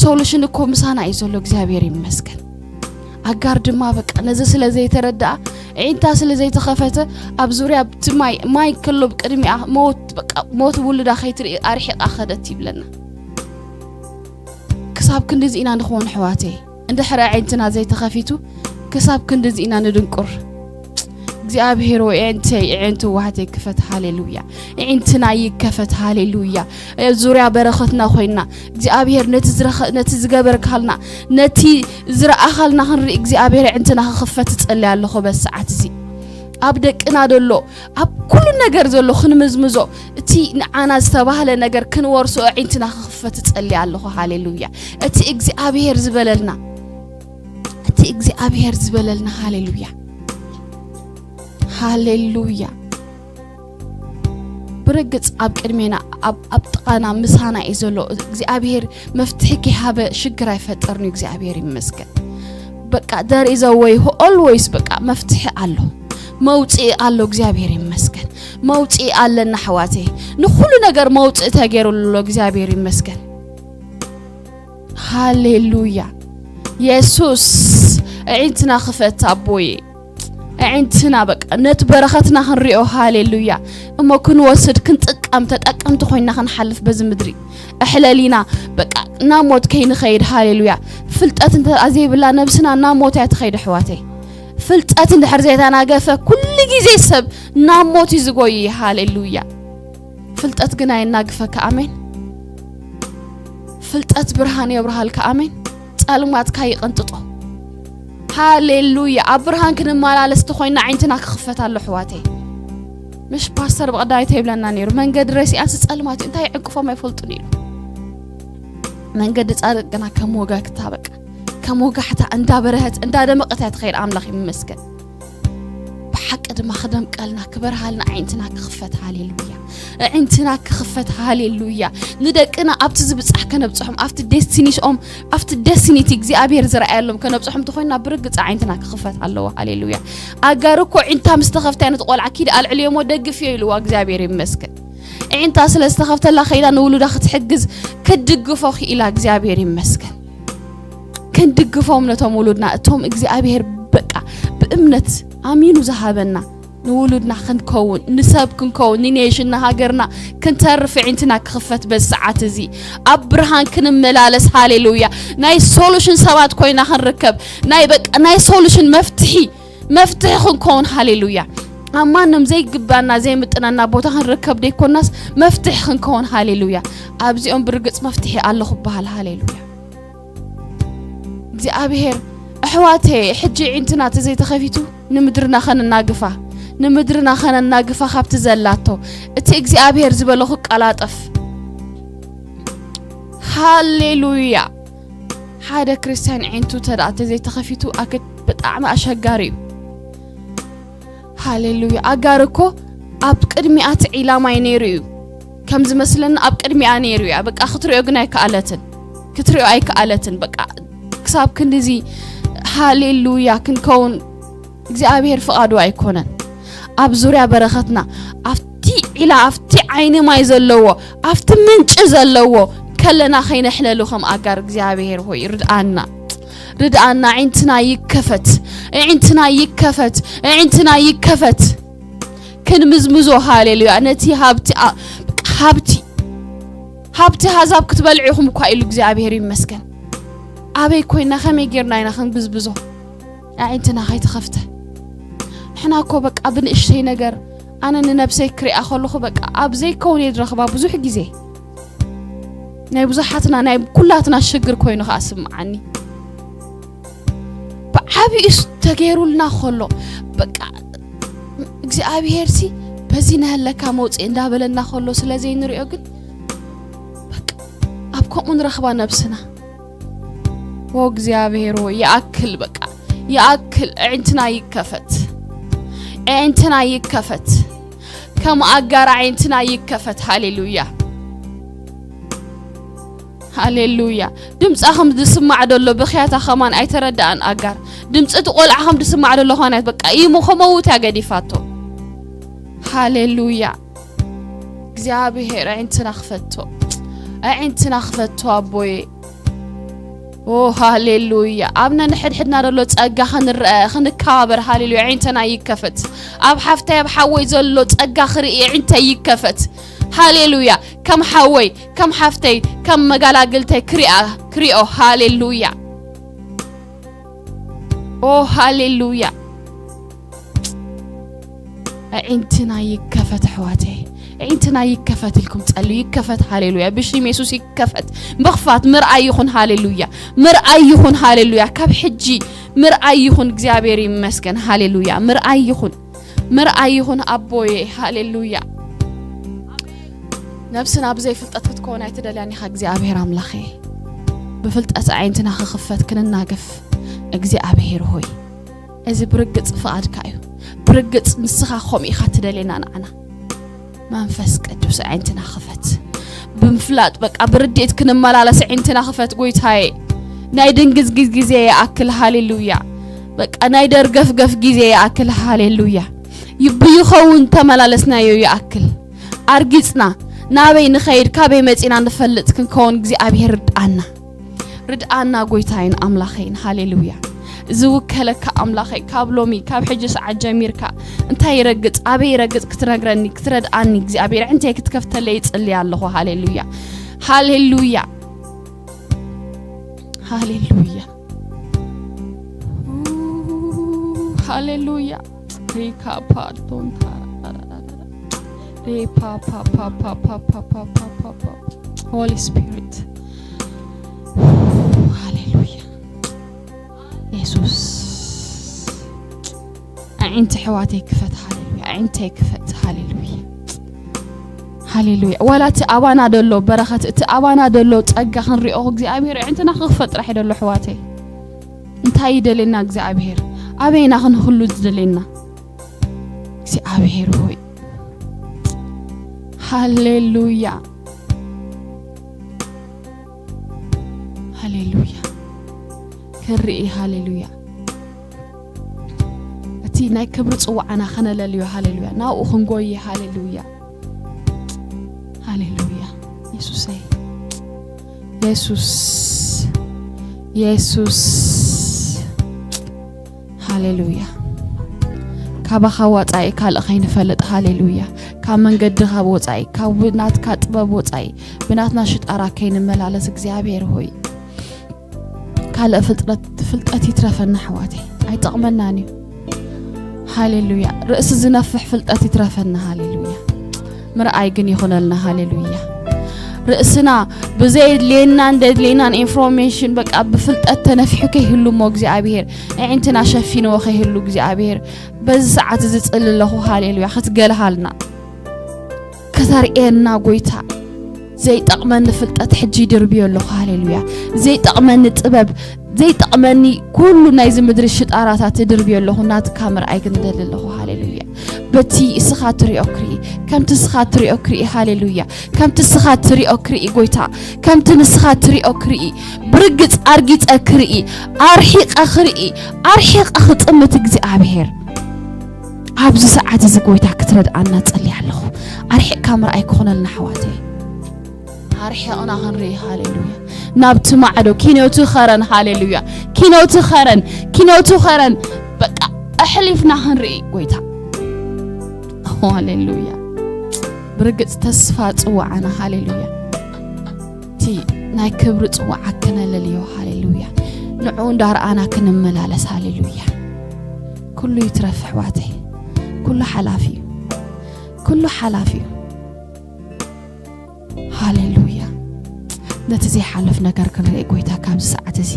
ሶሉሽን እኮ ምሳና እዩ ዘሎ። እግዚኣብሔር ይመስገን። ኣጋር ድማ በቃ ነዚ ስለ ዘይተረድኣ፣ ዒንታ ስለ ዘይተኸፈተ፣ ኣብ ዙርያ እቲ ማይ ማይ ከሎ ቅድሚኣ ሞት በቃ ሞት ውልዳ ከይትርኢ ኣርሒቓ ኸደት ይብለና። ክሳብ ክንድዚ ኢና ንኸውን ኣሕዋተይ። እንድሕር ኣዒንትና ዘይተኸፊቱ ክሳብ ክንድዚ ኢና ንድንቁር። እግዚኣብሔር ወይ ኣዒንተይ ኣዒንቱ ዋህተይ ክፈት። ሃሌሉያ። ኣዒንትና ይከፈት። ሃሌሉያ። ዙርያ በረኸትና ኮይና እግዚኣብሔር ነቲ ዝረኸ ነቲ ዝገበርካልና ነቲ ዝረኣኻልና ክንርኢ እግዚኣብሔር ኣዒንትና ክኽፈት እጸልይ ኣለኹ በዚ ሰዓት እዚ። ኣብ ደቅና ዘሎ ኣብ ኩሉ ነገር ዘሎ ክንምዝምዞ እቲ ንዓና ዝተባህለ ነገር ክንወርሶ ኣዒንትና ክኽፈት እጸልይ ኣለኹ። ሃሌሉያ። እቲ እግዚኣብሔር ዝበለልና እቲ እግዚኣብሔር ዝበለልና ሃሌሉያ ሃሌሉያ። ብርግጽ ኣብ ቅድሜና ኣብ ኣብ ጥቓና ምሳና እዩ ዘሎ እግዚኣብሔር መፍትሒ ከይሃበ ሽግር ኣይፈጠርን እዩ። እግዚኣብሔር ይመስገን። በቃ there is a way always በቃ መፍትሒ ኣሎ መውፅኢ ኣሎ። እግዚኣብሔር ይመስገን። መውፅኢ ኣለና ኣሕዋተይ። ንኩሉ ነገር መውፅኢ ተገይሩሉ ኣሎ። እግዚኣብሔር ይመስገን። ሃሌሉያ የሱስ። ኣዒንትና ክፈት ኣቦየ። ኣዒንትና በቃ ነቲ በረኸትና ክንሪኦ ሃሌሉያ እሞ ክንወስድ ክንጥቀም ተጠቀምቲ ኮይና ክንሓልፍ በዚ ምድሪ። ኣሕለሊና በቃ ናብ ሞት ከይንኸይድ ሃሌሉያ። ፍልጠት እንተ ዘይብላ ነብስና ናብ ሞት እያ ትኸይድ ኣሕዋተይ። ፍልጠት እንድሕር ዘይተናገፈ ኩሉ ግዜ ሰብ ናብ ሞት እዩ ዝጎይ። ሃሌሉያ። ፍልጠት ግን ኣየናግፈካ። ኣሜን። ፍልጠት ብርሃን የብርሃልካ። ኣሜን። ጸልማትካ ይቕንጥጦ። ሃሌሉያ። ኣብ ብርሃን ክንመላለስ ተኾይና ዓይንትና ክኽፈት ኣሎ ኣሕዋተይ። ምሽ ፓስተር ብቐዳይቶ ይብለና ነይሩ መንገዲ ረሲኣንስ ጸልማት እዩ እንታይ ዕንቅፎም ኣይፈልጡን ኢሉ። መንገዲ ጻድቅ ግና ከም ወጋግታ በቃ ከም ወጋሕታ እንዳበረሀት እንዳደመቀት እያ ትኸይድ። ኣምላኽ ይመስገን። ብሓቂ ድማ ክደምቀልና ክበርሃልና ኣዒንትና ክኽፈት። ሃሌሉያ። ኣዒንትና ክኽፈት። ሃሌሉያ። ንደቅና ኣብቲ ዝብጻሕ ከነብጽሖም ኣብቲ ዴስቲኒኦም ኣብቲ ደስኒቲ እግዚኣብሔር ዝረኣየሎም ከነብጽሖም ተኾይና ብርግጽ ኣዒንትና ክኽፈት ኣለዎ። ሃሌሉያ። ኣጋር እኮ ዒንታ ምስ ተኸፍታ ነቲ ቆልዓ ኪድ ኣልዕልዮሞ ደግፍዮ ኢልዋ እግዚኣብሔር ይመስገን። ዒንታ ስለ ዝተኸፍተላ ከይዳ ንውሉዳ ክትሕግዝ ክትድግፎ ክኢላ እግዚኣብሔር ይመስገን። ክንድግፎም ነቶም ውሉድና እቶም እግዚኣብሔር በቃ ብእምነት ኣሚኑ ዝሃበና ንውሉድና ክንከውን ንሰብ ክንከውን ንኔሽን ንሃገርና ክንተርፍ ዒንትና ክኽፈት በዚ ሰዓት እዚ ኣብ ብርሃን ክንመላለስ ሃሌሉያ ናይ ሶሉሽን ሰባት ኮይና ክንርከብ ናይ በቃ ናይ ሶሉሽን መፍትሒ መፍትሒ ክንከውን ሃሌሉያ ኣብ ማንም ዘይግባና ዘይምጥነና ቦታ ክንርከብ ደይኮናስ መፍትሒ ክንከውን ሃሌሉያ ኣብዚኦም ብርግፅ መፍትሒ ኣለኹ በሃል ሃሌሉያ እግዚኣብሔር ኣሕዋተይ ሕጂ ዒንትና ተዘይተኸፊቱ ንምድርና ኸነናግፋ ንምድርና ኸነናግፋ ካብቲ ዘላቶ እቲ እግዚኣብሔር ዝበሎ ክቀላጠፍ ሃሌሉያ ሓደ ክርስትያን ዒንቱ ተደኣ ተዘይተኸፊቱ ኣክድ ብጣዕሚ ኣሸጋሪ እዩ ሃሌሉያ ኣጋር እኮ ኣብ ቅድሚኣ ትዒላማይ ነይሩ እዩ ከም ዝመስለኒ ኣብ ቅድሚኣ ነይሩ እያ በቃ ክትሪኦ ግን ኣይከኣለትን ክትሪኦ ኣይከኣለትን በቃ ክሳብ ክንድዚ ሃሌሉያ ክንከውን እግዚኣብሔር ፍቓዱ ኣይኮነን ኣብ ዙርያ በረኸትና ኣብቲ ዒላ ኣብቲ ዓይኒ ማይ ዘለዎ ኣብቲ ምንጪ ዘለዎ ከለና ከይነሕለሉ ከም ኣጋር እግዚኣብሔር ሆይ ርድኣና ርድኣና ዒንትና ይከፈት ዒንትና ይከፈት ዒንትና ይከፈት ክንምዝምዞ ሃሌሉያ ነቲ ሃብቲ ሃብቲ ሃብቲ ሃዛብ ክትበልዑ ኢኹም እኳ ኢሉ እግዚኣብሔር ይመስገን ኣበይ ኮይና ከመይ ጌርና ኢና ክንብዝብዞ ኣዒንትና ከይተኸፍተ ንሕና እኮ በቃ ብንእሽተይ ነገር ኣነ ንነብሰይ ክሪኣ ከለኹ በቃ ኣብ ዘይከውን እየ ዝረኽባ ብዙሕ ግዜ ናይ ብዙሓትና ናይ ኩላትና ሽግር ኮይኑ ከዓ ስምዓኒ ብዓብኡ ተገይሩልና ከሎ በቃ እግዚኣብሔር ሲ በዚ ናሃለካ መውፅኢ እንዳበለና ከሎ ስለ ዘይንሪኦ ግን በቃ ኣብ ከምኡ ንረኽባ ነብስና ኦ እግዚኣብሔር ሆይ ይኣክል በቃ ይኣክል ኣዒንትና ይከፈት ኣዒንትና ይከፈት ከም ኣጋር ኣዒንትና ይከፈት ሃሌሉያ ሃሌሉያ ድምፃ ከም ዝስማዕ ደሎ ብኽያታ ከማን ኣይተረዳኣን ኣጋር ድምፂ እቲ ቆልዓ ከም ዝስማዕ ደሎ ኾነት በቃ ኢሙ ከመውት እያ ገዲፋቶ ሃሌሉያ እግዚኣብሔር ኣዒንትና ክፈቶ ኣዒንትና ክፈቶ ኣቦየ ኦ ሃሌሉያ። ኣብ ነንሕድሕድና ዘሎ ጸጋ ክንረአ፣ ክንከባበር፣ ሃሌሉያ፣ ኣዒንትና ይከፈት። ኣብ ሓፍታይ፣ ኣብ ሓወይ ዘሎ ጸጋ ክርኢ ኣዒንተይ ይከፈት። ሃሌሉያ። ከም ሓወይ፣ ከም ሓፍተይ፣ ከም መጋላግልተይ ክሪኣ፣ ክሪኦ። ሃሌሉያ። ኦ ሃሌሉያ። ኣዒንትና ይከፈት ኣሕዋተይ፣ ኣዒንትና ይከፈት ኢልኩም ጸልዩ። ይከፈት፣ ሃሌሉያ። ብሽም የሱስ ይከፈት። ምኽፋት፣ ምርኣይ ይኹን፣ ሃሌሉያ። ምርኣይ ይኹን፣ ሃሌሉያ። ካብ ሕጂ ምርኣይ ይኹን። እግዚኣብሔር ይመስገን፣ ሃሌሉያ። ምርኣይ ይኹን፣ ምርኣይ ይኹን ኣቦየ፣ ሃሌሉያ። ነብስና ብዘይ ፍልጠት ክትከውን ኣይትደልያን ኢኻ እግዚኣብሔር ኣምላኸ። ብፍልጠት ኣዒንትና ክኽፈት ክንናገፍ እግዚኣብሔር ሆይ። እዚ ብርግጽ ፍቓድካ እዩ። ብርግጽ ንስኻ ከምኡ ኢኻ ትደልየና ንዓና። መንፈስ ቅዱስ ኣዒንትና ክፈት። ብምፍላጥ በቃ ብርድኢት ክንመላለስ ኣዒንትና ክፈት ጎይታዬ። ናይ ድንግዝግዝ ግዜ ይኣክል፣ ሃሌሉያ። በቃ ናይ ደርገፍገፍ ግዜ ይኣክል፣ ሃሌሉያ። ይብ-፣ ይኸውን ተመላለስናዮ ይኣክል። ኣርጊጽና ናበይ ንኸይድ፣ ካበይ መጺና ንፈልጥ ክንከውን እግዚኣብሔር ርድኣና። ርድኣና ጎይታይን ኣምላኸይን፣ ሃሌሉያ። ዝውከለካ ኣምላኸይ፣ ካብ ሎሚ፣ ካብ ሕጂ ሰዓት ጀሚርካ እንታይ ይረግጽ፣ ኣበይ ይረግጽ ክትነግረኒ፣ ክትረድኣኒ እግዚኣብሔር፣ ኣዒንተይ ክትከፍተለይ ይጽሊ ኣለኹ። ሃሌሉያ፣ ሃሌሉያ፣ ሃሌሉያ፣ ሃሌሉያ። ሪካ ፓርቶን ታራ ሬፓ ፓ ፓ ፓ ፓ ፓ ፓ ፓ ፓ ፓ። ሆሊ ስፒሪት፣ ሃሌሉያ። የሱስ፣ ኣዒንቲ ኣሕዋተይ ክፈት፣ ሃሌሉያ። ኣዒንተይ ክፈት፣ ሃሌሉያ፣ ሃሌሉያ። ዋላ እቲ ኣባና ደሎ በረኸት፣ እቲ ኣባና ደሎ ጸጋ ክንሪኦ እግዚኣብሔር ኣዒንትና ክኽፈት ጥራሕ ደሎ ኣሕዋተይ። እንታይ ይደልየና እግዚኣብሔር? ኣበይና ክንህሉ ዝደልየና እግዚኣብሔር ሆይ? ሃሌሉያ፣ ሃሌሉያ። ክንርኢ፣ ሃሌሉያ። እቲ ናይ ክብሪ ጽዋዕና ከነለልዮ፣ ሃሌሉያ። ናብኡ ክንጎይ፣ ሃሌሉያ፣ ሃሌሉያ። የሱሰይ፣ የሱስ፣ የሱስ። ሃሌሉያ። ካባኻ ወጻኢ ካልእ ከይንፈልጥ፣ ሃሌሉያ። ካብ መንገድኻ ወጻኢ፣ ካብ ናትካ ጥበብ ወጻኢ፣ ብናትና ሽጣራ ከይንመላለስ፣ እግዚኣብሔር ሆይ፣ ካልእ ፍልጠት፣ ፍልጠት ይትረፈና ኣሕዋተይ፣ ኣይጠቕመናን እዩ። ሃሌሉያ። ርእሲ ዝነፍሕ ፍልጠት ይትረፈና፣ ሃሌሉያ። ምርኣይ ግን ይኹነልና፣ ሃሌሉያ። ርእስና ብዘየድልየናን ደድልየናን ኢንፎርሜሽን፣ በቃ፣ ብፍልጠት ተነፊሑ ከይህሉ እሞ እግዚኣብሔር፣ ኣዒንትና ሸፊንዎ ከይህሉ እግዚኣብሔር፣ በዚ ሰዓት እዚ ጽሊ ኣለኹ፣ ሃሌሉያ፣ ክትገልሃልና፣ ከተርእየና ጎይታ። ዘይጠቕመኒ ፍልጠት ሕጂ ይድርብዮ ኣለኹ፣ ሃሌሉያ። ዘይጠቕመኒ ጥበብ፣ ዘይጠቕመኒ ኩሉ ናይዚ ምድሪ ሽጣራታት ይድርብዮ ኣለኹ፣ ናትካ ምርኣይ ግን እደሊ ኣለኹ፣ ሃሌሉያ። በቲ እስኻ ትሪኦ ክርኢ፣ ከምቲ እስኻ ትሪኦ ክርኢ፣ ሃሌሉያ። ከምቲ እስኻ ትሪኦ ክርኢ ጎይታ፣ ከምቲ ንስኻ ትሪኦ ክርኢ፣ ብርግጽ ኣርጊጸ ክርኢ፣ ኣርሒቐ ክርኢ፣ ኣርሒቐ ክጥምት እግዚኣብሔር። ኣብዚ ሰዓት እዚ ጎይታ ክትረድኣና ጸልየ ኣለኹ። ኣርሒቕካ ምርኣይ ክኾነልና ኣሕዋተይ። ኣርሒቕና ክንርኢ፣ ሃሌሉያ። ናብቲ ማዕዶ ኪኖቲ ኸረን፣ ሃሌሉያ። ኪኖቲ ኸረን፣ ኪኖቲ ኸረን፣ በቃ ኣሕሊፍና ክንርኢ ጎይታ። ሃሌሉያ። ብርግጽ ተስፋ ጽዋዕና፣ ሃሌሉያ። እቲ ናይ ክብሪ ጽዋዕ ከነለልዮ፣ ሃሌሉያ። ንዕኡ እንዳረኣና ክንመላለስ፣ ሃሌሉያ። ኩሉ ይትረፍ ኣሕዋተይ። ኩሉ ሓላፊ እዩ። ኩሉ ሓላፊ እዩ። ሃሌሉያ። ነቲ ዘይሓልፍ ነገር ክንርኢ ጎይታ ካብዚ ሰዓት እዚ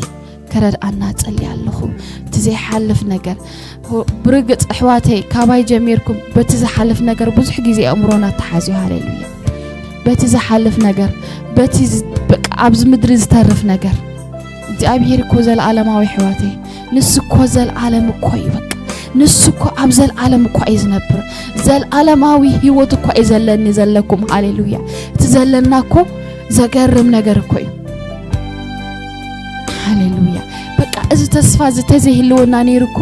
ክረድኣና ጸልየ ኣለኹ። እቲ ዘይሓልፍ ነገር፣ ሆ-፣ ብርግጽ ኣሕዋተይ፣ ካባይ ጀሚርኩም በቲ ዝሓልፍ ነገር ብዙሕ ግዜ ኣእምሮና ተሓዝዩ። ሃሌሉያ። በቲ ዝሓልፍ ነገር፣ በቲ ዝ-፣ በቃ ኣብዚ ምድሪ ዝተርፍ ነገር፣ እግዚኣብሔር እኮ ዘለኣለማዊ ኣሕዋተይ፣ ንሱ እኮ ዘለኣለም እኮ እዩ። በቃ ንሱ እኮ ኣብ ዘለኣለም እኮ እዩ ዝነብር። ዘለኣለማዊ ህይወት እኮ እዩ ዘለኒ ዘለኩም። ሃሌሉያ። እቲ ዘለና እኮ ዘገርም ነገር እኮ እዩ። ሃሌሉያ። በቃ እዚ ተስፋ እዚ ተዘይህልወና ነይሩ እኮ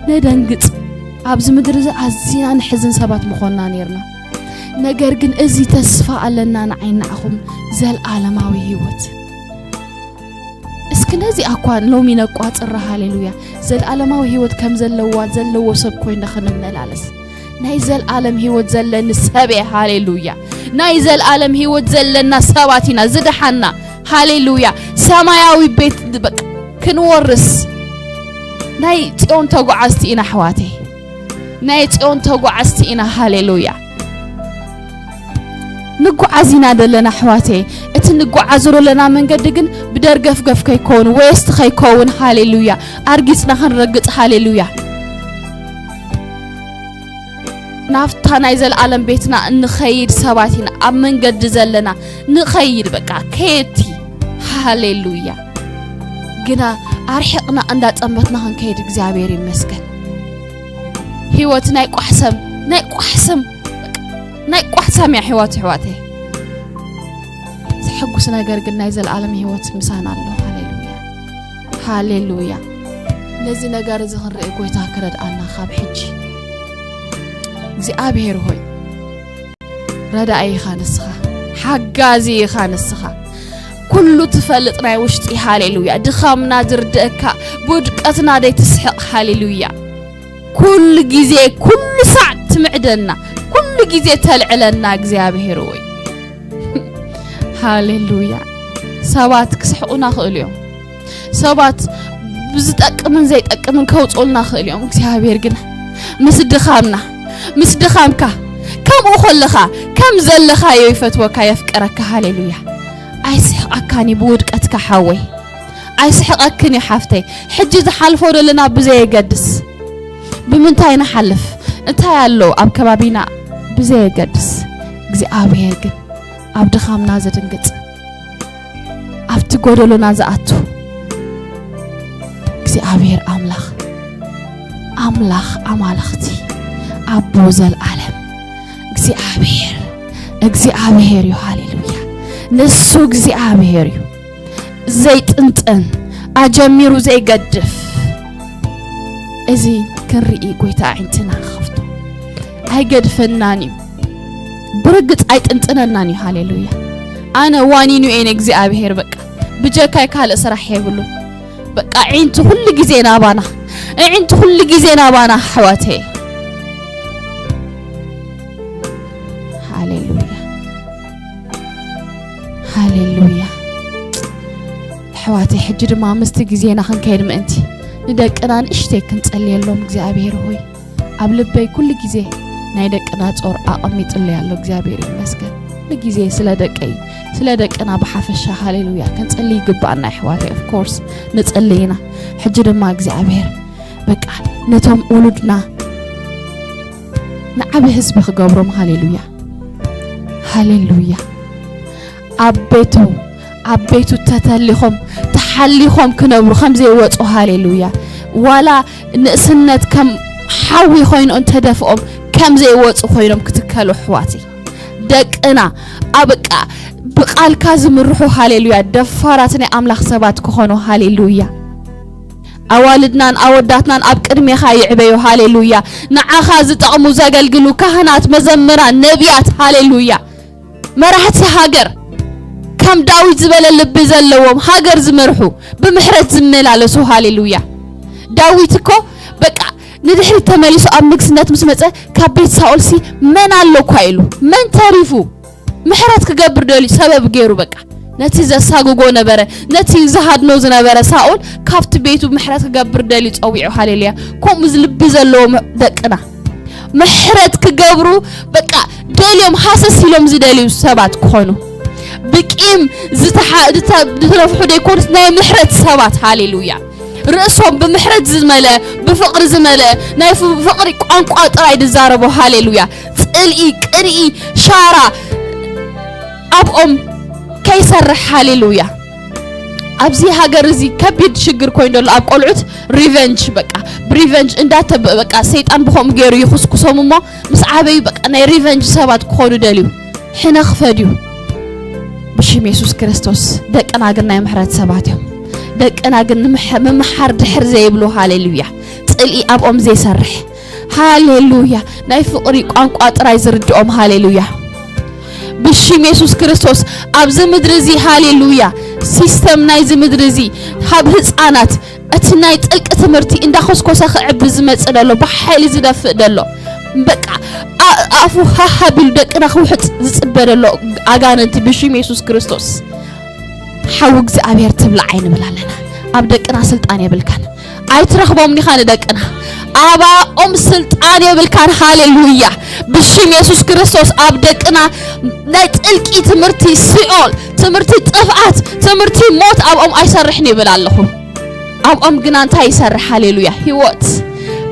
ነደንግጽ። ኣብዚ ምድሪ እዚ ኣዚና ንሕዝን ሰባት ምኾንና ነይርና። ነገር ግን እዚ ተስፋ ኣለና ንዓይ ንዓኹም፣ ዘለኣለማዊ ህይወት። እስኪ ክንደዚኣ እኳ ሎሚ ነቋጽራ። ሃሌሉያ። ዘለኣለማዊ ህይወት ከም ዘለዋ፣ ዘለዎ ሰብ ኮይና ክንመላለስ። ናይ ዘለኣለም ህይወት ዘለኒ ሰብ እየ። ሃሌሉያ። ናይ ዘለኣለም ህይወት ዘለና ሰባት ኢና ዝደሓና። ሃሌሉያ። ሰማያዊ ቤት በቃ ክንወርስ ናይ ጽዮን ተጓዓዝቲ ኢና ኣሕዋተይ። ናይ ጽዮን ተጓዓዝቲ ኢና። ሃሌሉያ። ንጓዓዝ ኢና ዘለና ኣሕዋተይ። እቲ ንጓዓዞ ዘለና መንገዲ ግን ብደርገፍገፍ ከይከውን፣ ዌስት ከይከውን፣ ሃሌሉያ፣ ኣርጊጽና ክንረግጽ፣ ሃሌሉያ፣ ናብታ ናይ ዘለኣለም ቤትና እንኸይድ ሰባት ኢና ኣብ መንገዲ ዘለና። ንኸይድ በቃ ከየድቲ፣ ሃሌሉያ። ግና ኣርሒቕና እንዳጸመትና ክንከይድ እግዚኣብሔር ይመስገን። ህይወት ናይ ቋሕሰም፣ ናይ ቋሕሰም፣ ናይ ቋሕሰም እያ ህይወት ኣሕዋተይ። ዘሐጉስ ነገር ግን ናይ ዘለኣለም ህይወት ምሳና ኣሎ። ሃሌሉያ፣ ሃሌሉያ። ነዚ ነገር እዚ ክንርኢ ጎይታ ክረድኣና ካብ ሕጂ። እግዚኣብሔር ሆይ፣ ረዳኢ ኢኻ ንስኻ፣ ሓጋዚ ኢኻ ንስኻ። ኩሉ ትፈልጥ ናይ ውሽጢ፣ ሃሌሉያ። ድኻምና ዝርድእካ፣ ብውድቀትና ደይ ትስሕቕ፣ ሃሌሉያ። ኩሉ ግዜ፣ ኩሉ ሳዕ ትምዕደና፣ ኩሉ ግዜ ተልዕለና እግዚኣብሔር ወይ። ሃሌሉያ። ሰባት ክስሕቑና ክእሉ እዮም። ሰባት ብዝጠቅምን ዘይጠቅምን ከውፅኡልና ክእሉ እዮም። እግዚኣብሔር ግን ምስ ድኻምና፣ ምስ ድኻምካ፣ ከምኡ ከለኻ ከም ዘለኻዮ ይፈትወካ፣ የፍቅረካ። ሃሌሉያ። ኣይስሕቐካን እዩ ብውድቀትካ ሓወይ። ኣይስሕቐክን እዩ ሓፍተይ። ሕጂ ዝሓልፎ ዘለና ብዘየገድስ፣ ብምንታይ ንሓልፍ፣ እንታይ ኣሎ ኣብ ከባቢና ብዘየገድስ፣ እግዚኣብሔር ግን ኣብ ድኻምና ዝድንግጽ፣ ኣብቲ ጎደሎና ዝኣቱ እግዚኣብሔር ኣምላኽ፣ ኣምላኽ ኣማልኽቲ፣ ኣቦ ዘልኣለም እግዚኣብሔር፣ እግዚኣብሔር እዩ። ሃሌሉያ። ንሱ እግዚኣብሔር እዩ። ዘይጥንጥን፣ ኣጀሚሩ ዘይገድፍ። እዚ ክንርኢ ጎይታ ኣዒንትና ክኸፍቶ። ኣይገድፈናን እዩ። ብርግጽ ኣይጥንጥነናን እዩ። ሃሌሉያ። ኣነ ዋኒኑ እየ ንእግዚኣብሔር በቃ። ብጀካይ ካልእ ስራሕ የብሉን። በቃ ኣዒንቱ ኩሉ ግዜ ናባና። ኣዒንቱ ኩሉ ግዜ ናባና ኣሕዋተይ። ሃሌሉያ። ሃሌሉያ። ኣሕዋተይ ሕጂ ድማ ምስቲ ግዜና ክንከይድ ምእንቲ ንደቅና ንእሽተይ ክንጸልየሎም እግዚኣብሔር ሆይ። ኣብ ልበይ ኩሉ ግዜ ናይ ደቅና ጾር ኣቐሚጥለይ ኣሎ። እግዚኣብሔር ይመስገን። ኩሉ ግዜ ስለ ደቀይ፣ ስለ ደቅና ብሓፈሻ፣ ሃሌሉያ፣ ክንጽሊ ይግባኣና ኣሕዋተይ። Of course ንጽሊ ኢና። ሕጂ ድማ እግዚኣብሔር በቃ ነቶም ውሉድና ንዓቢ ህዝቢ ክገብሮም። ሃሌሉያ፣ ሃሌሉያ። ኣብ ቤቱ፣ ኣብ ቤቱ ተተሊኾም፣ ተሓሊኾም ክነብሩ ከም ዘይወጹ። ሃሌሉያ። ዋላ ንእስነት ከም ሓዊ ኮይኑ እንተደፍኦም ከም ዘይወጹ ኮይኖም ክትከሉ ኣሕዋተይ። ደቅና ኣብቃ ብቃልካ ዝምርሑ። ሃሌሉያ። ደፋራት ናይ ኣምላኽ ሰባት ክኾኑ። ሃሌሉያ። ኣዋልድናን ኣወዳትናን ኣብ ቅድሜኻ ይዕበዩ። ሃሌሉያ። ንዓኻ ዝጠቕሙ ዘገልግሉ ካህናት፣ መዘምራን፣ ነቢያት። ሃሌሉያ። መራሕቲ ሃገር ከም ዳዊት ዝበለ ልቢ ዘለዎም፣ ሃገር ዝመርሑ፣ ብምሕረት ዝመላለሱ። ሃሌሉያ። ዳዊት እኮ በቃ ንድሕሪት ተመሊሱ ኣብ ንግስነት ምስ መጸ፣ ካብ ቤት ሳኦልሲ መን ኣሎ እኳ ኢሉ፣ መን ተሪፉ? ምሕረት ክገብር ደልዩ ሰበብ ገይሩ በቃ ነቲ ዘሳግጎ ነበረ፣ ነቲ ዝሃድኖ ዝነበረ ሳኦል ካብቲ ቤቱ ምሕረት ክገብር ደልዩ ጸዊዑ። ሃሌሉያ። ከምኡ ልቢ ዘለዎም ደቅና ምሕረት ክገብሩ በቃ ደልዮም ሃሰስ ኢሎም ዝደልዩ ሰባት ክኾኑ፣ ብቂም ዝተሓ-፣ ዝተ-፣ ዝተነፍሑ ደይኮኑስ ናይ ምሕረት ሰባት። ሃሌሉያ። ርእሶም ብምሕረት ዝመለ፣ ብፍቕሪ ዝመለ፣ ናይ ፍ-፣ ፍቕሪ ቋንቋ ጥራይ ዝዛረቡ። ሃሌሉያ። ጽልኢ፣ ቅንኢ፣ ሻራ ኣብኦም ከይሰርሕ። ሃሌሉያ። ኣብዚ ሃገር እዚ ከቢድ ሽግር ኮይኑ ዘሎ ኣብ ቆልዑት ሪቨንጅ በቃ ብሪቨንጅ እንዳተ-፣ በቃ ሰይጣን ብኸምኡ ገይሩ ይኹስኩሶም እሞ ምስ ዓበዩ በቃ ናይ ሪቨንጅ ሰባት ክኾኑ ደልዩ። ሕነ ክፈድዩ ብሽም የሱስ ክርስቶስ። ደቅና ግን ናይ ምሕረት ሰባት እዮም። ደቅና ግን ንምሕ-፣ ምምሓር ድሕር ዘይብሉ። ሃሌሉያ። ጽልኢ ኣብኦም ዘይሰርሕ። ሃሌሉያ። ናይ ፍቕሪ ቋንቋ ጥራይ ዝርድኦም። ሃሌሉያ። ብሽም የሱስ ክርስቶስ ኣብዚ ምድሪ እዚ። ሃሌሉያ። ሲስተም ናይዚ ምድሪ እዚ ካብ ህፃናት እቲ ናይ ጥልቂ ትምህርቲ እንዳኾስኮሰ ክዕቢ ዝመጽእ ደሎ፣ ብሓይሊ ዝደፍእ ደሎ፣ በቃ ኣ-፣ ኣፉ ሃሃ ቢሉ ደቅና ክውሕጥ ዝጽበ ደሎ ኣጋንንቲ ብሽም የሱስ ክርስቶስ ሓዊ እግዚኣብሔር ትብላዕ ኣይንብል ኣለና። ኣብ ደቅና ስልጣን የብልካን። ኣይትረኽቦም ዲኻ ንደቅና? ኣባኦም ስልጣን የብልካን። ሃሌሉያ። ብሽም የሱስ ክርስቶስ ኣብ ደቅና ናይ ጥልቂ ትምህርቲ ሲኦል፣ ትምህርቲ ጥፍኣት፣ ትምህርቲ ሞት ኣብኦም ኣይሰርሕን ይብል ኣለኹ። ኣብኦም ግና እንታይ ይሰርሕ? ሃሌሉያ። ህይወት፣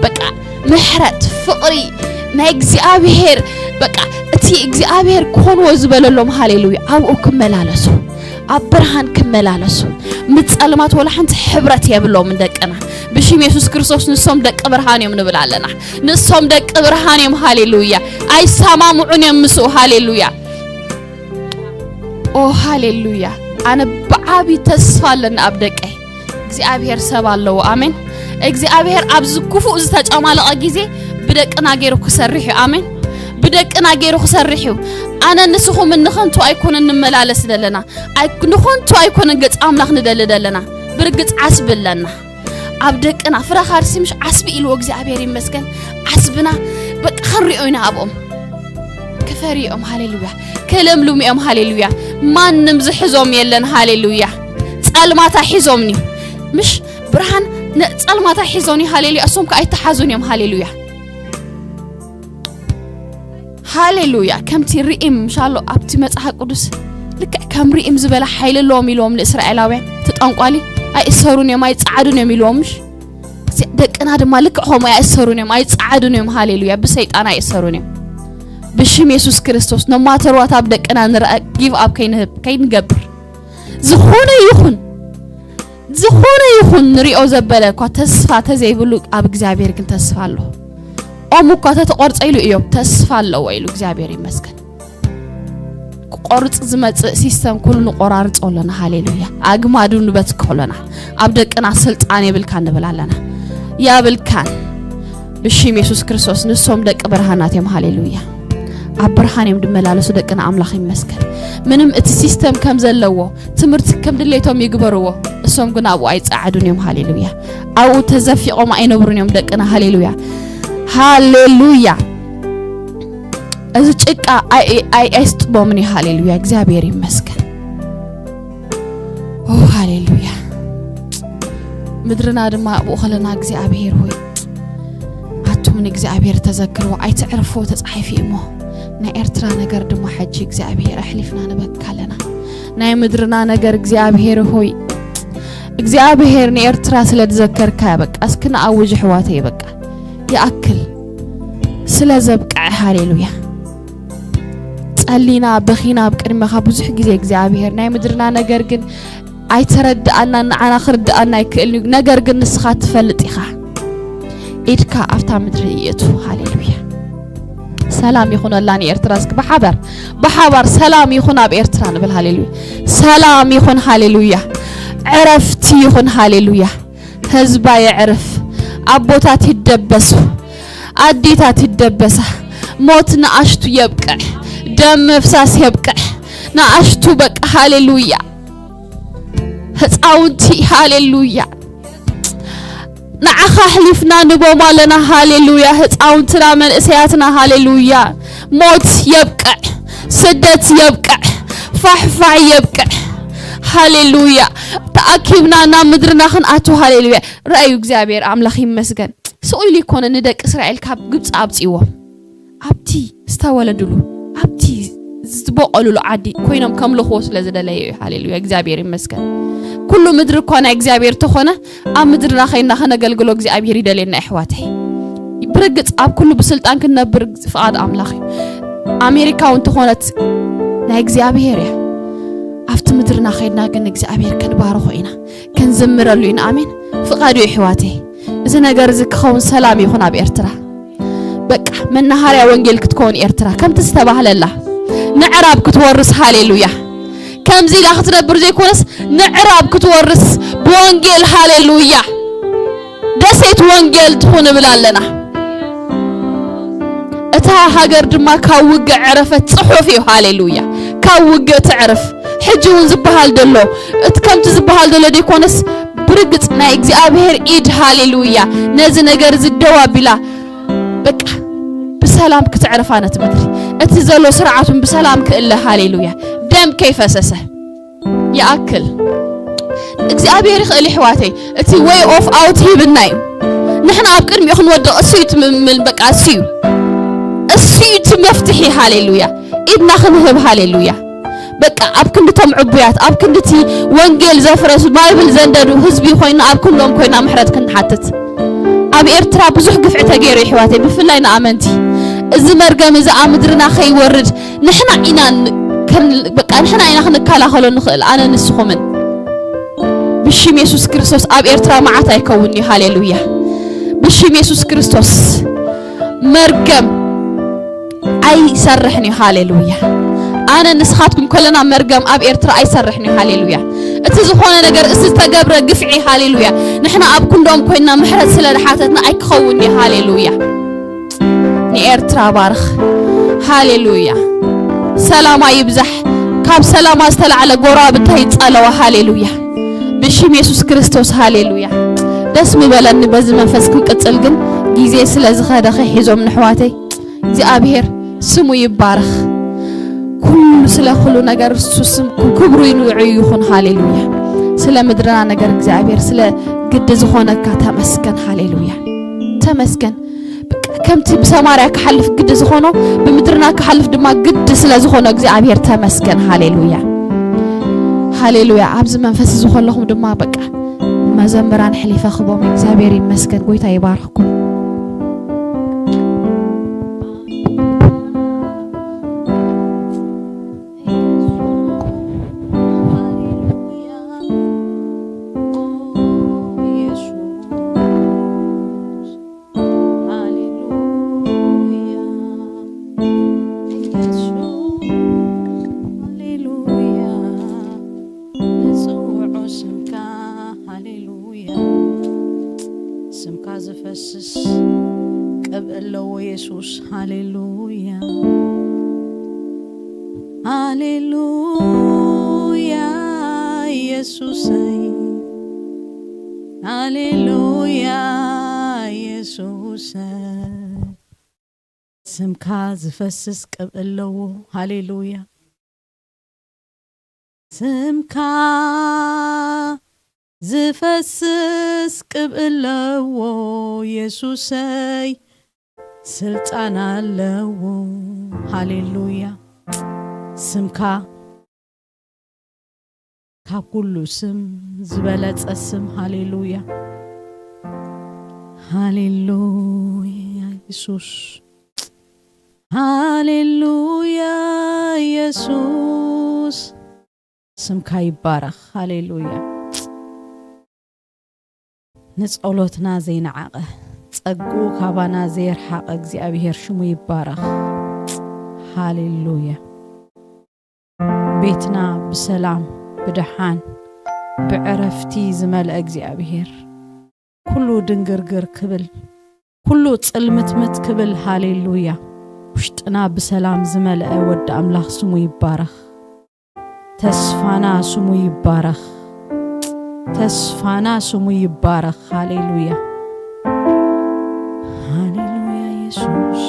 በቃ ምሕረት፣ ፍቕሪ ናይ እግዚኣብሔር፣ በቃ እቲ እግዚኣብሔር ኮንዎ ዝበለሎም፣ ሃሌሉያ፣ ኣብኡ ክመላለሱ፣ ኣብ ብርሃን ክመላለሱ፣ ምስ ጸልማት ወላ ሓንቲ ሕብረት የብሎም ደቅና። ብሽም የሱስ ክርስቶስ ንሶም ደቂ ብርሃን እዮም ንብል ኣለና። ንሶም ደቂ ብርሃን እዮም። ሃሌሉያ። ኣይሰማምዑን እዮም ምስኡ። ሃሌሉያ። ኦ ሃሌሉያ። ኣነ ብዓቢ ተስፋ ኣለኒ ኣብ ደቀይ። እግዚኣብሔር ሰብ ኣለዎ። ኣሜን። እግዚኣብሔር ኣብዚ ክፉእ ዝተጨማለቐ ግዜ ብደቅና ገይሩ ክሰርሕ እዩ። ኣሜን። ብደቅና ገይሩ ክሰርሕ እዩ። ኣነ ንስኹምን ንኸንቱ ኣይኮነን ንመላለስ ደለና። ኣይ-፣ ንኸንቱ ኣይኮነን ገጽ ኣምላኽ ንደሊ ደለና። ብርግጽ ዓስቢ ኣለና። ኣብ ደቅና ፍረ ካርሲ ምሽ ዓስቢ ኢልዎ እግዚኣብሔር ይመስገን። ዓስብና በቃ ክንሪኦ ኢና ኣብኦም። ክፈርዩ እዮም። ሃሌሉያ። ክልምልሙ እዮም። ሃሌሉያ። ማንም ዝሕዞም የለን። ሃሌሉያ። ጸልማታ ሒዞምኒ። ምሽ ብርሃን ነ-፣ ጸልማታ ሒዞኒ። ሃሌሉያ። እሶም ከኣ ኣይተሓዙን እዮም። ሃሌሉያ። ሃሌሉያ። ከምቲ ርኢም ምሻሎ ኣብቲ መጽሓፍ ቅዱስ ልክዕ ከም ርኢም ዝበለ ሓይሊ ኣለዎም ኢልዎም ንእስራኤላውያን። እቲ ጠንቋሊ ኣይእሰሩን እዮም፣ ኣይጸዓዱን እዮም ኢልዎም ምሽ? እዚ ደቅና ድማ ልክዕ ከምኡ ኣይእሰሩን እዮም፣ ኣይጸዓዱን እዮም። ሃሌሉያ። ብሰይጣን ኣይእሰሩን እዮም። ብሽም የሱስ ክርስቶስ no matter what ኣብ ደቅና ንርኣ ጊቭ ኣፕ ከይንህብ፣ ከይንገብር። ዝኾነ ይኹን፣ ዝኾነ ይኹን ንሪኦ ዘበለ እኳ ተስፋ ተዘይብሉ ኣብ እግዚኣብሔር ግን ተስፋ ኣሎ። ኦም እኳ ተተቆርጸ ኢሉ እዮም ተስፋ ኣለዎ ኢሉ እግዚኣብሔር ይመስገን። ክቆርጽ ዝመጽእ ሲስተም ኩሉ ንቆራርጾ ኣለና። ሃሌሉያ። ኣግማዱ ንበትኮ ኣለና። ኣብ ደቅና ስልጣን የብልካ ንብል ኣለና። የብልካን። ብሽም የሱስ ክርስቶስ ንሶም ደቂ ብርሃናት እዮም። ሃሌሉያ። ኣብ ብርሃን እዮም ድመላለሱ ደቅና። ኣምላኽ ይመስገን። ምንም እቲ ሲስተም ከም ዘለዎ፣ ትምህርቲ ከም ድሌቶም ይግበርዎ፣ እሶም ግን ኣብኡ ኣይጸዓዱን እዮም። ሃሌሉያ። ኣብኡ ተዘፊቖም ኣይነብሩን እዮም ደቅና። ሃሌሉያ። ሃሌሉያ። እዚ ጭቃ ኣይ-፣ ኣይ-፣ ኣይስጥቦምን እዩ። ሃሌሉያ። እግዚኣብሔር ይመስገን። ኦ፣ ሃሌሉያ። ምድርና ድማ ኣብኡ ከለና እግዚኣብሔር ሆይ፣ ኣቱም ንእግዚኣብሔር ተዘክርዎ፣ ኣይትዕርፍዎ ተጻሒፉ እዩ እሞ፣ ናይ ኤርትራ ነገር ድማ ሕጂ እግዚኣብሔር ኣሕሊፍና ንበካ ኣለና። ናይ ምድርና ነገር እግዚኣብሔር ሆይ፣ እግዚኣብሔር ንኤርትራ ስለ ዝዘከርካያ በቃ፣ እስኪ ንኣውጅ ኣሕዋተይ በቃ፣ ይኣክል ስለ ዘብቅዐ፣ ሃሌሉያ። ጸሊና፣ በኺና ኣብ ቅድመኻ ብዙሕ ግዜ እግዚኣብሔር፣ ናይ ምድርና ነገር ግን ኣይተረድኣናን ንዓና ክርድኣና ኣይክእልን እዩ። ነገር ግን ንስኻ ትፈልጥ ኢኻ። ኢድካ ኣብታ ምድሪ ይእቱ። ሃሌሉያ። ሰላም ይኹነላ ንኤርትራ። እስኪ ብሓባር፣ ብሓባር ሰላም ይኹን ኣብ ኤርትራ ንብል። ሃሌሉያ። ሰላም ይኹን። ሃሌሉያ። ዕረፍቲ ይኹን። ሃሌሉያ። ህዝባ የዕርፍ። ኣቦታት ይደበሱ። ኣዴታት ይደበሳ። ሞት ንኣሽቱ የብቅዕ። ደም ምፍሳስ የብቅዕ። ንኣሽቱ በቃ ሃሌሉያ። ህፃውንቲ ሃሌሉያ። ንዓኻ ኣሕሊፍና ንቦም ኣለና። ሃሌሉያ። ህፃውንትና መንእሰያትና ሃሌሉያ። ሞት የብቅዕ። ስደት የብቅዕ። ፋሕፋሕ የብቅዕ። ሃሌሉያ። ተኣኪብና ናብ ምድርና ክንኣቱ። ሃሌሉያ። ረኣዩ እግዚኣብሔር ኣምላኽ ይመስገን። ስቕ ኢሉ ይኮነ ንደቂ እስራኤል ካብ ግብፂ ኣብፂዎም። ኣብቲ ዝተወለዱሉ፣ ኣብቲ ዝበቆሉሉ ዓዲ ኮይኖም ከምልኽዎ ስለ ዝደለየ እዩ። ሃሌሉያ፣ እግዚኣብሔር ይመስገን። ኩሉ ምድሪ እኳ ናይ እግዚኣብሔር ተኾነ፣ ኣብ ምድርና ኸይና ኸነገልግሎ እግዚኣብሔር ይደልየና፣ ኣሕዋተይ። ብርግጽ ኣብ ኩሉ ብስልጣን ክንነብር ፍቓድ ኣምላኽ እዩ። ኣሜሪካ እውን ተኾነት ናይ እግዚኣብሔር እያ። ኣብቲ ምድርና ኸይድና ግን እግዚኣብሔር ክንባርኾ ኢና፣ ክንዝምረሉ ኢና። ኣሜን። ፍቓዱ እዩ፣ ኣሕዋተይ። እዚ ነገር እዚ ክኸውን ሰላም ይኹን ኣብ ኤርትራ። በቃ መናሃርያ ወንጌል ክትከውን ኤርትራ ከምቲ ዝተባህለላ፣ ምዕራብ ክትወርስ። ሃሌሉያ። ከምዚ ኢላ ክትነብር ዘይኮነስ ምዕራብ ክትወርስ ብወንጌል። ሃሌሉያ። ደሴት ወንጌል ትኹን እብል ኣለና። እታ ሃገር ድማ ካብ ውግእ ዕረፈት ጽሑፍ እዩ። ሃሌሉያ። ካብ ውግእ ትዕርፍ። ሕጂ እውን ዝበሃል ዘሎ፣ እቲ ከምቲ ዝበሃል ዘሎ ደይኮነስ፣ ብርግጽ ናይ እግዚኣብሔር ኢድ፣ ሃሌሉያ፣ ነዚ ነገር እዚ ደው ኣቢላ፣ በቃ ብሰላም ክትዕርፋ ነቲ ምድሪ፣ እቲ ዘሎ ስርዓቱን ብሰላም ክእለ፣ ሃሌሉያ፣ ደም ከይፈሰሰ ይኣክል። እግዚኣብሔር ይኽእል፣ ይሕዋተይ። እቲ ወይ ኦፍ ኣውት ሂብና እዩ። ንሕና ኣብ ቅድሚኡ ክንወድቕ፣ እሱ እዩ እቲ ምምል፣ በቃ እሱ እዩ። እሱ እዩ እቲ መፍትሒ፣ ሃሌሉያ። ኢድና ክንህብ፣ ሃሌሉያ። በቃ ኣብ ክንዲ ቶም ዕቡያት፣ ኣብ ክንዲ እቲ ወንጌል ዘፍረሱ፣ ባይብል ዘንደዱ ህዝቢ ኮይና፣ ኣብ ክንዶም ኮይና ምሕረት ክንሓትት። ኣብ ኤርትራ ብዙሕ ግፍዒ ተገይሩ፣ ይሕዋተይ፣ ብፍላይ ንኣመንቲ። እዚ መርገም እዚ ኣብ ምድርና ከይወርድ ንሕና ኢና ን-፣ ከን-፣ በቃ ንሕና ኢና ክንከላኸሎ ንኽእል፣ ኣነ ንስኹምን። ብሽም የሱስ ክርስቶስ ኣብ ኤርትራ መዓት ኣይከውን እዩ። ሃሌሉያ። ብሽም የሱስ ክርስቶስ መርገም ኣይሰርሕን እዩ። ሃሌሉያ። ኣነ ንስኻትኩም ከለና መርገም ኣብ ኤርትራ ኣይሰርሕን እዩ። ሃሌሉያ። እቲ ዝኾነ ነገር፣ እዚ ዝተገብረ ግፍዒ፣ ሃሌሉያ፣ ንሕና ኣብ ክንዶም ኮይና ምሕረት ስለ ዝሓተትና ኣይክኸውን እዩ። ሃሌሉያ። ንኤርትራ ባርኽ። ሃሌሉያ። ሰላማ ይብዛሕ። ካብ ሰላማ ዝተላዕለ ጎረባብታ ይጸለዋ። ሃሌሉያ። ብሽም የሱስ ክርስቶስ፣ ሃሌሉያ። ደስ ምበለኒ በዚ መንፈስ ክንቅጽል፣ ግን ግዜ ስለ ዝኸደ ከሒዞም ንሕዋተይ። እግዚኣብሔር ስሙ ይባረኽ። ኩሉ ስለ ኩሉ ነገር እሱ ስም ክብሩ ንዑ ይኹን። ሃሌሉያ። ስለ ምድርና ነገር እግዚኣብሔር ስለ ግዲ ዝኾነካ ተመስገን። ሃሌሉያ። ተመስገን። በቃ ከምቲ ብሰማርያ ክሓልፍ ግዲ ዝኾኖ ብምድርና ክሓልፍ ድማ ግዲ ስለ ዝኾኖ እግዚኣብሔር ተመስገን። ሃሌሉያ። ሃሌሉያ። ኣብዚ መንፈስ እዚ ከለኹም ድማ በቃ መዘምራን ሕሊፈ ክቦም። እግዚኣብሔር ይመስገን። ጎይታ ይባርኽኩም። ሃሌሉያ። ንጽውዖ ስምካ፣ ሃሌሉያ። ስምካ ዝፈስስ ቅብእ ኣለዎ የሱስ፣ ሃሌሉያ። ሃሌሉያ የሱሰይ፣ ሃሌሉያ የሱሰይ። ስምካ ዝፈስስ ቅብእ ኣለዎ፣ ሃሌሉያ። ስምካ ዝፈስስ ቅብእ ኣለዎ የሱሰይ፣ ስልጣን ኣለዎ። ሃሌሉያ። ስምካ ካብ ኩሉ ስም ዝበለጸ ስም። ሃሌሉያ። ሃሌሉያ የሱስ። ሃሌሉያ የሱስ። ስምካ ይባረኽ። ሃሌሉያ። ንጸሎትና ዘይነዓቐ፣ ጸግኡ ካባና ዘየርሓቐ እግዚኣብሔር ሽሙ ይባረኽ። ሃሌሉያ። ቤትና ብሰላም፣ ብደሓን፣ ብዕረፍቲ ዝመልአ እግዚኣብሔር፣ ኩሉ ድንግርግር ክብል፣ ኩሉ ጽልምትምት ክብል፣ ሃሌሉያ። ውሽጥና ብሰላም ዝመልአ ወዲ ኣምላኽ ስሙ ይባረኽ። ተስፋና ስሙ ይባረኽ። ተስፋና ስሙ ይባረኽ። ሃሌሉያ። ሃሌሉያ የሱስ።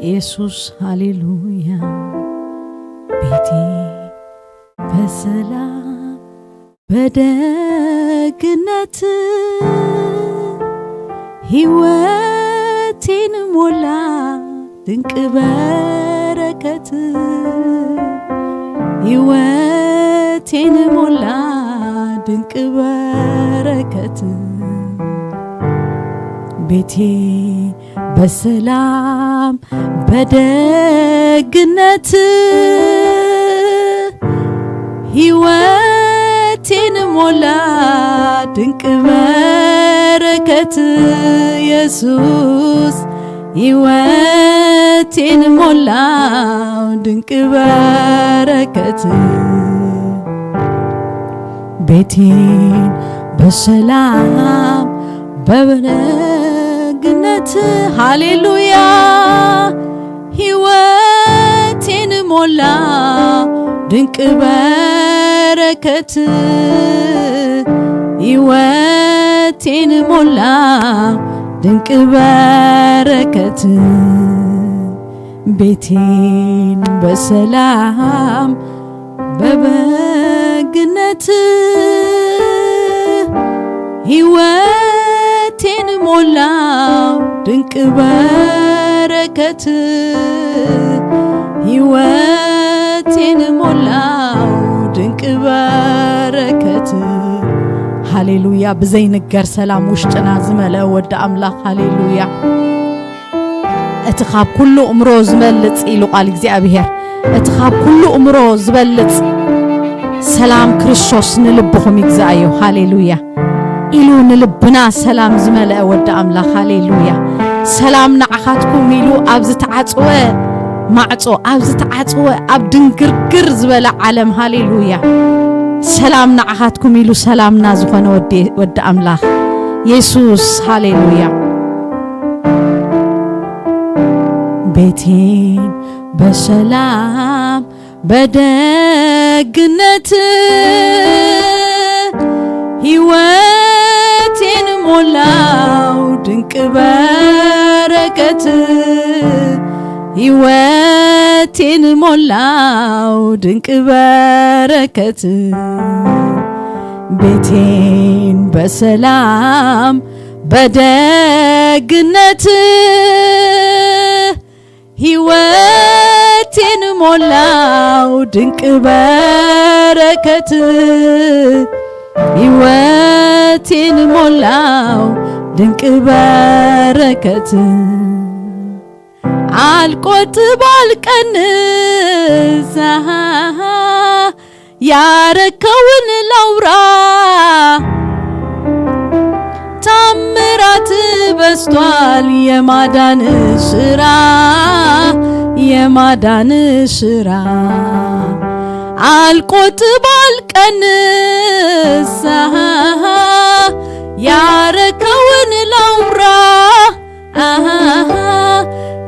የሱስ ሃሌሉያ። ቤቴ በሰላም በደግነት ሕይወቴን ሞላ ድንቅ በረከት። ሕይወቴን ሞላ ድንቅ በረከት። ቤቴ በሰላም በደግነት ሕይወቴን ሞላ ድንቅ በረከት። ኢየሱስ ሕይወቴን ሞላው ድንቅ በረከት። ቤቴን በሰላም በበደግነት ሃሌሉያ። ሕይወቴን ሞላ ድንቅ በረከት፣ ሕይወቴን ሞላ ድንቅ በረከት። ቤቴን በሰላም በበግነት ሕይወቴን ሞላው ድንቅ በረከት፣ ሕይወቴን ሞላው ድንቅ በረከት። ሃሌሉያ። ብዘይንገር ሰላም ውሽጥና ዝመልአ ወዲ ኣምላኽ። ሃሌሉያ። እቲ ካብ ኩሉ እምሮ ዝበልጽ ኢሉ ቃል እግዚኣብሔር፣ እቲ ካብ ኩሉ እምሮ ዝበልጽ ሰላም ክርስቶስ ንልብኹም ይግዛእዮ። ሃሌሉያ። ኢሉ ንልብና ሰላም ዝመልአ ወዲ ኣምላኽ። ሃሌሉያ። ሰላም ንዓኻትኩም ኢሉ ኣብ ዝተዓጽወ ማዕጾ፣ ኣብ ዝተዓጽወ፣ ኣብ ድንግርግር ዝበለ ዓለም፣ ሃሌሉያ፣ ሰላም ንዓኻትኩም ኢሉ ሰላምና ዝኾነ ወዲ፣ ወዲ ኣምላኽ የሱስ። ሃሌሉያ። ቤቴን በሰላም በደግነት ሕይወቴን ሞላው ድንቅ በረከት፣ ሕይወቴን ሞላው ድንቅ በረከት። ቤቴን በሰላም በደግነት ሕይወቴን ሞላው ድንቅ በረከት፣ ሕይወቴን ሞላው ድንቅ በረከት። አልቆጥብ አልቀንስ ያረከውን ላውራ፣ ታምራት በስቷል የማዳን ስራ፣ የማዳን ስራ። አልቆጥብ አልቀንስ ያረከውን ላውራ፣ አሃ፣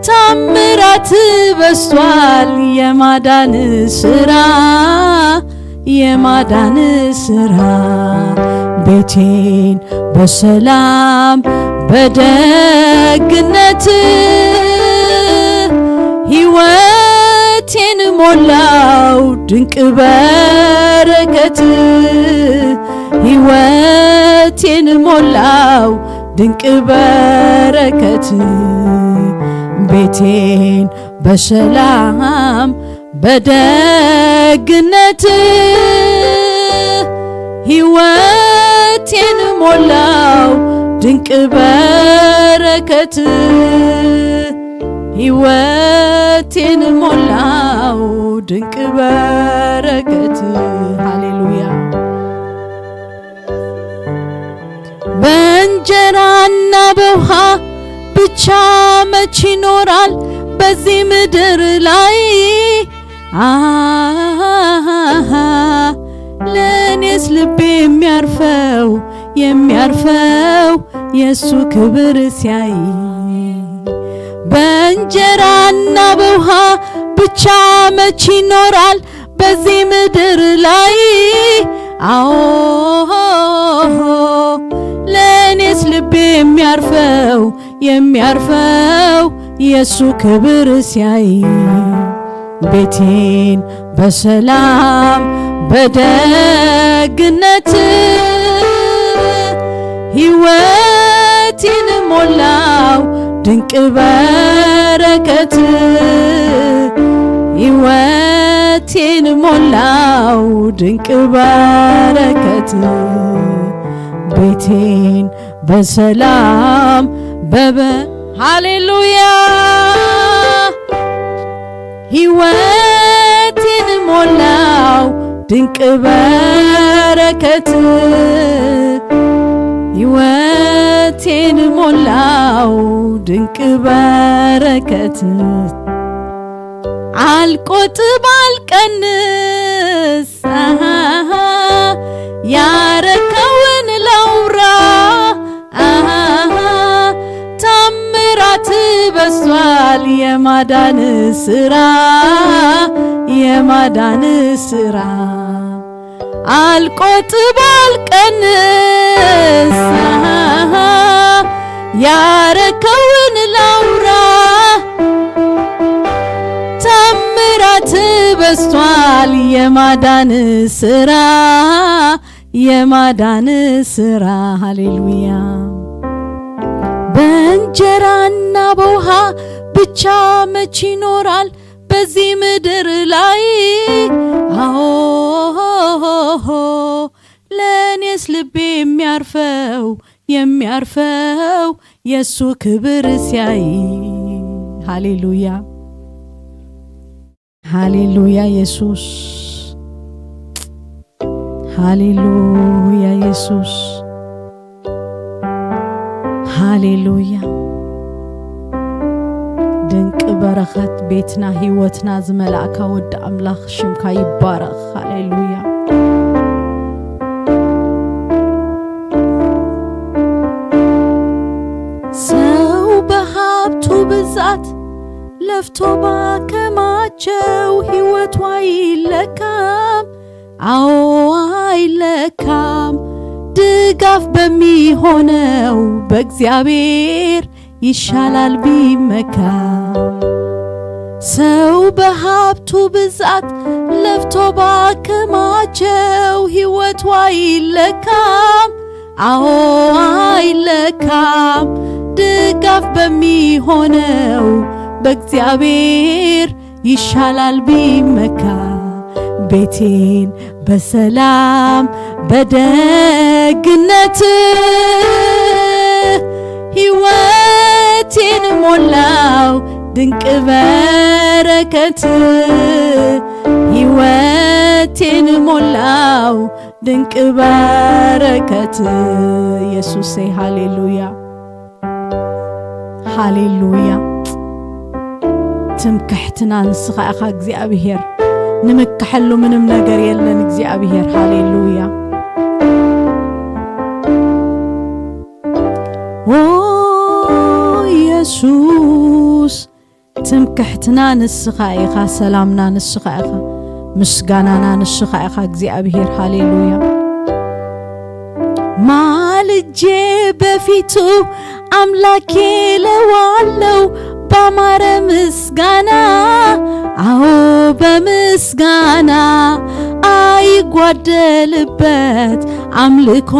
ታምራት በስቷል የማዳን ስራ፣ የማዳን ስራ። ቤቴን በሰላም በደግነት ሕይወቴን ሞላው ድንቅ በረከት፣ ሕይወቴን ሞላው ድንቅ በረከት። ቤቴን በሰላም በደግነት ሕይወቴን ሞላው ድንቅ በረከት፣ ሕይወቴን ሞላው ድንቅ በረከት። ሃሌሉያ። በእንጀራና በውሃ ብቻ መች ይኖራል በዚህ ምድር ላይ? አሃ፣ ለእኔስ ልቤ የሚያርፈው፣ የሚያርፈው የእሱ ክብር ሲያይ። በእንጀራና በውሃ ብቻ መች ይኖራል በዚህ ምድር ላይ? አዎ፣ ለእኔስ ልቤ የሚያርፈው፣ የሚያርፈው የእሱ ክብር ሲያይ። ቤቴን በሰላም በደግነት ሕይወቴን ሞላው ድንቅ በረከት፣ ሕይወቴን ሞላው ድንቅ በረከት። ቤቴን በሰላም በበ ሃሌሉያ። ሕይወቴን ሞላው ድንቅ በረከት፣ ሕይወቴን ሞላው ድንቅ በረከት። አልቆጥብ አልቀንስ፣ አሃ፣ ያረከውን ላውራ፣ አሃ፣ ታምር በስቷል የማዳን ስራ፣ የማዳን ስራ። አልቆጥብ አልቀንስ፣ ያረከውን ላውራ። ታምራት በስቷል የማዳን ስራ፣ የማዳን ስራ። ሃሌሉያ። በእንጀራና በውሃ ብቻ መች ይኖራል በዚህ ምድር ላይ? አዎ፣ ለእኔስ ልቤ የሚያርፈው፣ የሚያርፈው የእሱ ክብር ሲያይ። ሃሌሉያ፣ ሃሌሉያ ኢየሱስ፣ ሃሌሉያ ኢየሱስ፣ ሃሌሉያ። ድንቅ በረኸት ቤትና ህይወትና ዝመላእካ ወዲ ኣምላኽ ሽምካ ይባረኽ። ሃሌሉያ። ሰው በሀብቱ ብዛት ለፍቶ ባከማቸው ህይወቱ አይለካም። አዎ አይለካም። ድጋፍ በሚሆነው በእግዚአብሔር ይሻላል ቢመካ። ሰው በሀብቱ ብዛት ለፍቶ ባከማቸው ህይወቱ አይለካም። አዎ አይለካም። ድጋፍ በሚሆነው በእግዚአብሔር ይሻላል ቢመካ። ቤቴን በሰላም በደግነት ህይወቴን ሞላው ድንቅ በረከት፣ ህይወቴን ሞላው ድንቅ በረከት። ኢየሱሴ ሃሌሉያ፣ ሃሌሉያ። ትምክሕትና ንስኻ ኢኻ እግዚኣብሔር። ንምክሐሉ ምንም ነገር የለን እግዚኣብሔር። ሃሌሉያ። ኦ ኢየሱስ፣ ትምክሕትና ንስኻ ኢኻ፣ ሰላምና ንስኻ ኢኻ፣ ምስጋናና ንስኻ ኢኻ እግዚኣብሔር። ሃሌሉያ። ማልጄ በፊቱ አምላኬ ለዋለው ባማረ ምስጋና፣ አዎ በምስጋና አይጓደልበት አምልኮ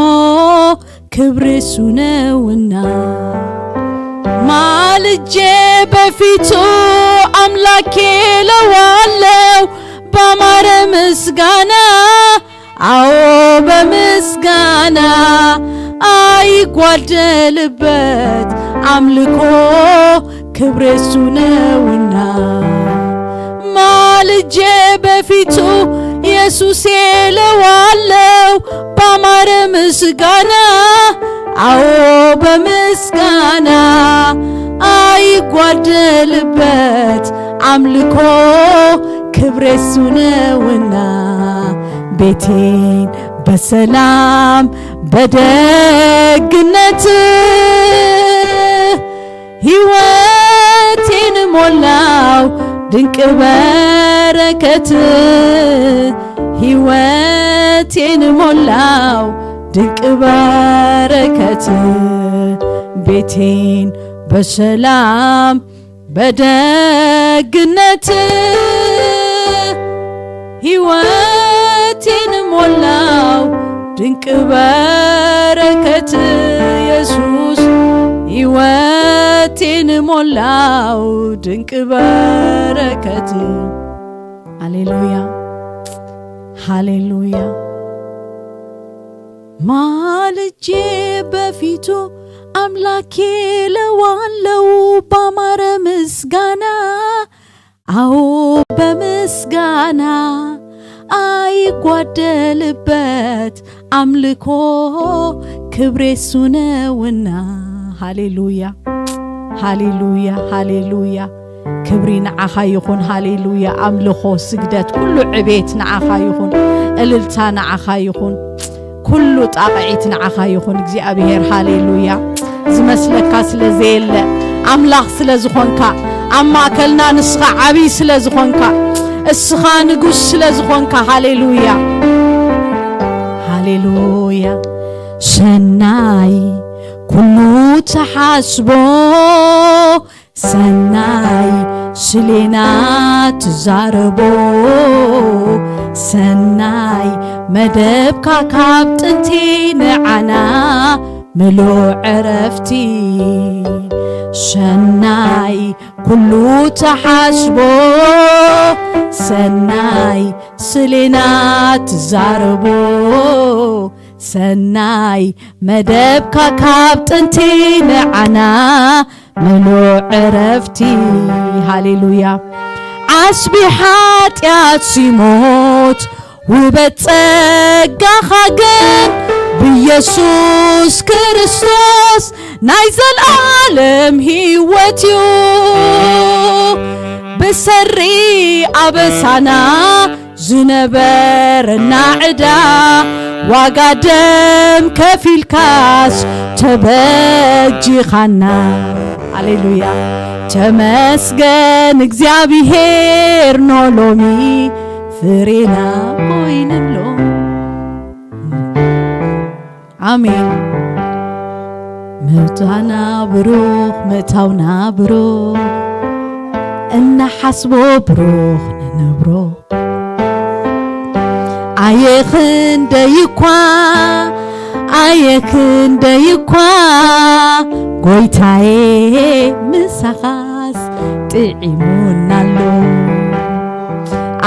ክብር እሱ ነውና። ማልጄ በፊቱ አምላኬ ለዋለው ባማረ ምስጋና፣ አዎ በምስጋና አይጓደልበት አምልኮ ክብር እሱ ነውና። ማልጄ በፊቱ ኢየሱሴ ለዋለው ባማረ ምስጋና፣ አዎ በምስጋና አይጓደልበት አምልኮ ክብር እሱ ነውና። ቤቴን በሰላም በደግነት ህይወቴን ሞላው ድንቅ በረከት፣ ህይወቴን ሞላው ድንቅ በረከት። ቤቴን በሰላም በደግነት ህይወቴን ሞላው ድንቅ በረከት። ኢየሱስ ህይወቴን ሞላው ድንቅ በረከት። ሃሌሉያ፣ ሃሌሉያ። ማልጄ በፊቱ አምላኬ ለዋለው ባማረ ምስጋና፣ አዎ በምስጋና አይጓደልበት አምልኮ ክብሬ እሱ ነውና። ሃሌሉያ፣ ሃሌሉያ፣ ሃሌሉያ። ክብሪ ንዓኻ ይኹን። ሃሌሉያ። ኣምልኾ፣ ስግደት፣ ኩሉ ዕቤት ንዓኻ ይኹን። እልልታ ንዓኻ ይኹን። ኩሉ ጣቕዒት ንዓኻ ይኹን እግዚኣብሔር። ሃሌሉያ። ዝመስለካ ስለ ዘየለ፣ ኣምላኽ ስለ ዝኾንካ፣ ኣብ ማእከልና ንስኻ ዓብዪ ስለ ዝኾንካ፣ እስኻ ንጉስ ስለ ዝኾንካ፣ ሃሌሉያ፣ ሃሌሉያ። ሰናይ ኩሉ ተሓስቦ፣ ሰናይ ስሌና ትዛረቦ፣ ሰናይ መደብካ ካብ ጥንቲ ንዓና ምሉእ ዕረፍቲ። ሰናይ ኩሉ ተሓስቦ፣ ሰናይ ስሌና ትዛረቦ፣ ሰናይ መደብካ ካብ ጥንቲ ንዓና ምሉእ ዕረፍቲ። ሃሌሉያ። ዓስቢ ሓጢኣት ሲሞት ውበት ጸጋኻ ግን ብኢየሱስ ክርስቶስ ናይ ዘልኣለም ህይወት እዩ። ብሰሪ ኣበሳና ዝነበረና ዕዳ ዋጋ ደም ከፊልካስ ተበጂኻና። ሃሌሉያ። ተመስገን እግዚኣብሔር ኖ ሎሚ ፍሬና ኮይንሎ። ኣሜን። ምውጻና ብሩኽ፣ ምእታውና ብሩኽ፣ እናሓስቦ ብሩኽ ንነብሮ። ኣየ ክንደይ እኳ፣ ኣየ ክንደይ እኳ፣ ጎይታዬ ምሳኻስ ጥዒሙና ኣሎ።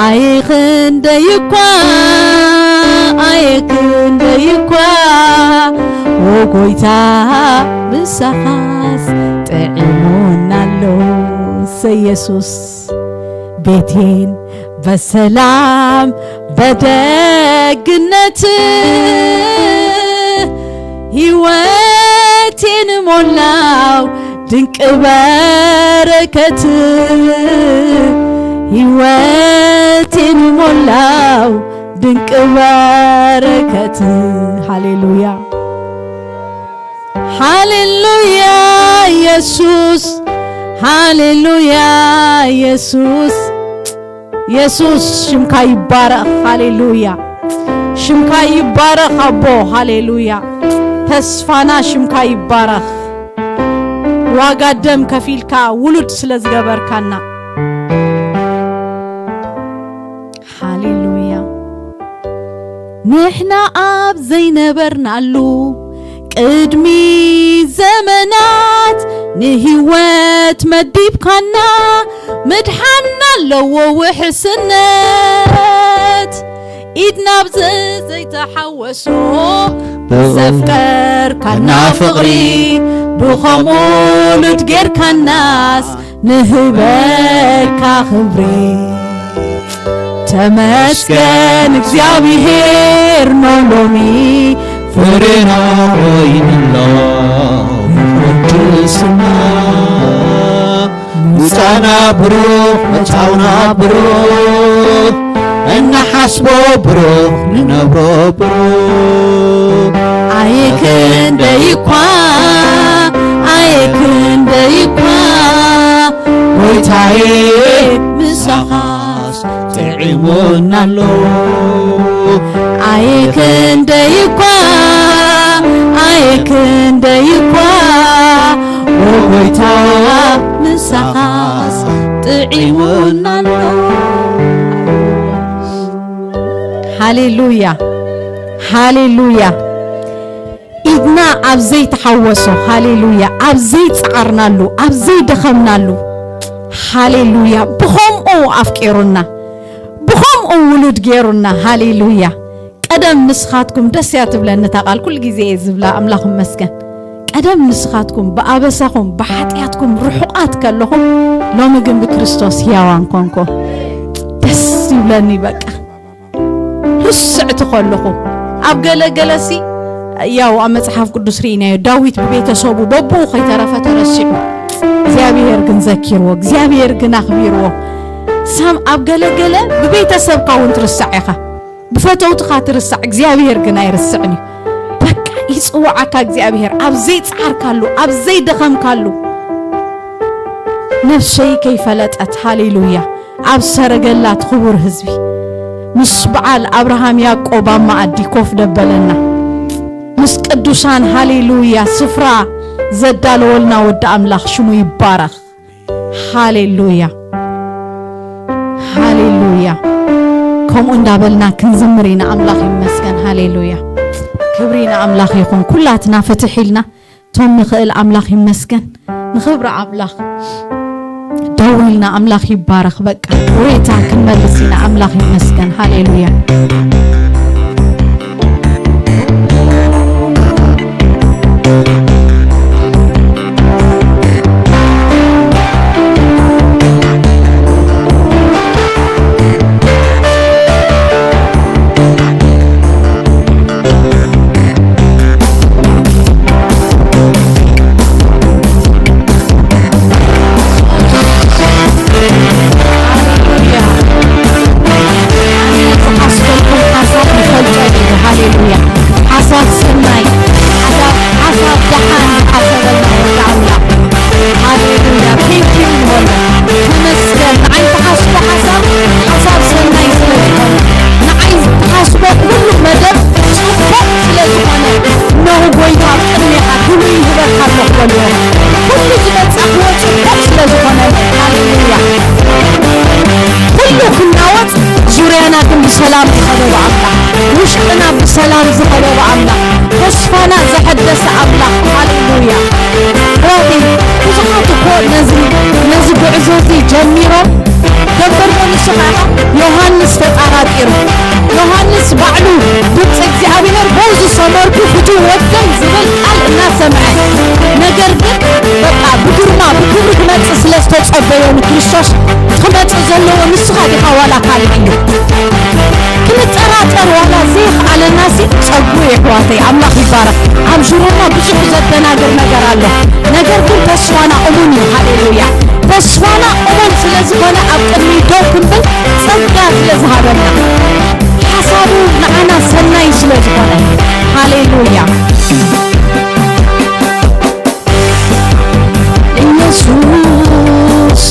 ኣየ ክንደይ እኳ፣ ኣየ ክንደይ እኳ፣ ኦ ጎይታ ምሳኻስ ጥዒሙና ኣሎ። እሰይ የሱስ። ቤቴን በሰላም በደግነት ህይወቴን ሞላው ድንቅ በረከት፣ ህይወቴን ሞላው ድንቅ በረከት። ሃሌሉያ፣ ሃሌሉያ ኢየሱስ፣ ሃሌሉያ ኢየሱስ። የሱስ ሽምካ ይባረኽ። ሃሌሉያ። ሽምካ ይባረኽ ኣቦ። ሃሌሉያ። ተስፋና ሽምካ ይባረኽ። ዋጋ ደም ከፊልካ ውሉድ ስለ ዝገበርካና። ሃሌሉያ። ንሕና ኣብ ዘይነበርናሉ ቅድሚ ዘመናት ንህይወት መዲብካና፣ ምድሓንና ኣለዎ ውሕስነት። ኢድና ኣብ ዘይተሓወሶ ብዘፍቀርካና ፍቕሪ፣ ብኸምኡ ውሉድ ጌርካናስ ንህበካ ክብሪ። ተመስገን እግዚኣብሔር ኖ ሎሚ ፍሬና ኮይንሎ ቅድስና። ምውፃና ብሩኽ፣ ምእታውና ብሩኽ፣ እንሓስቦ ብሩኽ፣ ንነብሮ ብሩኽ። ኣየ ክንደይ እኳ፣ ኣየ ክንደይ እኳ፣ ጎይታዬ ምሳኻስ ጥዒሙና ኣሎ። ኣየ ክንደይ እኳ፣ ኣየ ክንደይ እኳ፣ ኦ ጎይታ ምሳኻስ ጥዒሙና ኣሎ። ሃሌሉያ፣ ሃሌሉያ። ኢድና ኣብ ዘይተሓወሶ፣ ሃሌሉያ፣ ኣብ ዘይጸዓርናሉ፣ ኣብ ዘይደኸምናሉ፣ ሃሌሉያ፣ ብኸምኡ ኣፍቂሩና፣ ብኸምኡ ውሉድ ገይሩና፣ ሃሌሉያ። ቀደም ንስኻትኩም፣ ደስ እያ ትብለኒ እታ ቃል፣ ኩሉ ግዜ እየ ዝብላ፣ ኣምላኽ ይመስገን። ቀደም ንስኻትኩም ብኣበሳኹም ብሓጢኣትኩም ርሑቓት ከለኹም፣ ሎሚ ግን ብክርስቶስ ሕያዋን ኮንኩ። ደስ ይብለኒ በቃ። ርስዕቲ ከለኹ፣ ኣብ ገለ ገለሲ፣ ያው ኣብ መጽሓፍ ቅዱስ ርኢናዮ፣ ዳዊት ብቤተሰቡ በብኡ ከይተረፈ ተረሲዑ። እግዚኣብሔር ግን ዘኪርዎ፣ እግዚኣብሔር ግን ኣኽቢርዎ። ሳም ኣብ ገለ ገለ ብቤተሰብካ እውን ትርሳዕ ኢኻ፣ ብፈተውትኻ ትርሳዕ፣ እግዚኣብሔር ግን ኣይርስዕን እዩ። በቃ ይጽውዓካ እግዚኣብሔር፣ ኣብ ዘይጸዓርካሉ፣ ኣብ ዘይደኸምካሉ። ነፍሰይ ከይፈለጠት፣ ሃሌሉያ፣ ኣብ ሰረገላት ክቡር ህዝቢ፣ ምስ በዓል ኣብርሃም ያዕቆብ ኣብ መኣዲ ኮፍ ደበለና። ምስ ቅዱሳን፣ ሃሌሉያ፣ ስፍራ ዘዳለወልና ወዲ ኣምላኽ ሽሙ ይባረኽ። ሃሌሉያ፣ ሃሌሉያ። ከምኡ እንዳበልና ክንዝምር ኢና። ኣምላኽ ይመስገን። ሃሌሉያ፣ ክብሪ ንኣምላኽ ይኹን። ኩላትና ፍትሕ ኢልና፣ ቶም ንኽእል ኣምላኽ ይመስገን። ንኽብሪ ኣምላኽ ደው ኢልና፣ ኣምላኽ ይባረኽ። በቃ፣ ጎይታ ክንመልስ ኢና። ኣምላኽ ይመስገን። ሃሌሉያ። ሃሌሉያ። ሓሳብ ይፈልጦ እዩ። ሃሌሉያ። ሓሳብ ሰናይ፣ ሓሳብ፣ ሓሳብ ደሓን ዝሓሰበልና ወዲ ኣምላኽ። ሃሌሉያ። Thank you ይበሎ። ተመስገን። ንዓይ ትሓስቦ ሓሳብ፣ ሓሳብ ሰናይ ስለ ዝኾነ፣ ንዓይ ትሓስቦ ኩሉ መደብ ጽቡቕ ስለ ዝኾነ፣ እነሆ ጎይታ ኣብ ቅድሜኻ ክብሪ ይህበካ ኣለኹ በልዎ። ኩሉ ዝመጻእክዎ ጽቡቕ ስለ ዝኾነ፣ ሃሌሉያ። ኩሉ ክናወጽ ዙርያና ግን ብሰላም ዝኸበበ ኣምላኽ፣ ውሽጥና ብሰላም ዝኸበበ ኣምላኽ፣ ተስፋና ዘሐደሰ ኣምላኽ፣ ሃሌሉያ። ኣሕዋተይ፣ ብዙሓት እኮ ነዚ፣ ነዚ ጉዕዞ እዚ ጀሚሮም፣ ደንበርበ ንስኻ ኢኻ። ዮሃንስ ተጣራጢሩ። ዮሃንስ ባዕሉ ድምፂ እግዚኣብሔር በዚ ሰመርኩ ፍትው ወደይ ዝብል ቃል እናሰምዐ፣ ነገር ግን በቃ ብግርማ ብክብሪ ክመፅእ ስለ ዝተፀበዮ ንክርስቶስ ክመፅእ ዘለዎ ንስኻ ዲኻ ዋላ ካልእ እዩ? ክንጠራጠር ዋላ ዘይኽኣለና ሲ ጸጉ የሕዋተይ፣ ኣምላኽ ይባረኽ። ኣብ ዙርያና ብዙሕ ዘደናግር ነገር ኣሎ፣ ነገር ግን ተስፋና እሙን እዩ። ሃሌሉያ። ተስፋና እሙን ስለ ዝኾነ ኣብ ቅድሚ ደው ክንብል ጸጋ ስለ ዝሃበና፣ ሓሳቡ ንዓና ሰናይ ስለ ዝኾነ፣ ሃሌሉያ። ኢየሱስ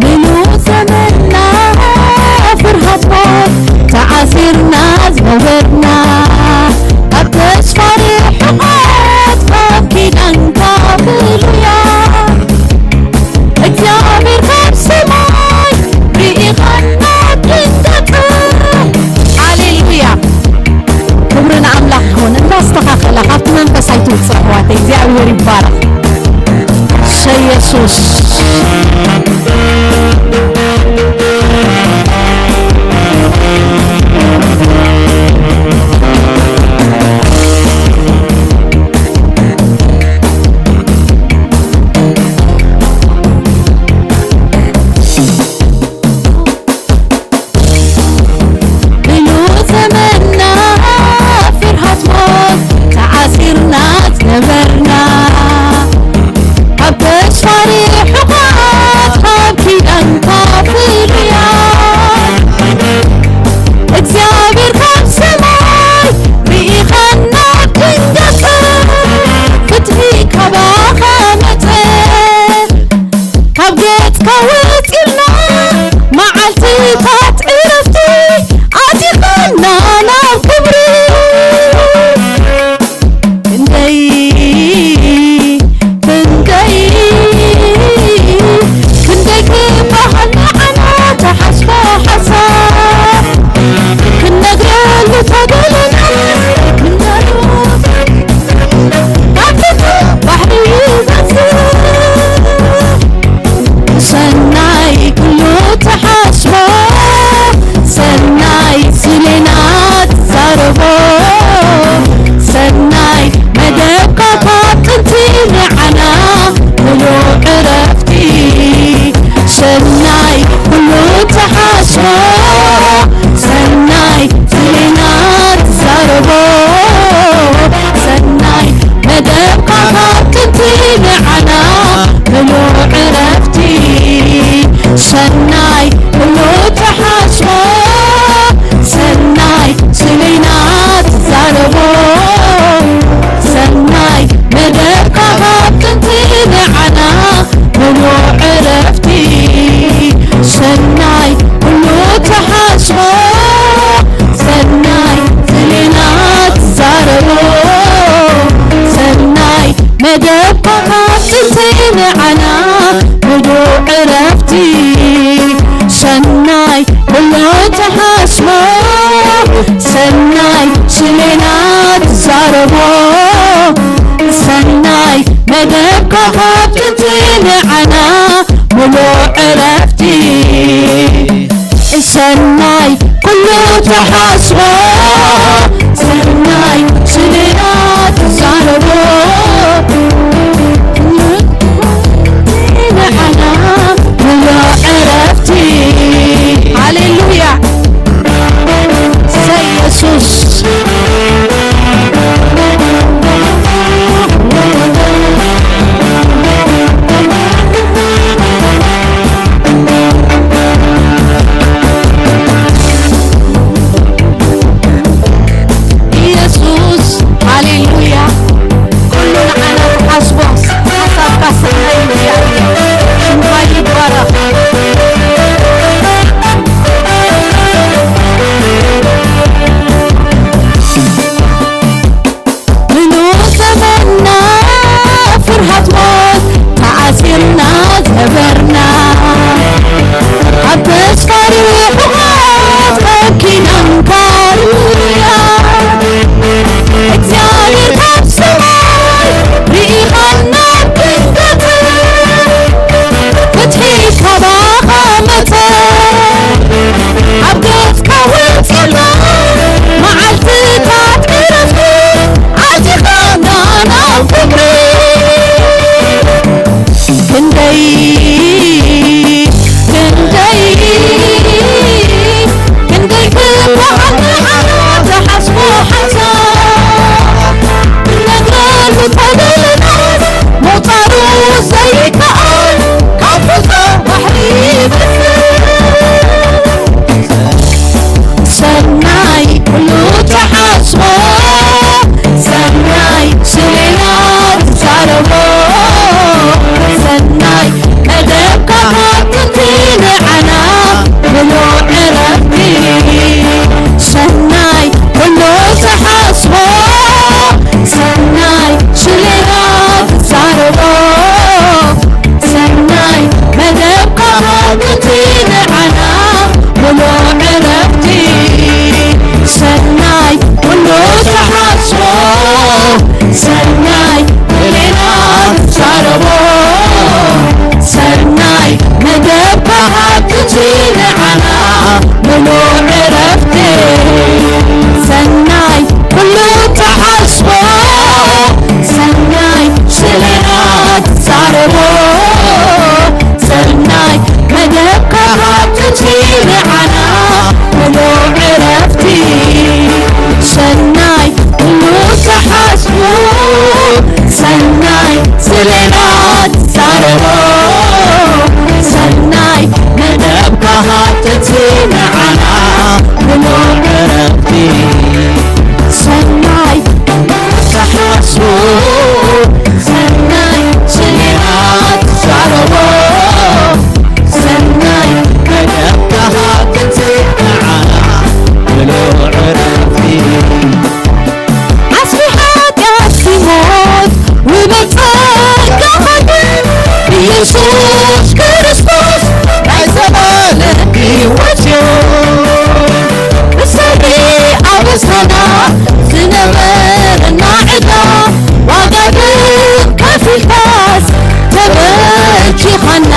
ምሉእ ዘመንና ፍርሃት ሞት ተኣሲርና ዝነበርና፣ ኣብ ተስፋ ርሑቓት ቃል ኪዳን ተሓስቦ ሰናይ ስሌና ትዛረቦ ንዓና ምሉእ ዕረፍቲ። ሃሌሉያ። እሰይ የሱስ። ኢየሱስ፣ ሃሌሉያ። ኩሉ ንዓና ዝሓስቦ ሓሳብካ ሰናይ እዩ እግዚኣብሔር። ሽምካ ይባረኽ። ምሉ ዘመንና ፍርሃት ሞት ተኣሲርና ዝነበርና፣ ኣብ ተስፋ ርሑቓት ፈኪናንካ ርያ። እግዚኣብሔር ካብ ሰማይ ርኢኻና ድንገት፣ ፍትሒ ካባኻ መጸ። ኣብ ገጽካ ወጺና መዓልትታት ዕረፍቲ ኣዚኻና ናብ ፍቕሪ። ክንደይ፣ ክንደይ፣ ክንደይ ክበሃል ንዓና ተሓስቦ ሓሳብ። ክነግረሉ ተደለናስ ምቑጻሩ ዘይከኣል ካብ ፍጹም ባሕሪ ይበዝሕ። ሰናይ ኩሉ ተሓስቦ፣ ሰናይ ስሌና ትዛረቦ፣ ሰናይ መደብካ ካብ ጥንቲ ንዓና ምሉእ ዕረፍቲ። ሰናይ ኩሉ ተሓስቦ፣ ሰናይ ስሌና ትዛረቦ፣ ሰናይ መደብካ ካብ ጥንቲ ንዓና ምሉእ ዕረፍቲ። ሰናይ ኩሉ ተሓስቦ፣ ሰናይ ስሌና ትዛረቦ፣ ሰናይ መደብካ ካብ ጥንቲ ንዓና ምሉእ ዕረፍቲ። ሰናይ ኩሉ ተሓስቦ፣ ሰናይ ስሌና ትዛረቦ፣ ሰናይ መደብካ ካብ ጥንቲ ንዓና ምሉእ ዕረፍቲ። ሰናይ ኩሉ ተሓስቦ፣ ሰናይ ስሌና ትዛረቦ፣ ሰናይ መደብካ ካብ ጥንቲ ንዓና ምሉእ ዕረፍቲ። ሰናይ ተሓስቦ፣ ሰናይ ስሌና ትዛረቦ፣ ሰናይ መደብካ ካብ ጥንቲ ንዓና ምሉእ ዕረፍቲ። ዓስቢ ሓጢኣት ሲሞት ውበት ጸጋኻ ግን ኢየሱስ ክርስቶስ ናይ ዘላለም ህይወት እዩ። ብሰሪ ኣበሳና ዝነበረና ዕዳ ዋጋ ግን ከፊልካስ ተበጂኻና።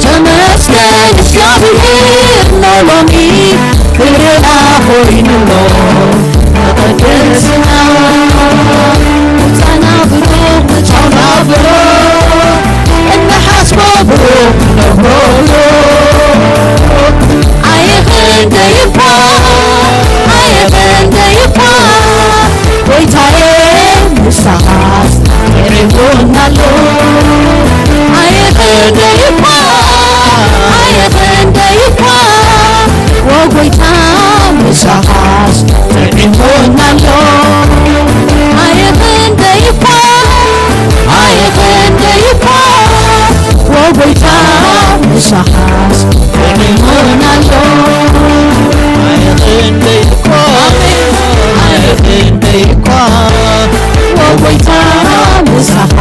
ተመስገን እግዚኣብሔር ነው ሎሚ ክብርና ኮይኑሎ መቐደስና። ምርጫና ብሩኽ፣ ምርጫና ብሩኽ፣ እንሓስቦ ብሩኽ ንብሎ። ኣየ ክንደይ እኳ፣ ኣየ ክንደይ እኳ፣ ጎይታየ ምሳኻስ ጥዒሙና ኣሎ። ኣየ ክንደይ እኳ፣ ኣየ ክንደይ እኳ፣ ወጎይታ ምሳኻስ ጥዒሙና ኣሎ። ኣየ ክንደይ እኳ፣ ኣየ ክንደይ እኳ፣ ወጎይታ ምሳኻስ ጥዒሙና ኣሎ። ኣየ ክንደይ እኳ፣ ኣየ ክንደይ እኳ፣ ወጎይታ ምሳኻ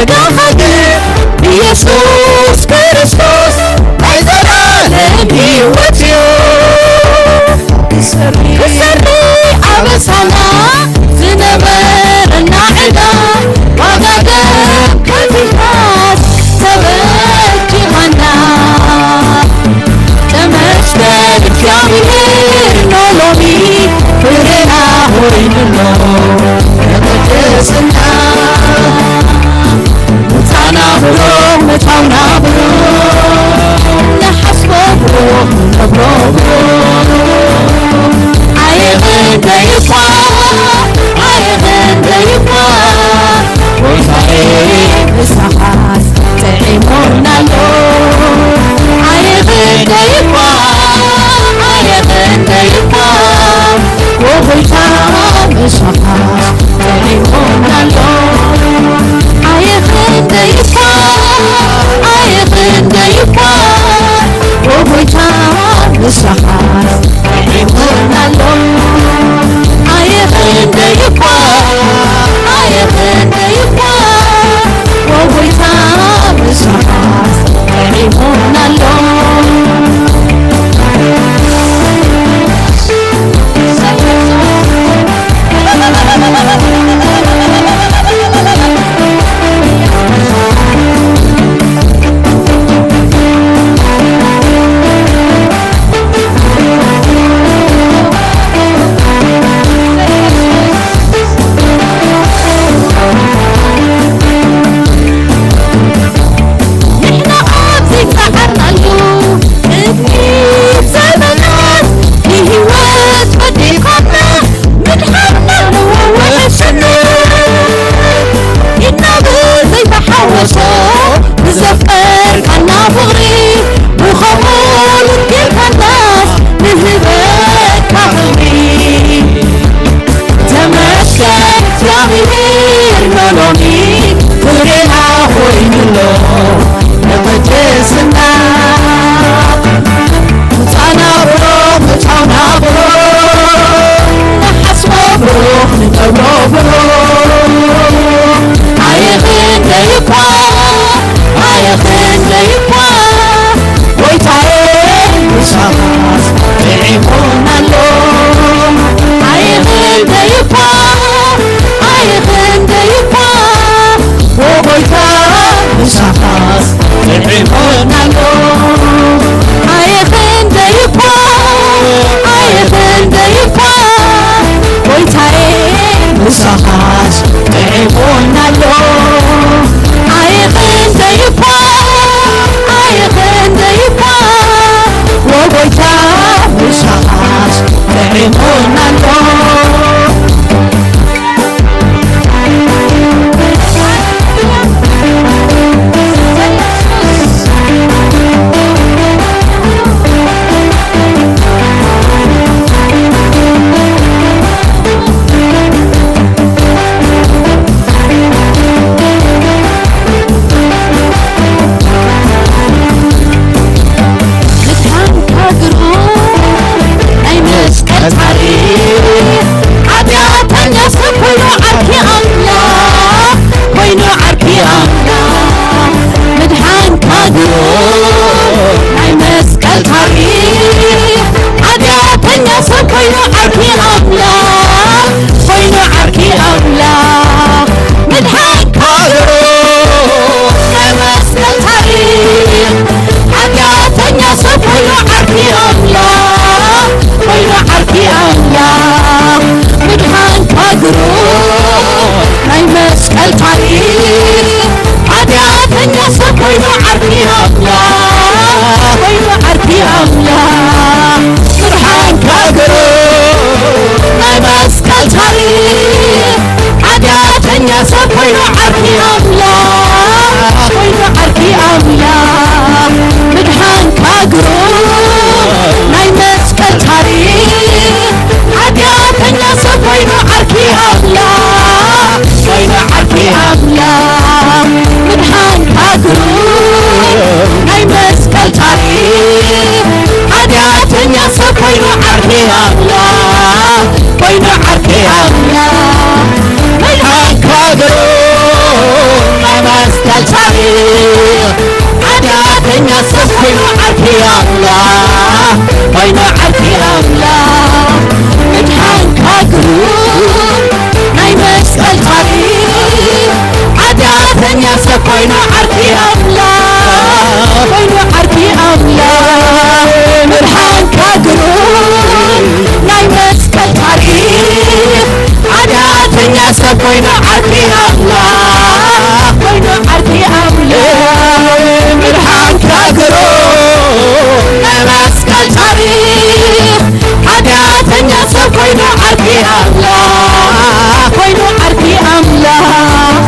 ጸጋኻ ግን ኢየሱስ ክርስቶስ ናይ ዘላለም ህይወት እዩ። ክሰሪ ኣበሳና ዝነበረና ዕዳ ዋጋ ደም ከፊልካስ ተበጅኻና። ተመስገን እግዚኣብሔር ኖሎሚ ክብርና ኮይኑሎ ተመደስና። ምጻና ብሩኽ ምጻውና ብሩኽ ንሓስቦ ብሩኽ ንነብሮ ብሩኽ። ኣየ ክንደይ እኳ ኣየ ክንደይ እኳ ጎይታዬ ምሳኻስ ጥዒሙና ኣሎ። ኣየ ክንደይ እኳ ኣየ ክንደይ እኳ ወጎይታ ምሳኻ ጥዒሙና ኣሎ። ኣየ ክንደይ እኳ ኣየ ክንደይ እኳ ወጎይታ ምሳኻ ጥዒሙና ኣሎ። ኣየ ክንደይ እኳ ኣየ ክንደይ እኳ ወጎይታ ምሳኻ ጥዒሙና ኣሎ። ንሕና ኣብዚ ዝጸዓርናሉ ቅድሚ ዘመናት ንህይወት ፈዲኻና ምድሓንና ንወወ ሕሽነት ኢድና ብዘይተሓወሶ ብዘፍቀርካና ፍቕሪ ብኸምኡ ልክዕካናስ ንህበካ ክብሪ። ተመስገን እግዚኣብሔር ንሎሚ ፍሬና ኮይኑሎ ንቅድስና። ምጻና ብሩኽ ምጻውና ብሩኽ ንሓስቦ ብሩኽ ንገብሮ ብሩኽ። ኣየ ክንደይ እኳ ኣየ ክንደይ እኳ ጎይታዬ ምሳኻስ ጥዒሙና ኣሎ። ኣየ ክንደይ እኳ ኣየ ክንደይ እኳ ሰብ ኮይኑ ዓርኪ ኣምላኽ፣ ኮይኑ ዓርኪ ኣምላኽ፣ ምድሓን ክነግሮ ናይ መስቀል ታሪኽ። ሓጢኣተኛ ሰብ ኮይኑ ዓርኪ ኣምላኽ፣ ኮይኑ ዓርኪ ኣምላኽ፣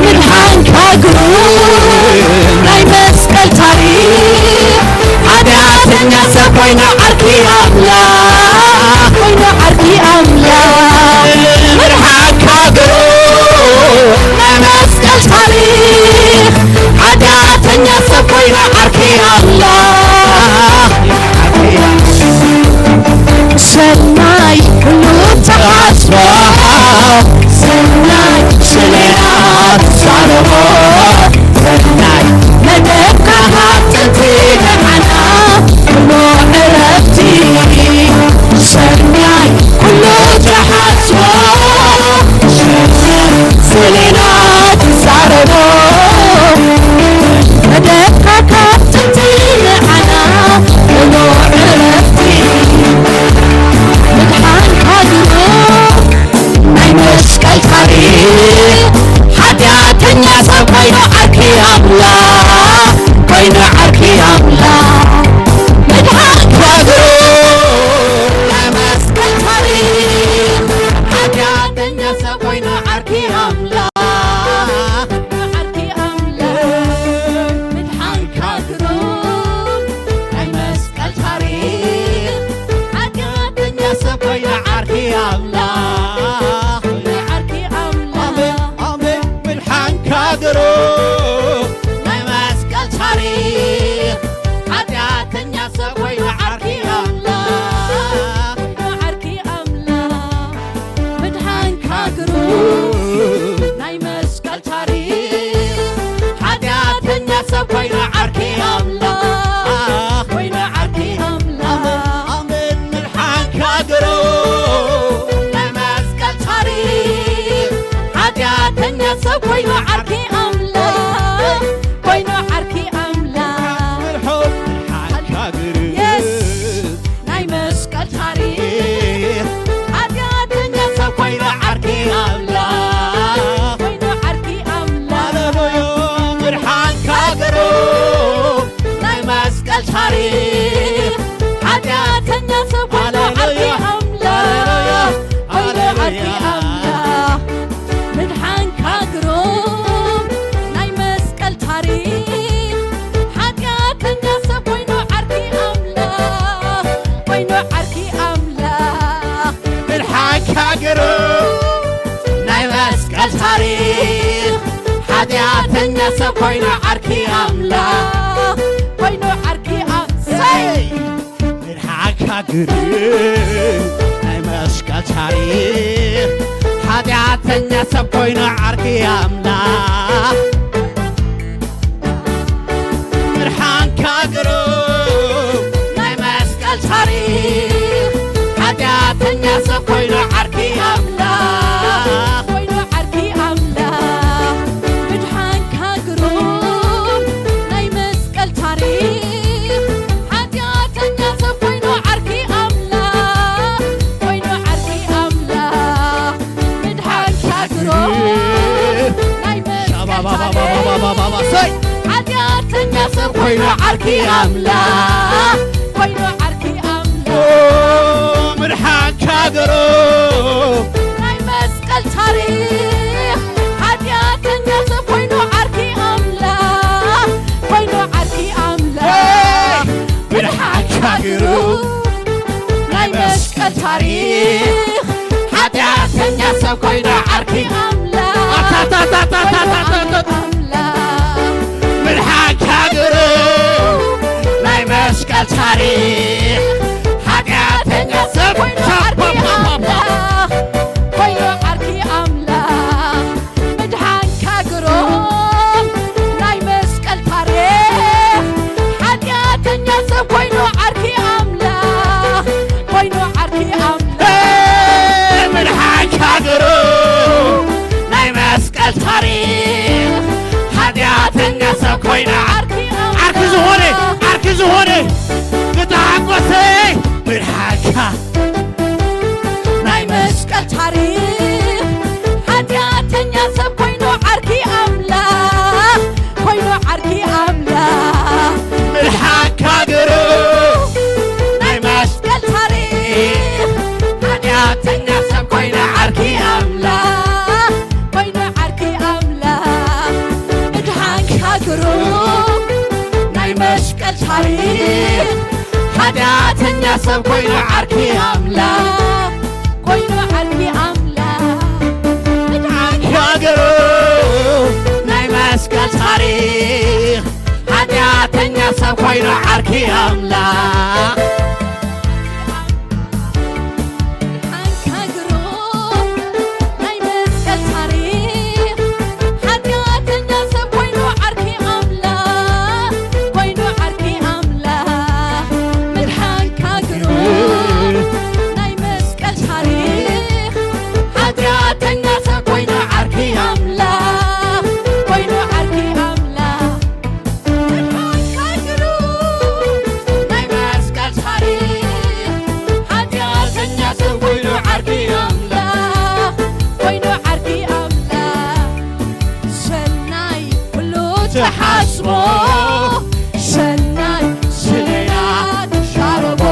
ምድሓን ክነግሮ ናይ መስቀል ታሪኽ። ሓጢኣተኛ ሰብ ኮይኑ ዓርኪ ኣምላኽ፣ ኮይኑ ዓርኪ ኣምላኽ፣ ምድሓን ክነግሮ ናይ መስቀል ታሪኽ። ሓጢኣተኛ ሰብ ኮይኑ ዓርኪ ኣምላኽ፣ ሰናይ ኩሉ ተሓስቦ፣ ሰናይ ስሌና ትዛረቦ፣ ሰናይ መደብካ ካብ ጥንቲ ንዓና ኩሉ ዕረፍቲ። ሰናይ ኩሉ ተሓስቦ፣ ሰናይ ስሌና ትዛረቦ፣ መደብካ ካብ ጥንቲ ንዓና ኩሉ ዕረፍቲ። ምድሓን ክነግሮ ናይ መስቀል ታሪኽ። ሓጢኣተኛ ሰብ ኮይኑ ዓርኪ ኣምላኽ፣ ኮይኑ ዓርኪ ኣምላኽ፣ ምድሓን ክነግሮ ናይ መስቀል ታሪኽ። ሓጢኣተኛ ሰብ ኮይኑ ዓርኪ ኣምላኽ፣ ዓርኪ ኣምላኽ፣ ምድሓን ክነግሮ ናይ መስቀል ታሪኽ። ሓጢኣተኛ ሰብ ኮይኑ ዓርኪ ኣምላኽ፣ ዓርኪ ኣምላኽ፣ ኣሜን፣ ኣሜን፣ ምድሓን ክነግሮ ናይ መስቀል ታሪኽ። ሓጢኣተኛ ሰብ ኮይኑ ዓርኪ ኣምላኽ፣ ዓርኪ ኣምላኽ፣ ምድሓን ክነግሮ ናይ መስቀል ታሪኽ። ሓጢኣተኛ ሰብ ኮይኑ ዓርኪ ኣምላኽ፣ ኮይኑ ዓርኪ ኣምላኽ፣ ኣሜን፣ ምድሓን ክነግሮ ናይ መስቀል ታሪኽ። ሓጢኣተኛ ሰብ ኮይኑ ዓርኪ ኣምላኽ፣ ኮይኑ ዓርኪ ኣምላኽ፣ ምድሓን ክነግሮ የስ ናይ መስቀል ታሪኽ። ሓጢኣተኛ ሰብ ኮይኑ ዓርኪ ኣምላኽ፣ ኮይኑ ዓርኪ ኣምላኽ፣ ሃሌሉያ፣ ምድሓን ክነግሮ ናይ መስቀል ታሪኽ። ሓጢኣተኛ ሰብ ኮይኑ ዓርኪ ሃሌሉያ፣ ኣምላኽ፣ ሃሌሉያ፣ ኮይኑ ዓርኪ ኣምላኽ፣ ምድሓን ክነግሮ ናይ መስቀል ታሪኽ። ሓጢኣተኛ ሰብ ኮይኑ ዓርኪ ኣምላኽ፣ ኮይኑ ዓርኪ ኣምላኽ፣ ምድሓን ክነግሮ ናይ መስቀል ታሪኽ። ሓጢኣተኛ ሰብ ኮይኑ ዓርኪ ኣምላኽ፣ ኮይኑ ዓርኪ ኣም-፣ ሰይ! ምድሓን ክነግር ናይ መስቀል ታሪኽ። ሓጢኣተኛ ሰብ ኮይኑ ዓርኪ ኣምላኽ፣ ምድሓን ክነግር ናይ መስቀል ታሪኽ። ሓጢኣተኛ ሰብ ኮይኑ ዓርኪ ኣምላኽ፣ ኮይኑ ዓርኪ ኣምላኽ፣ ምድሓን ክነግር ናይ መስቀል ታሪኽ። ሓጢኣተኛ ሰብ ኮይኑ ዓርኪ ኣምላኽ፣ ኮይኑ ዓርኪ ኣምላኽ፣ ምድሓን ክነግር ናይ መስቀል ታሪኽ። ሻባባባባባባባ፣ ሰይ! ሓጢኣተኛ ሰብ ኮይኑ ዓርኪ ኣምላኽ፣ ኮይኑ ዓርኪ ኣምላኽ፣ ኦ፣ ምድሓን ክነግር ናይ መስቀል ታሪኽ። ሓጢኣተኛ ሰብ ኮይኑ ዓርኪ ኣምላኽ፣ ኮይኑ ዓርኪ ኣምላኽ፣ ምድሓን ክነግር ናይ መስቀል ታሪኽ። ሓጢኣተኛ ሰብ ኮይኑ ዓርኪ ኣምላኽ፣ ኣታታታታታታታ፣ ኣምላኽ፣ ምድሓን ክነግር ናይ መስቀል ታሪኽ። ሓጢኣተኛ ሰብ ኮይኑ ዓርኪ ኣምላኽ፣ ኮይኑ ዓርኪ ኣምላኽ፣ ምድሓን ክነግር ናይ መስቀል ታሪኽ። ሓጢኣተኛ ሰብ ኮይኑ ዓርኪ ኣምላኽ፣ ኮይኑ ዓርኪ ኣምላኽ፣ ምድሓን ክነግር ናይ መስቀል ታሪኽ። ሓጢኣተኛ ሰብ ኮይኑ ዓርኪ ኣምላኽ፣ ዓርኪ ዝኾነ፣ ዓርኪ ዝኾነ፣ ዝተሓጎሰ ምድሓንካ ናይ መስቀል ታሪኽ። ሰብ ኮይኑ ዓርኪ ኣምላኽ፣ ኮይኑ ዓርኪ ኣምላኽ። መድሓኒ ሃገሩ ናይ መስቀል ታሪኽ፣ ሓጢኣተኛ ሰብ ኮይኑ ዓርኪ ኣምላኽ። መድሓኒ ሃገሩ ናይ መስቀል ታሪኽ፣ ሓጢኣተኛ ሰብ ኮይኑ ዓርኪ ኣምላኽ፣ ኮይኑ ዓርኪ ኣምላኽ። መድሓኒ ሃገሩ ናይ መስቀል ታሪኽ፣ ሓጢኣተኛ ሰብ ኮይኑ ዓርኪ ኣምላኽ፣ ኮይኑ ዓርኪ ኣምላኽ። መድሓኒ ሃገሩ ናይ መስቀል ታሪኽ፣ ሓጢኣተኛ ሰብ ኮይኑ ዓርኪ ኣምላኽ፣ ኮይኑ ዓርኪ ኣምላኽ። ሰናይ ኩሉ ትሓስቦ፣ ሰናይ ስሌና ትዛረቦ።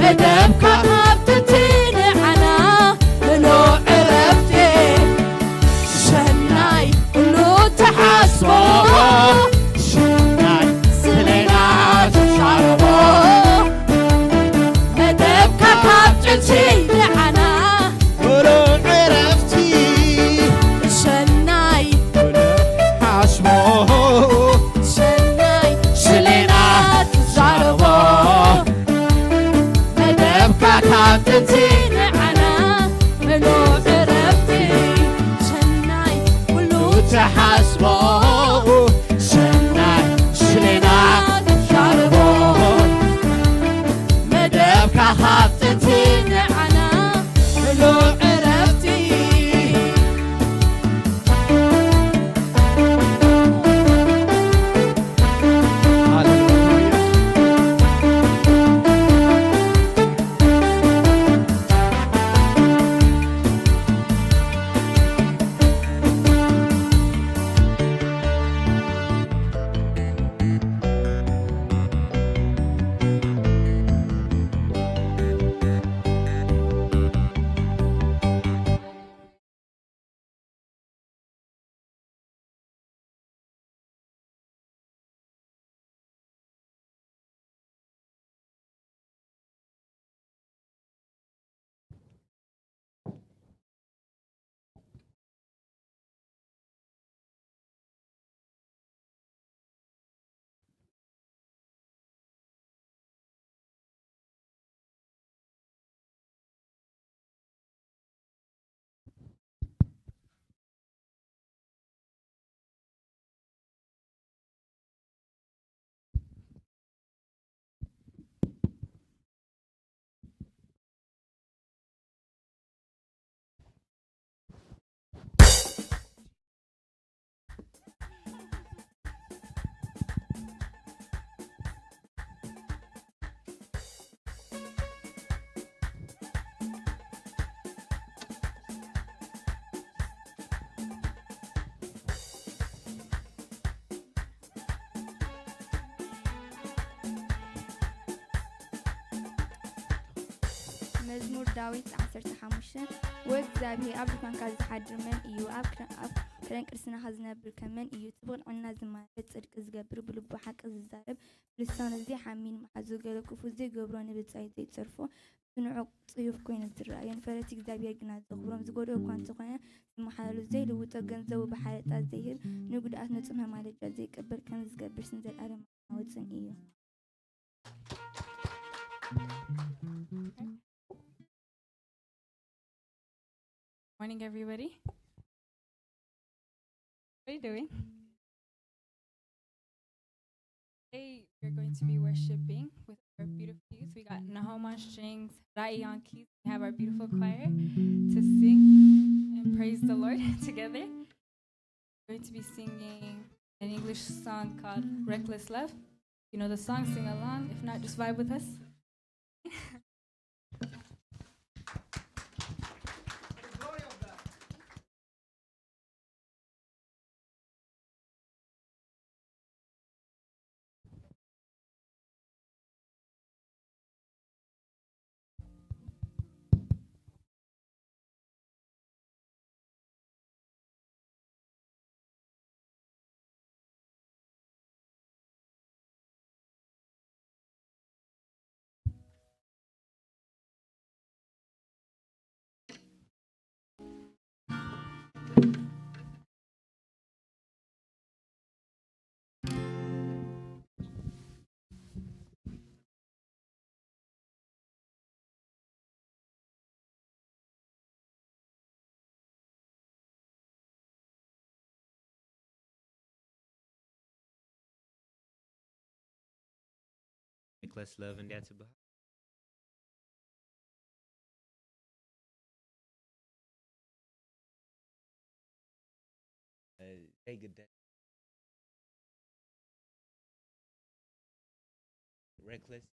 መደብካ ካብ ጥንቲ ንዓና ምሉእ ዕረፍቲ። ሰናይ ኩሉ ትሓስቦ፣ ሰናይ ስሌና ትዛረቦ። መደብካ ካብ ጥንቲ ንዓና ምሉእ ዕረፍቲ። ሰናይ ሓስቦ፣ ሰናይ ስሌና ትዛረቦ። መደብካ ካብ ጥንቲ ንዓና ምሉእ ዕረፍቲ። ሰናይ ኩሉ ትሓስቦ፣ ሰናይ ስሌና ትዛረቦ። መደብካ ካብ ጥንቲ ንዓና ምሉእ ዕረፍቲ። መዝሙር ዳዊት ዓሰርተ ሓሙሽተ። ወእግዚኣብሔር፣ ኣብ ድኳንካ ዝሓድር መን እዩ? ኣብ ክረ-፣ ኣብ ከረን ቅድስናኻ ዝነብር ከ መን እዩ? እቲ ብቕንዕና ዝማረጽ፣ ጽድቂ ዝገብር፣ ብልቡ ሓቂ ዝዛረብ፣ ብልሳኑ ዘይሓሚ፣ ንመሓዙ ገለ ክፉእ ዘይገብሮ፣ ንብጻዩ ዘይጸርፎ፣ ብጽኑዕ ጽዩፍ ኮይኑ ዝረኣዮ፣ ንፈረስቲ እግዚኣብሔር ግና ዘኽብሮም፣ ዝጎድኦ እኳ እንተኾነ ዝመሓለሉ፣ ዘይልውጦ፣ ገንዘቡ ብሓለጣ ዘይህብ፣ ንጉድኣት ንጹህ መማለጃ ዘይቅበል፣ ከምዚ ዝገብር ስም ዘለኣለማዊ ጽን እዩ። Morning, everybody. What are you doing? Today, we're going to be worshiping with our beautiful youth. We got Nahoma Strings, Rai on keys. We have our beautiful choir to sing and praise the Lord together. We're going to be singing an English song called Reckless Love. You know the song, sing along. If not, just vibe with us. Reckless Love እንድያ ትበሃል። Take a day. Reckless.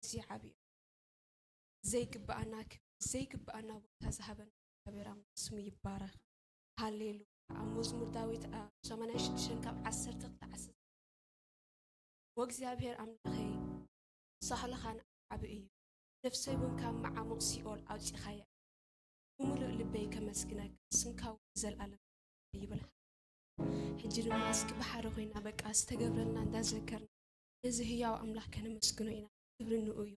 ኣዝዩ ዓብዩ። ዘይግብኣና ክብሪ፣ ዘይግብኣና ቦታ ዝሃበና እግዚኣብሔር ኣምላኽ ስሙ ይባረኽ። ሃሌሉያ። ኣብ መዝሙር ዳዊት፣ አ፣ ሰማንያ ሽዱሽተ ካብ ዓሰርተ ክልተ ዓሰርተ፣ "ወእግዚኣብሔር ኣምላኸይ፣ ሳህልኻ ንዓይ ዓቢ እዩ፣ ነፍሰይ እውን ካብ መዓሙቕ ሲኦል ኣውጺኻያ፣ ብምሉእ ልበይ ከመስግነካ፣ ስምካ እውን ንዘለኣለም ይበል." ሕጂ ድማ እስኪ ብሓደ ኮይና በቃ ዝተገብረልና እንዳዘከርና ነዚ ህያው ኣምላኽ ከነመስግኖ ኢና። ክብሪ ንኡ እዩ።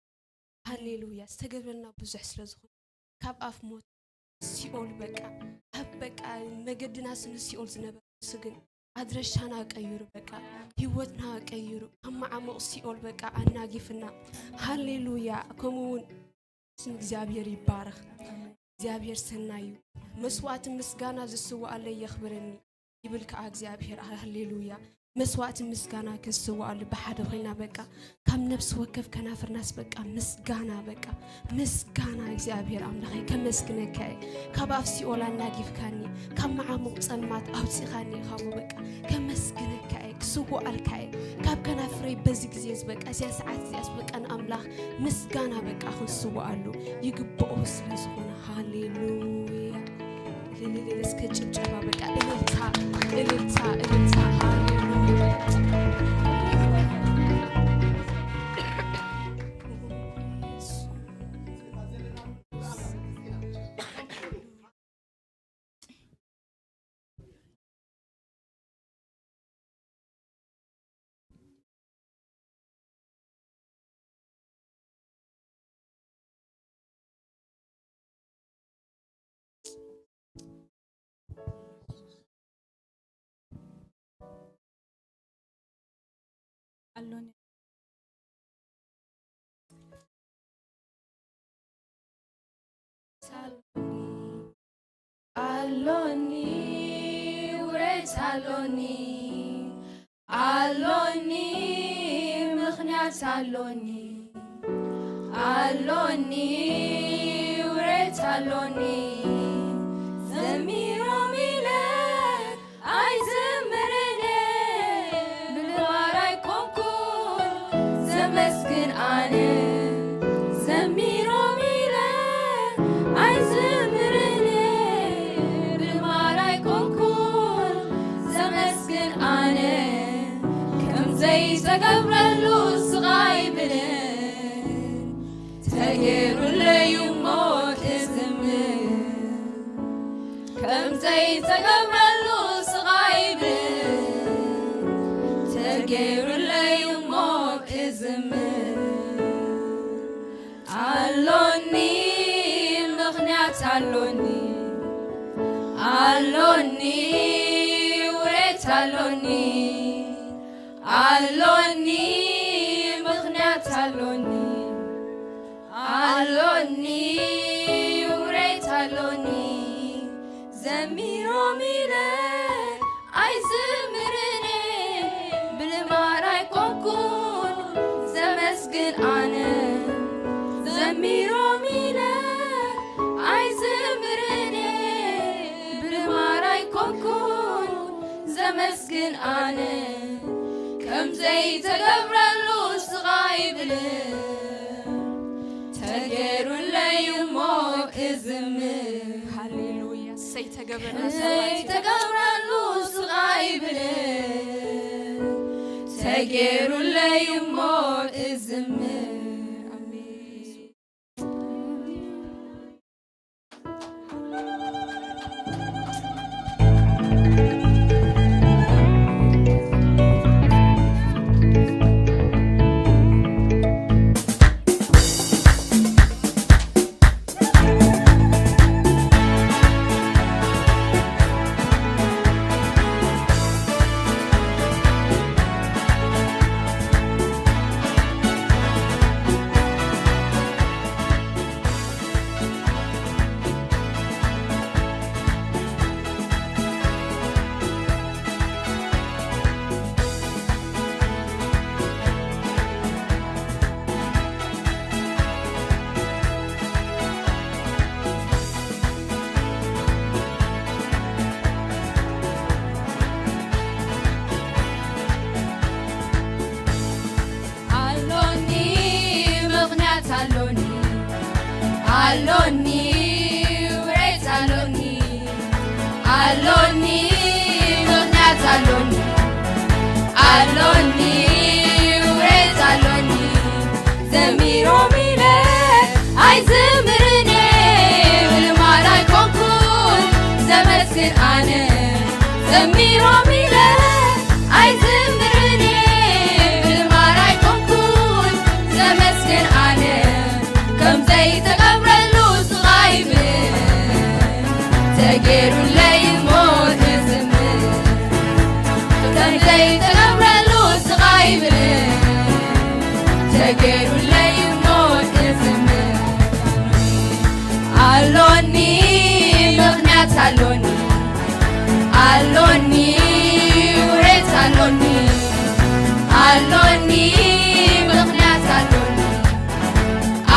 ሃሌሉያ። ዝተገብረልና ብዙሕ ስለ ዝኾነ ካብ ኣፍ ሞት፣ ሲኦል በቃ፣ ካብ በቃ መገድና ስለ ሲኦል ዝነበረ ንሱ ግን ኣድረሻና ቀይሩ በቃ፣ ህይወትና ቀይሩ፣ ካብ መዓሙቕ ሲኦል በቃ ኣናጊፍና። ሃሌሉያ። ከምኡ እውን ስም እግዚኣብሔር ይባረኽ። እግዚኣብሔር ሰናይ እዩ። መስዋዕቲ ምስጋና ዝስዋኣለይ የኽብረኒ ይብል ከኣ እግዚኣብሔር። ሃሌሉያ። መስዋዕቲ ምስጋና ክንስዋኣሉ ብሓደ ኮይና በቃ ካብ ነፍሲ ወከፍ ከናፍርናስ በቃ ምስጋና በቃ ምስጋና እግዚኣብሔር ኣምላኸይ ከመስግነካ እየ። ካብ ኣፍ ሲኦል ኣናጊፍካኒ፣ ካብ መዓሙቕ ጸልማት ኣውጺኻኒ ኢኻ እሞ በቃ ከመስግነካ እየ፣ ክስዋኣልካ እየ። ካብ ከናፍረይ በዚ ግዜ እዚ በቃ እዚኣ ሰዓት እዚኣስ በቃ ንኣምላኽ ምስጋና በቃ ክንስዋኣሉ ይግብኦ ስለ ዝኾነ። ሃሌሉያ። ልልልል እስከ ጭብጨባ በቃ እልልታ፣ እልልታ፣ እልልታ። ሃሌሉያ። ኣሎኒ። ኣሎኒ፣ ውረት ኣሎኒ፣ ኣሎኒ፣ ምኽንያት ኣሎኒ፣ ኣሎኒ፣ ውረት ኣሎኒ፣ ዘሚሮም ኢለ ኣይዝምርን እየ፣ ብልባር ኣይኮንኩን ዘመስግን ኣነ። ዘሚሮም ኢለ ኣይዝምርን እየ፣ ብልባር ኣይኮንኩን ዘመስግን ኣነ። ከም ዘይተገብረሉ ስቕ ኣይብልን፣ ተገይሩለይ እሞ ክዝምር። ከም ዘይተገብረሉ ስቕ ኣይብል፣ ተገይሩለይ እሞ ክዝምር። ኣሎኒ፣ ምኽንያት ኣሎኒ፣ ኣሎኒ፣ ውሬት ኣሎኒ፣ ኣሎኒ፣ ምኽንያት ኣሎኒ። ኣሎኒ፣ ውሬት ኣሎኒ፣ ዘሚሮም ኢለ ኣይዝምርን፣ ብልማድ ኣይኮንኩን ዘመስግን ኣነ። ዘሚሮም ኢለ ኣይዝምርን፣ ብልማድ ኣይኮንኩን ዘመስግን ኣነ። ከም ዘይተገብረሉ ስቕ ኣይብልን፣ ተገይሩለይ እሞ ክዝምር። ሃሌሉያ። ዘይተገብረሉ ስቕ ኣይብልን፣ ተገይሩለይ እሞ ክዝምር። ኣሜን። ኣሎኒ፣ ውሬት ኣሎኒ፣ ኣሎኒ፣ ምኽንያት ኣሎኒ፣ ኣሎኒ፣ ውሬት ኣሎኒ። ዘሚሮም ኢለ ኣይዝምርን እየ፣ ብልማድ ኣይኮንኩን ዘመስግን ኣነ። ዘሚሮም ኢለ ኣይዝምርን እየ፣ ብልማድ ኣይኮንኩን ዘመስግን ኣነ። ከም ዘይተገብረሉ ስቓይ ይብል፣ ተጌሩለይ እሞ ክዝምር። ከም ዘይተገብረሉ ስቓይ ይብል፣ ተጌሩለይ እሞ ክዝምር። ኣሎኒ፣ ምኽንያት ኣሎኒ፣ ኣሎኒ፣ ውሬት ኣሎኒ፣ ኣሎኒ፣ ምኽንያት ኣሎኒ፣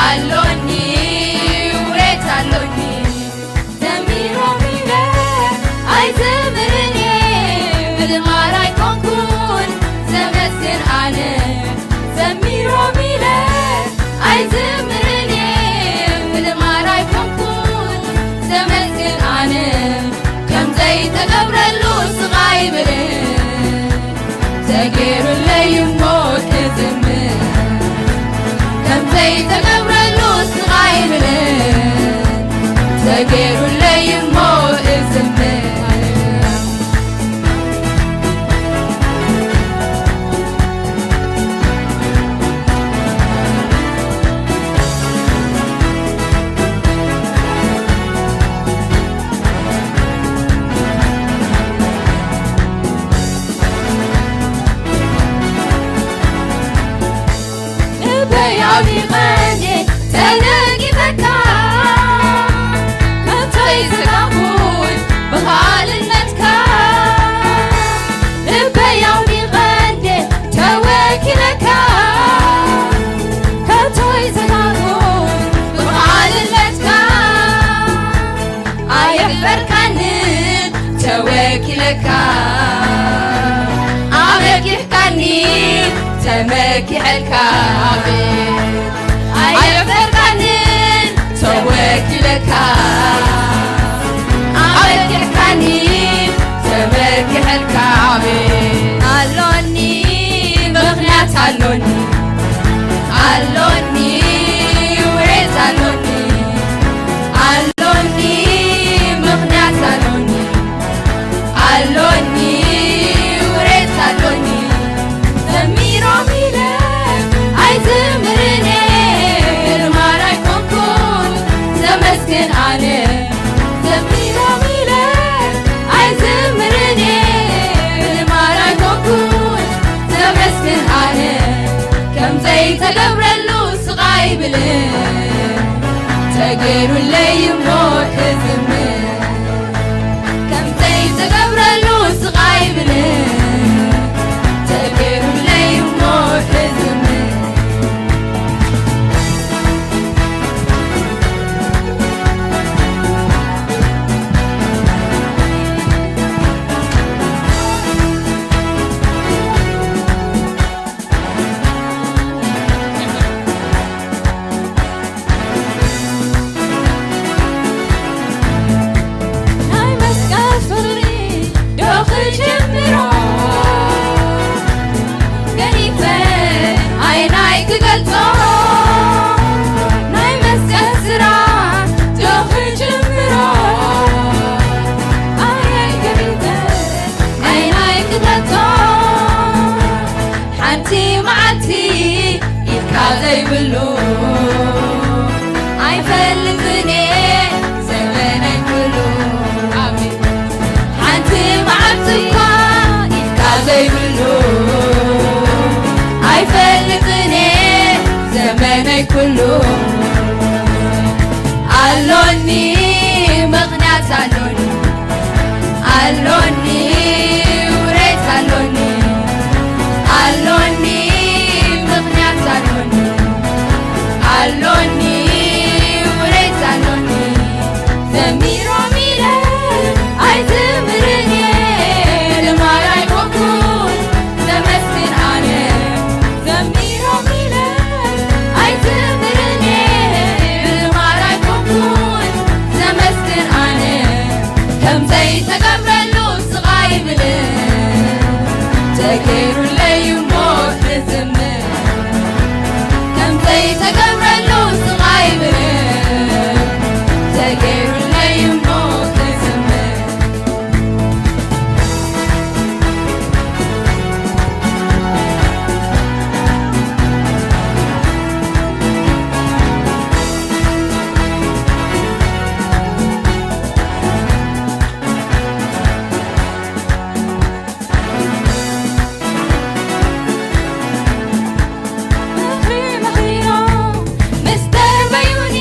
ኣሎኒ፣ ውሬት ኣሎኒ። ዘሚሮም ኢለ ኣይዝምርን እየ፣ ምዝማር ኣይኮንኩን ዘመስግን ኣነ። ዘሚሮም ኢለ ኣይዝምርን እየ፣ ምዝማር ኣይኮንኩን ዘመስግን ኣነ። ከም ዘይተገብረሉ ስቓይ ይብልን፣ ተጌሩለይ እሞ ክዝምር። ከም ዘይተገብረሉ ስቓይ ይብልን፣ ተጌሩለይ እሞ እዝምር። ልበይ ኣውሊቐ እንዴ ተነጊፈካ፣ ከቶ ይዘጋኹን ብኻልነትካ። ልበይ ኣውሊቐ እንዴ ተወኪለካ፣ ከቶ ይዘጋኹን ብኻልነትካ። ኣየሕፈርካንን ተወኪለካ፣ ኣመኪሕካኒ ተመኪሐልካ። ኣየሕፈርካንን ተወኪለካ፣ ኣመኪሕካኒ ተመኪሐልካ። ኣሎኒ ምኽንያት ኣሎኒ፣ ኣሎኒ ውሬት ኣሎኒ፣ ኣሎኒ ምኽንያት ኣሎኒ፣ ኣሎኒ ውሬት ኣሎኒ። ዘሚሮም ኢለ ኣይዝምርን እየ፣ ልማድ ኣይኮንኩን ዘመስግን ኣነ። ዘሚሮም ኢለ ኣይዝምርን እየ፣ ልማድ ኣይኮንኩን ዘመስግን ኣነ። ከም ዘይተገብረሉ ስቓይ ይብልን፣ ተጌሩለይ እሞ ክዝምር። ከም ዘይተገብረሉ ስቓይ ይብልን፣ ተጌሩለይ እሞ ክዝምር። ናይ መስቀል ፍቕሪ ዶ ክጅምሮ፣ ገዲፈ ዓይናይ ክገልጾ። ናይ መስቀል ስራሕ ዶ ክጅምሮ፣ ኣየ ገዲፈ ዓይናይ ክገልጾ። ሓንቲ መዓልቲ ኢልካ ዘይብሉ ኣይፈልጥን እየ ዘመነይ ኩሉ። ኣሜን። ሓንቲ መዓልቲ እኳ ኢልካ ዘይብሉ ኣይፈልጥን እየ ዘመነይ ኩሉ። ኣሎኒ ምኽንያት ኣሎኒ፣ ኣሎኒ ውሬት ኣሎኒ፣ ኣሎኒ ምኽንያት ኣሎኒ፣ ኣሎኒ ውሬት ኣሎኒ። ዘሚሮም ኢለ ኣይዝምርን እየ፣ ልማድ ኣይኮንኩን ተገይሩለይ እሞ ክዝምር፣ ከም ዘይተገብረሉ ስቕ ኣይብልን። ተገይሩለይ እሞ ክዝምር። ምኽሪ መኺሮም ምስ ደርበዩኒ፣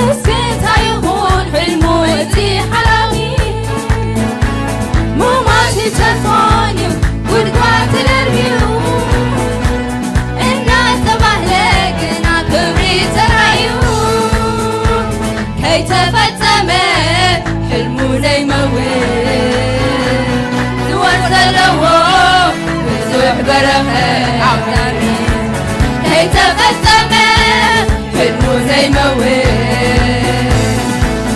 እስከ እንታይ ይኹን ሕልሙ እቲ ሓላዊ? ሙማት ይተርፎን እዩ ጉድጓድ ተደርብዩ፣ እናተባህለ ግና ክብሪ ተራእዩ። ከይተፈጸመ ሕልሙ ዘይመውት፣ ዝወርስ ዘለዎ ብዙሕ በረኸት። ከይተፈጸመ ሕልሙ ዘይመውት፣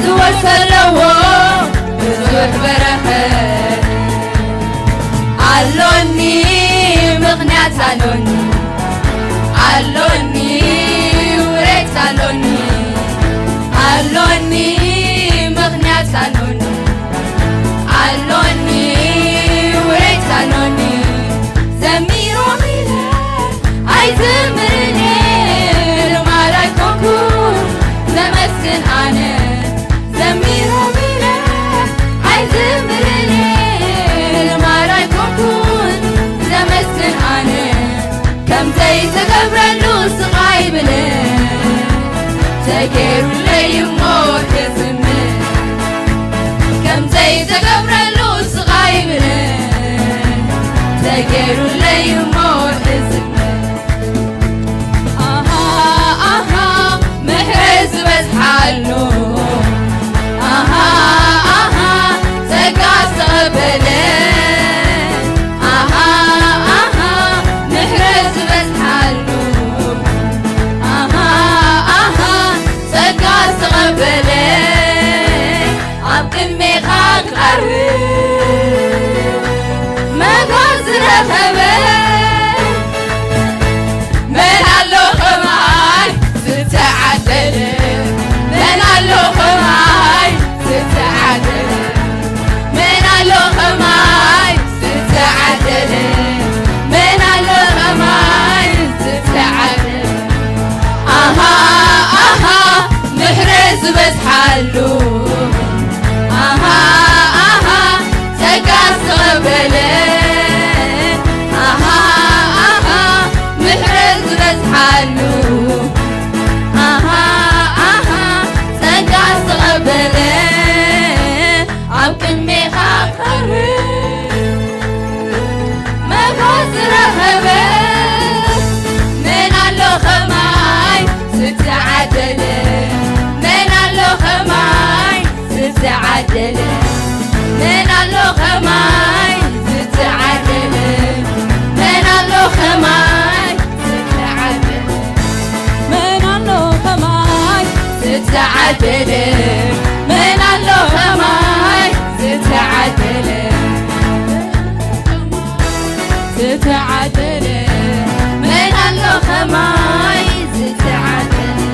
ዝወርስ ዘለዎ ብዙሕ በረኸት። ኣሎኒ፣ ምኽንያት ኣሎኒ፣ ኣሎኒ፣ ውሬት ኣሎኒ፣ ኣሎኒ፣ ምኽንያት ኣሎኒ፣ ኣሎኒ፣ ውሬት ኣሎኒ። ዘሚሮም ኢለ ኣይዝምርን እየ፣ ልማድ ኣይኮንኩን ዘመስግን ኣነ። ዘሚሮም ኢለ ኣይዝምርን እየ፣ ልማድ ኣይኮንኩን ዘመስግን ኣነ። ከም ዘይተገብረሉ ስቕ ኣይብልን፣ ተገይሩለይ እሞ ክዝምር። ከም ዘይተገብረሉ ስቕ ኣይብልን፣ ተገይሩለይ እሞ ክዝምር። ኣሃ፣ ኣሃ፣ ምሕረት ዝበዝሓሉ። ኣሃ፣ ኣሃ፣ ጸጋ ዝተቐበለ። ኣሃ፣ ኣሃ፣ ምሕረት ዝበዝሓሉ። ኣሃ፣ ኣሃ፣ ጸጋ ዝተቐበለ። ኣብ ቅድሜኻ ክቐርብ መጎስ ዝረኸበ፣ መን ኣሎ ከማይ ዝተዓደለ? መን ኣሎ ከማይ ዝተዓደለ? መን ኣሎ ከማይ ዝተዓደለ? መን ኣሎ ከማይ ዝተዓደለ? ኣሃ፣ ኣሃ፣ ምሕረት ዝበዝሓሉ። ኣሃ፣ ኣሃ፣ ጸጋ ዝተቐበለ። ኣሃ፣ ኣሃ፣ ምሕረት ዝበዝሓሉ። ኣሃ፣ ኣሃ፣ ጸጋ ዝተቐበለ። ኣብ ቅድሜኻ ክቐርብ መጎስ ዝረኸበ፣ መን ኣሎ ከማይ ዝተዓደለ? መን ኣሎ ከማይ ዝተዓደለ? መን ኣሎ ከማይ ዝተዓደለ? መን ኣሎ ከማይ ዝተዓደለ? መን ኣሎ ከማይ ዝተዓደለ? መን ኣሎ ከማይ ዝተዓደለ? ዝተዓደለ? መን ኣሎ ከማይ ዝተዓደለ?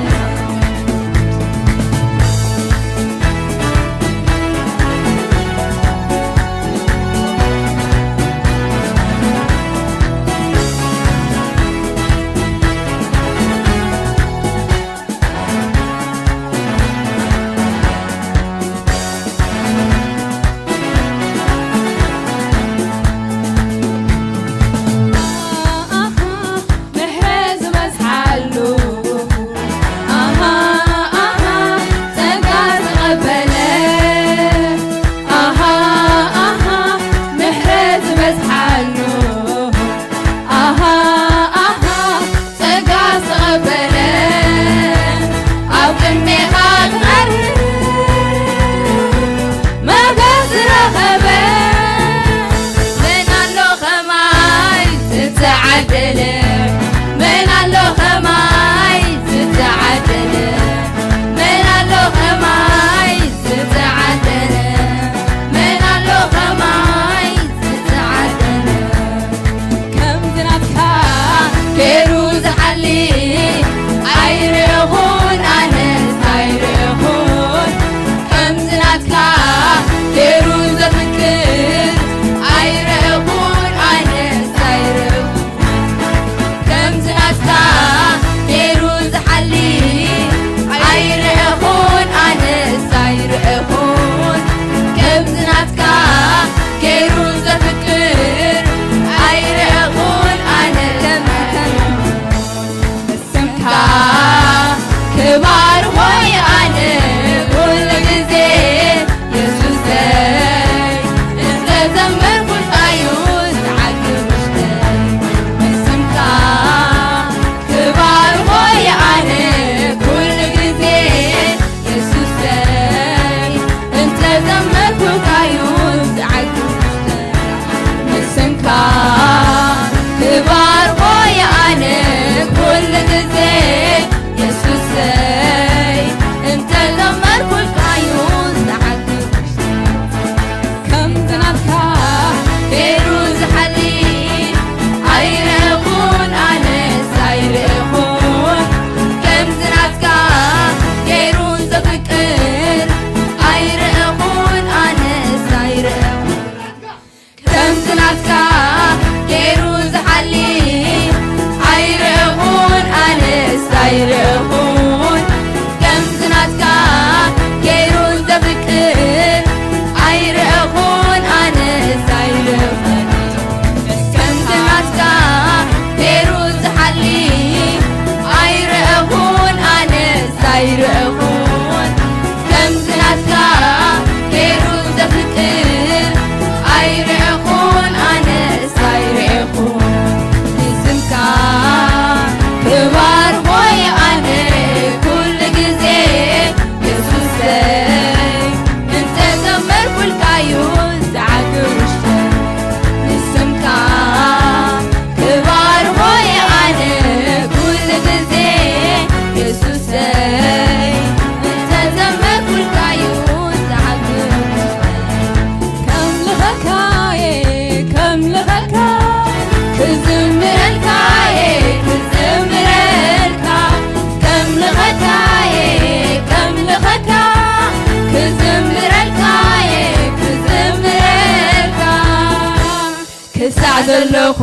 ክሳዕ ዘለኹ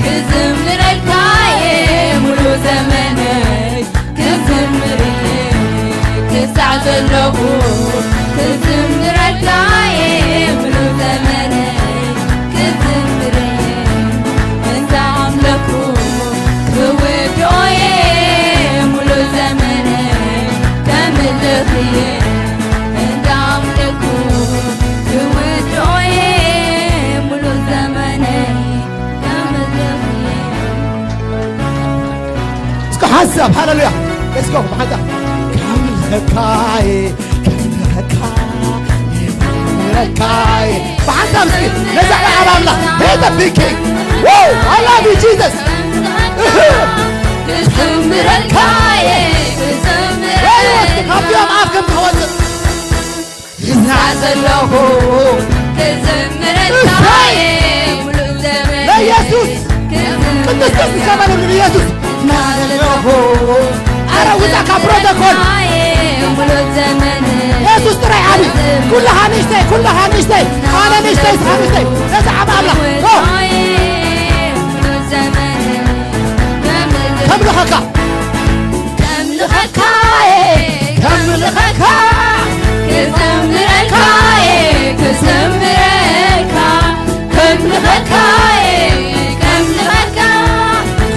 ክዝምረልካ እየ፣ ሙሉ ዘመነይ ክዝምር እየ። ክሳዕ ዘለኹ ክዝምረልካ እየ፣ ሙሉ ዘመነይ ክዝምር እየ። እንዳ ኣምለኹ ክውድኦ እየ፣ ሙሉ ዘመነይ ከምልኽ እየ። እንዳ ኣምለኹ ክውድኦ እየ፣ ሙሉ ዘመነይ ከምልኽ እየ። እስኪ ሓንሳብ ሃሌሉያ። Let's go። ብሓንሳብ ከምልኸካ እየ፣ ከምልኸካ እየ፣ ከምልኸካ እየ። ብሓንሳብ እስኪ ነዛ በዓል ኣምላኽ። He's the big king. Woo! I love you, Jesus. ክዘምረልካ እየ፣ ክዘምረልካ። በሉ እስኪ ካብዚኦም ኣፍ ከም ትወፅእ። ክሳዕ ዘለኹ ክዘምረልካ እየ፣ ሙሉ ዘመን ለኢየሱስ። ክዝምረልካ ቅድስት ቅዱስ ይሰማል ኢየሱስ። ክሳዕ ዘለኹ ኣረ ውፃ ካብ ፕሮቶኮል። ክዘምረልካ እየ፣ ሙሉ ዘመን ኢየሱስ ጥራይ ዓቢ። ኩልኻ ንእሽተይ፣ ኩልኻ ንእሽተይ፣ ኣነ ንእሽተይ፣ ንስኻ ንእሽተይ። ነዛ ዓቢ ኣምላኽ። ኦ። ሙሉ ዘመን ከምልኸካ። ከምልኸካ እየ፣ ከምልኸካ። ክዘምረልካ እየ፣ ክዘምረልካ። ከምልኸካ እየ፣ ከምልኸካ።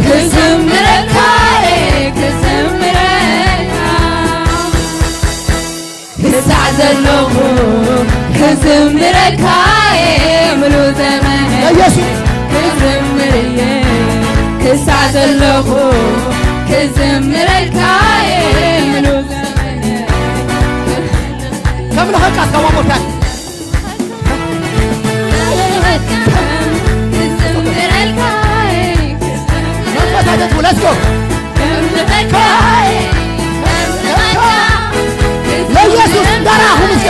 ክዘምረልካ እየ፣ ክዘምረልካ። ክሳዕ ዘለኹ ክዝምረልካ እየ፣ ሙሉ ዘመነይ ኢየሱስ። ክዝምር እየ። ክሳዕ ዘለኹ ክዝምረልካ እየ፣ ሙሉ ዘመነይ። ከምልኸካ እስከ one more time። ክዝምረልካ እየ፣ ክዝምር መንፈስ ኣይተጥፉ። Let's go። ለኢየሱስ እንዳራኹም እስከ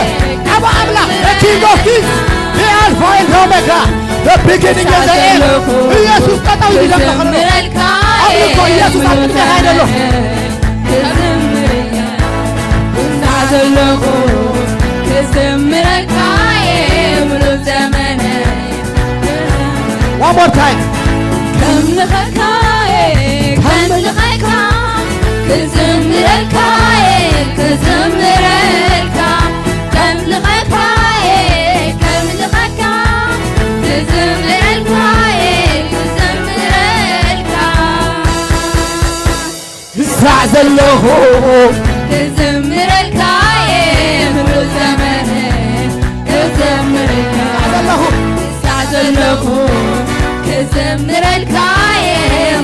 ኣብ ኣምላኽ the King of Kings, the Alpha and Omega, the beginning and the end። ኢየሱስ ጠጠው ይደምቕ። ኣምልኮ ኢየሱስ ኣብ ቅድሜኻ ይደሎ። ክሳዕ ዘለኹ ክዘምረልካ እየ፣ ሙሉ ዘመነይ። One more time. ከምልኸካ እየ፣ ከምልኸካ። ክዝምረልካ እየ፣ ክዝምረልካ። ከምልኸካ እየ፣ ከምልኸካ። ክዝምረልካ እየ፣ ክዝምረልካ። ክሳዕ ዘለኹ ክዝምረልካ እየ፣ ሙሉ ዘመነይ ክዘምረልካ። ክሳዕ ዘለኹ ክሳዕ ዘለኹ ክዘምረልካ እየ፣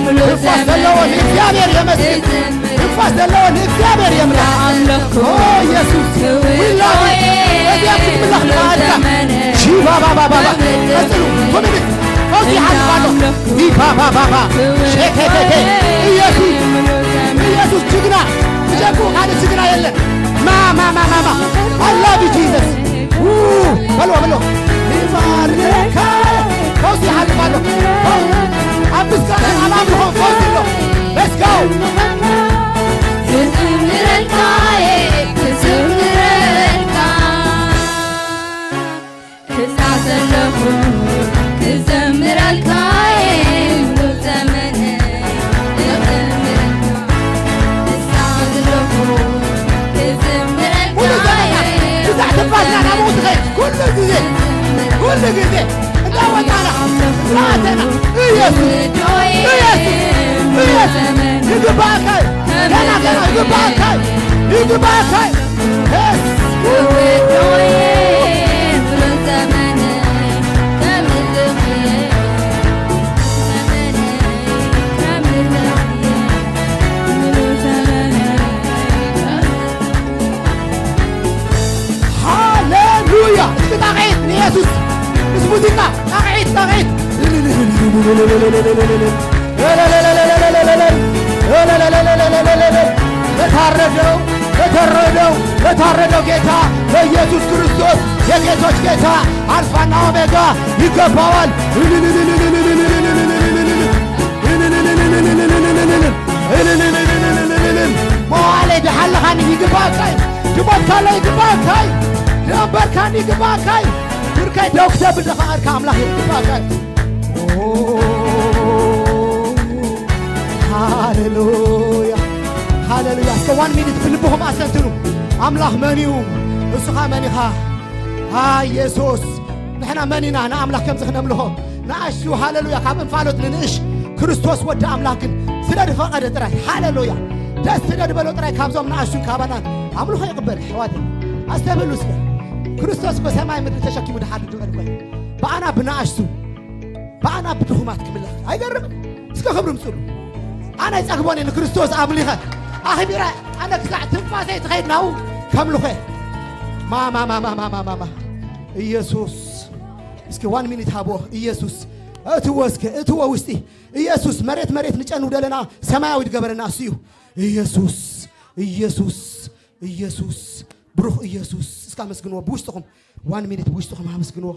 ሙሉ ትንፋስ ዘለዎ ዘመነይ ንእግዚኣብሔር የመስግን። ክዘምር ትንፋስ ዘለዎ ንእግዚኣብሔር የምልኽ። ኣምለኽኩ ኦ ኢየሱስ፣ ክውድኦ we love you። እየ፣ ነዚኣ ክትምለኽ ሙሉ ንመዓልታ። ዘመነይ ሺባባባባባ። ክምልኽ ቀጽሉ። ኮሚኒት ፈውሲ ይሓልፍ ኣሎ። ይባባባባ። ሸከከከ። ኢየሱስ። ኢየሱስ ጅግና። ብጀክኡ ካልእ ጅግና የለን። ማ፣ ማ፣ ማ፣ ማ፣ ማ። I love you, Jesus። ው፣ በልዎ፣ በልዎ። ይባርከ። ፈውሲ ይሓልፍ ኣሎ። ፈውሲ። ኣብ ምስጋና፣ ኣብ ኣምልኾ ፈውሲ ኣሎ። Let's go። ክዝምረልካ እየ፣ ክዝምረልካ። ክሳዕ ዘለኹ ክዘምረልካ እየ፣ ሙሉእ ዘመነይ ክዘምረልካ። ክሳዕ ዘለኹ ክዘምረልካ ኩሉ ዘመንና፣ እየ፣ ክሳዕ ትንፋስና ናብኡ ትኸይድ። ኩሉ ግዜ፣ ኩሉ ግዜ እንዳወጣና፣ እንዳኣተና፣ ኢየሱስ፣ ኢየሱስ፣ ኢየሱስ፣ ይግባእካ እዩ። ገና፣ ገና ይግባእካ እዩ። ይግባእካ እዩ። Yes። ሃሌሉያ። እስኪ ጣቕዒት ንየሱስ ምስ ሙዚቃ ጣቕዒት፣ ጣቕዒት። ለታረደው፣ ለታረደው፣ ለታረደው ጌታ ለኢየሱስ ክርስቶስ የጌቶች ጌታ አልፋና ኦሜጋ ይገባዋል። መዋዕለይ ድሓለኻኒ ይግባእካ እዩ። ድሞትካለ ይግባእካ እዩ። ድኣንበርካኒ ይግባእካ እዩ። ብርከይ ደው ክተብል ደፋቐድካ ኣምላኽ ይግባእካ እዩ። ሃሌሉያ፣ ሃሌሉያ። እስከ ዋን ሚኒት ብልብኹም ኣስተንትኑ። ኣምላኽ መን እዩ? እሱኻ መን ኢኻ? ኣ፣ ኢየሱስ። ንሕና መን ኢና ንኣምላኽ ከምዚ ክነምልኾ? ንኣሽቱ፣ ሃሌሉያ፣ ካብ እንፋሎት ንንእሽ ክርስቶስ ወዲ ኣምላኽ ግን ስለ ዝፈቐደ ጥራይ። ሃሌሉያ። ደስ ስለ ዝበሎ ጥራይ ካብዞም ንኣሽቱን ካባናን ኣምልኾ ይቕበል። ኣሕዋት፣ ኣስተብህሉ እስከ። ክርስቶስ እኮ ሰማይ ምድሪ ተሸኪሙ ድሓር ድበል እኮ እዩ። ብኣና ብንኣሽቱ፣ ብኣና ብድኹማት ክምለኽ ኣይገርምን? እስከ ክብሪ ምጽሉ። ኣነ ኣይጸግቦን እየ ንክርስቶስ ኣምሊኸ ኣኽቢረ፣ ኣነ ክሳዕ ትንፋሰይ ትኸይድ ናው ከምልኾ። ማማማማማማማ ኢየሱስ። እስኪ ዋን ሚኒት ሃቦ። ኢየሱስ እትዎ፣ እስኪ እትዎ ውስጢ። ኢየሱስ መሬት መሬት ንጨኑ ደለና ሰማያዊ ድገበረና እሱ እዩ። ኢየሱስ፣ ኢየሱስ፣ ኢየሱስ፣ ብሩኽ ኢየሱስ። እስካ ኣመስግንዎ ብውሽጥኹም። ዋን ሚኒት ብውሽጥኹም ኣመስግንዎ።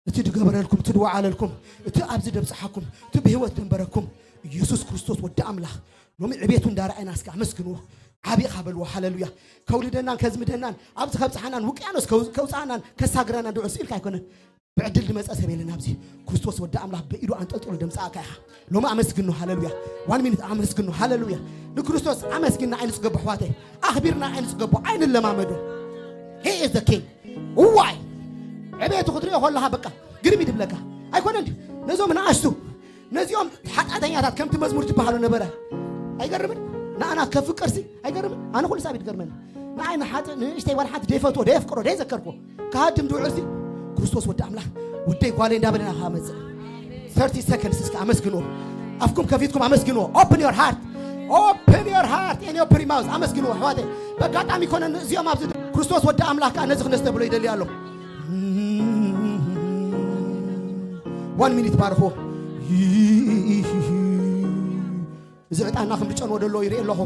እቲ ድገበረልኩም፣ እቲ ድወዓለልኩም፣ እቲ ኣብዚ ደብጽሓኩም፣ እቲ ብህይወት ደንበረኩም ኢየሱስ ክርስቶስ ወዲ ኣምላኽ። ሎሚ ዕቤቱ እንዳረኣይና እስካ ኣመስግንዎ። ዓቢ ኢኻ በልዎ። ሃሌሉያ። ከውልደናን ከዝምደናን ኣብዚ ከብጽሓናን ውቅያኖስ ከው-፣ ከውጽኣናን ከሳግረናን ድዑ ስኢልካ ኣይኮነን። ብዕድል ድመጸ ሰብ የለን ኣብዚ። ክርስቶስ ወዲ ኣምላኽ ብኢዱ ኣንጠልጥሉ ደምጽኣካ ኢኻ። ሎሚ ኣመስግኖ። ሃሌሉያ። ዋን ሚኒት ኣመስግኖ። ሃሌሉያ። ንክርስቶስ ኣመስጊና ኣይንጽገቦ ኣሕዋተይ። ኣኽቢርና ኣይንጽገቦ። ኣይንለማመዶ። He is the king። እዋይ፣ ዕቤቱ ክትሪኦ ከለኻ በቃ ግርም ይድብለካ። ኣይኮነን ድዩ? ነዞም ንኣሽቱ፣ ነዚኦም ሓጢኣተኛታት ከምቲ መዝሙር ዝበሃሉ ነበረ። ኣይገርምን? ንኣና ከፍቅርሲ ኣይገርምን? ኣነ ኩሉ ሳብ ይትገርመኒ። ንኣይ ንሓጥእ ንእሽተይ ዋላ ሓንቲ ደይፈትዎ፣ ደየፍቅሮ፣ ደይዘከርኩዎ። ክሃድም ድውዕልሲ ክርስቶስ ወዲ ኣምላኽ፣ ወደይ ጓለይ እንዳበለና ክመጽእ። Thirty seconds እስከ ኣመስግንዎ። ኣፍኩም ከፊትኩም ኣመስግንዎ። Open your heart. Open your heart and open your mouth. ኣመስግንዎ ኣሕዋተይ። በጋጣሚ ኮነ እዚኦም ኣብዚ ክርስቶስ ወዲ ኣምላኽ ከኣ ነዚ ክነስተብሎ ይደሊ ኣሎ። ዋን ሚኒት ባርኽዎ። እዚ ዕጣንና ከም ዝጨንዎ ደሎ ይርኢ ኣለኹ።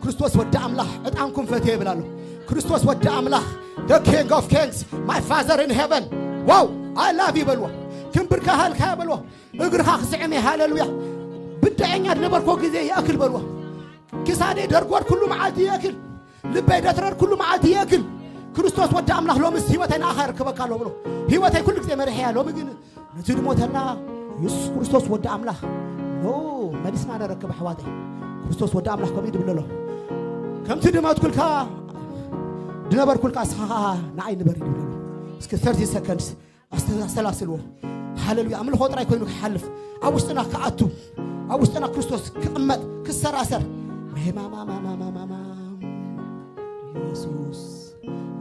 ክርስቶስ ወዲ ኣምላኽ ዕጣንኩም ፈትየ ይብል ኣሎ። ክርስቶስ ወዲ ኣምላኽ፣ the king of kings, my father in heaven. ዋው፣ I love you በልዎ። ክንብርከኸልካ በልዎ። እግርኻ ክስዕም እየ፣ ሃሌሉያ። ብደዐኛ ዝነበርኮ ግዜ ይኣክል በልዎ። ክሳደይ ደርጎድ ኩሉ መዓልቲ ይእክል፣ ልበይ ደትረር ኩሉ መዓልቲ ይእክል። ክርስቶስ ወዲ ኣምላኽ ሎምስ ህይወተይ ንኣኻ የርክበካ ኣሎ ብሎ፣ ህይወተይ ኩሉ ግዜ መሪሐያ። ሎሚ ግን ነቲ ድሞተና የሱስ ክርስቶስ ወዲ ኣምላኽ ኖ መሊስና ነረክብ ኣሕዋተይ። ክርስቶስ ወዲ ኣምላኽ ከምኡ ይድብለሎ፣ ከምቲ ድመትኩልካ ድነበርኩልካ እስኻ ኸዓ ንኣይ ንበር ይድብለሎ። እስኪ thirty seconds ኣስተ-፣ ኣስተላስልዎ። ሃሌሉያ። ኣምልኾ ጥራይ ኮይኑ ክሓልፍ፣ ኣብ ውሽጥና ክኣቱ፣ ኣብ ውሽጥና ክርስቶስ ክቕመጥ፣ ክሰራሰር። ማማማማማማማ። ኢየሱስ፣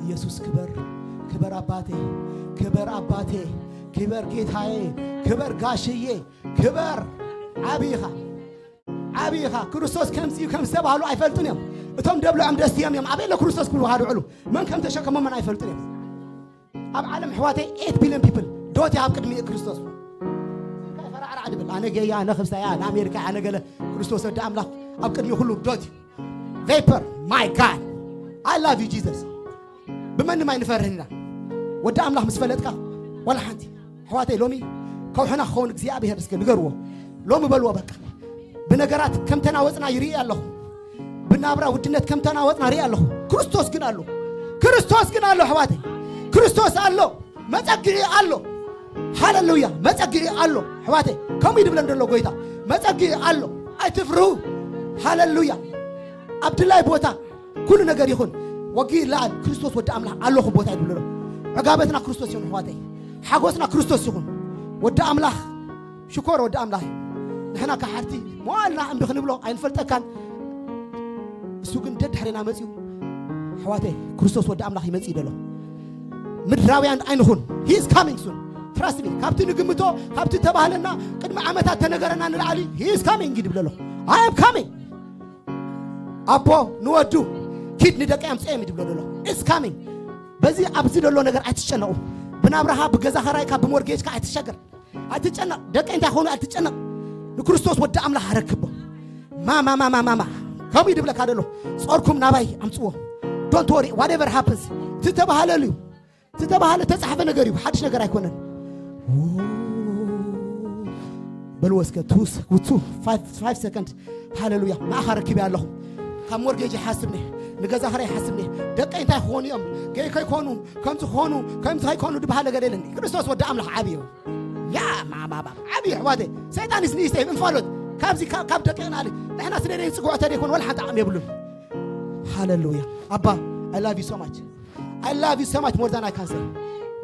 ኢየሱስ ክበር፣ ክበር ኣባቴ፣ ክበር ኣባቴ፣ ክበር ጌታዬ፣ ክበር ጋሽዬ፣ ክበር። ዓብይ ኢኻ፣ ዓብይ ኢኻ። ክርስቶስ ከምዚ እዩ ከም ዝተባህሉ ኣይፈልጡን እዮም። እቶም ደብልዖም ደስትዮም እዮም ኣበይ ኣሎ ክርስቶስ ክብሉ ካድዕሉ መን ከም ተሸከሞምን ኣይፈልጡን እዮም። ኣብ ዓለም ኣሕዋተይ eight billion people ዶት ኣብ ቅድሚ ክርስቶስ። ፈራዕራዕ ድብል ኣነ ገያ፣ ኣነ ክብሳያ፣ ኣነ ኣሜሪካ፣ ኣነ ገለ። ክርስቶስ ወዲ ኣምላኽ ኣብ ቅድሚ ኩሉ ዶት። Vapor, my God, I love you Jesus። ብመንም ኣይንፈርህን ኢና። ወዲ ኣምላኽ ምስ ፈለጥካ ዋላ ሓንቲ። ኣሕዋተይ ሎሚ ከውሕና ክኸውን እግዚኣብሔር እስከ ንገርዎ። ሎሚ በልዎ በቃ። ብነገራት ከም ተናወጽና ይርኢ ኣለኹ። ብናብራ ውድነት ከም ተናወጽና ርኢ ኣለኹ። ክርስቶስ ግን ኣሎ። ክርስቶስ ግን ኣሎ ኣሕዋተይ። ክርስቶስ ኣሎ። መጸግዒ ኣሎ። ሃሌሉያ። መጸግዒ ኣሎ ኣሕዋተይ። ከምኡ ይድብለን ዘሎ ጎይታ። መጸግዒ ኣሎ። ኣይትፍርሁ። ሃሌሉያ። ኣብ ድላይ ቦታ ኩሉ ነገር ይኹን። ወጊ ይለዓል። ክርስቶስ ወዲ ኣምላኽ ኣለኹ ቦታ ይድብለሎ። ዕጋበትና ክርስቶስ ይኹን ኣሕዋተይ። ሓጎስና ክርስቶስ ይኹን። ወዲ ኣምላኽ ሽኮር ወዲ ኣምላኽ እዩ። ንሕና ከሓድቲ መዋልና እምቢ ክንብሎ ኣይንፈልጠካን። እሱ ግን ደድሕሬና መጺኡ። ኣሕዋተይ፣ ክርስቶስ ወዲ ኣምላኽ ይመጽእ እዩ ደሎ። ምድራውያን ኣይንኹን። He is coming soon. Trust me. ካብቲ ንግምቶ፣ ካብቲ ተባህለና፣ ቅድሚ ዓመታት ተነገረና ንላዕሊ፣ He is coming ይድብለሎ። I am coming። ኣቦ ንወዱ፣ ኪድ ንደቀይ ኣምጽኦም ይድብሎ ደሎ። It's coming። በዚ ኣብዚ ደሎ ነገር ኣይትጨነቑ። ብናብራኻ፣ ብገዛ ኸራይካ፣ ብሞርጌጅካ ኣይትሸገር። ኣይትጨነቕ። ደቀይ እንታይ ኾኑ ኣይትጨነቕ። ንክርስቶስ ወዲ ኣምላኽ ኣረክቦ። ማማማማማማ። ከምኡ ይድብለካ ደሎ። ጾርኩም ናባይ ኣምጽዎ። Don't worry, whatever happens። ትተባሃለሉ እዩ። ዝተባህለ ተጻሕፈ ነገር እዩ። ሓድሽ ነገር ኣይኮነን። በልዎ እስከ two፣ two፣ five፣ five second። ሃሌሉያ። ንኣኻ ረኪበ ኣለኹ። ካብ ሞርጌጅ ይሓስብኒ፣ ንገዛ ኸራይ ይሓስብኒ። ደቀይ እንታይ ክኾኑ እዮም? ገይ ከይኮኑ፣ ከምዚ ክኾኑ፣ ከምዚ ከይኮኑ ድበሃል ነገር የለን። ክርስቶስ ወዲ ኣምላኽ ዓብዪ እዩ። ያ ማማማ ዓብዪ ኣሕዋተይ ሰይጣን ይስንይስተይ እንፋሎት ካብዚ ካብ ደቂቕና ንሕና ስለ ደይ ንፅግዖ ተደይኮን ወላ ሓንቲ ዓቕሚ የብሉን። ሃለሉያ ኣባ I love you so much. I love you so much more than I can say.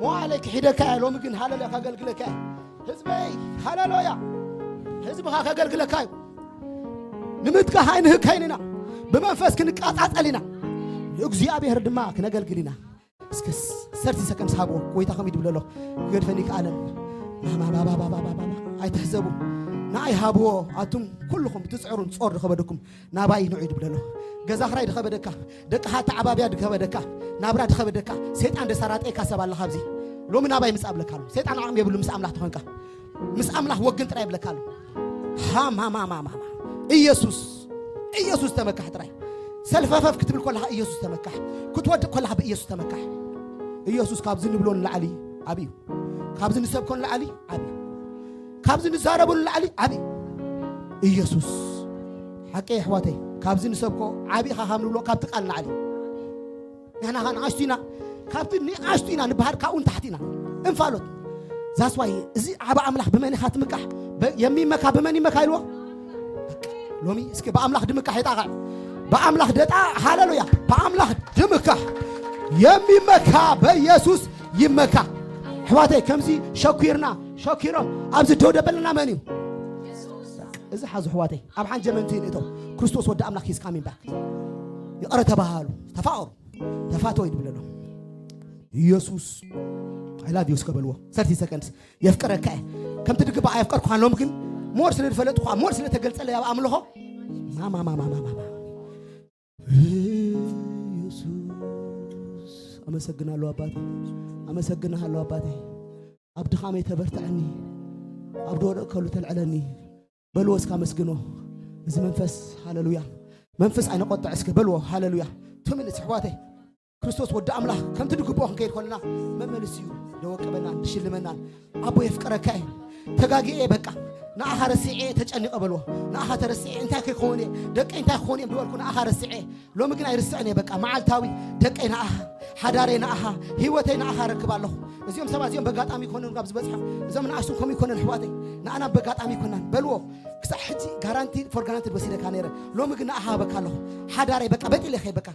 መዋዕለይ ክሒደካ እየ ሎሚ ግን ሃለሉያ ካገልግለካ እየ ህዝበይ። ሃለሉያ ህዝብኻ ከገልግለካ እዩ። ንምጥቃሕ ኣይንህከይን ኢና። ብመንፈስ ክንቃጻጸል ኢና። ንእግዚኣብሔር ድማ ክነገልግል ኢና። እስከ ሰርቲ ሰከንድ ሃብዎ ጎይታ ከም ይድብለሎ ክገድፈኒ ከኣለን። ኣይትሕዘቡ። ንኣይ ሃብዎ ኣቱም ኩልኹም ትጽዕሩን ጾር ዝኸበደኩም ናባይ ንዑ ይድብለሎ። ገዛ ክራይ ድኸበደካ፣ ደቅኻ ተዓባብያ ድኸበደካ፣ ናብራ ድኸበደካ፣ ሰይጣን ደሳራጠየካ ሰብ ኣለ ካብዚ። ሎሚ ናባይ ምጻእ ብለካ ኣሎ። ሰይጣን ዓቕሚ የብሉ ምስ ኣምላኽ ተኾንካ። ምስ ኣምላኽ ወግን ጥራይ ብለካ ኣሎ። ሃማማማማማ ኢየሱስ ኢየሱስ ተመካሕ ጥራይ። ሰልፈፈፍ ክትብል ከለኻ ኢየሱስ ተመካሕ። ክትወድቅ ከለኻ ብኢየሱስ ተመካሕ። ኢየሱስ ካብዚ ንብሎ ንላዕሊ ዓብዩ። ካብዚ ንሰብኮ ንላዕሊ ዓብዩ። ካብዚ ንዛረቦ ንላዕሊ ዓብዩ። ኢየሱስ ሓቀይ ኣሕዋተይ ካብዚ ንሰብኮ ዓብኻ ካብ ንብሎ ካብቲ ቃል ንላዕሊ ንሕና ኸ ንኣሽቱ ኢና። ካብቲ ንኣሽቱ ኢና ንበሃል ካብኡ ንታሕቲ ኢና። እንፋሎት ዛስዋይ እዚ ዓብ ኣምላኽ ብመን ኢኻ ትምካሕ? በ- የሚመካ ብመን ይመካ ኢልዎ። በቃ፣ ሎሚ እስኪ ብኣምላኽ ድምካሕ ይጣቕዕ። ብኣምላኽ ደጣ ሃለሉያ። ብኣምላኽ ድምካሕ የሚመካ በኢየሱስ ይመካ። ኣሕዋተይ ከምዚ ሸኪርና ሸኪሮም ኣብዚ ደው ደበለና መን እዩ? እዚ ሓዙ ኣሕዋተይ ኣብ ሓንጀመንቲ ንእተው። ክርስቶስ ወዲ ኣምላኽ is coming back። ይቕረ ተባሃሉ ተፋቐሩ። ተፋተው ይድብለሎ ኢየሱስ። I love you እስከ በልዎ ሰርቲ ሰከንድስ። የፍቀረካ እየ ከምቲ ድግባእ ኣየፍቀርኩኻን ሎም ግን ሞር ስለ ዝፈለጥኩኻ ሞር ስለ ተገልጸለይ ኣብ ኣምልኾ ማማማማማማ ኢየሱስ። ኣመሰግናለሁ ኣባቴ። ኣመሰግናለሁ ኣባቴ። ኣብ ድኻመይ ተበርትዐኒ፣ ኣብ ዝወደቅከሉ ተልዕለኒ። በልዎ እስከ ኣመስግኖ። እዚ መንፈስ ሃለሉያ መንፈስ ኣይነቆጥዕ እስከ በልዎ ሃለሉያ። ቱምንስ ኣሕዋተይ ክርስቶስ ወዲ ኣምላኽ ከምቲ ድግብኦ ክንከይድ ከለና መመልስ እዩ። ደወቀበናን ድሽልመናን ኣቦ የፍቀረካ እዩ። ተጋጊኤ በቃ ንኣኻ ረሲዐ ተጨኒቐ በልዎ። ንኣኻ ተረሲዐ እንታይ ከይከውን እየ ደቀይ እንታይ ክኸውን እዮም ዝበልኩ ንኣኻ ረሲዐ። ሎሚ ግን ኣይርስዕን እየ በቃ መዓልታዊ ደቀይ ንኣኻ ሓዳረይ ንኣኻ ህይወተይ ንኣኻ ረክብ ኣለኹ። እዚኦም ሰባት እዚኦም በጋጣሚ ይኮኑ ካብ ዝበፅሖም እዞም ንኣሽቱን ከምኡ ይኮነን ኣሕዋተይ ንኣና በጋጣሚ ይኮናን በልዎ። ክሳዕ ሕጂ ጋራንቲ ፎር ጋራንትድ ወሲደካ ነይረ። ሎሚ ግን ንኣኻ ሃበካ ኣለኹ ሓዳረይ በቃ በጢለ ከይ በቃ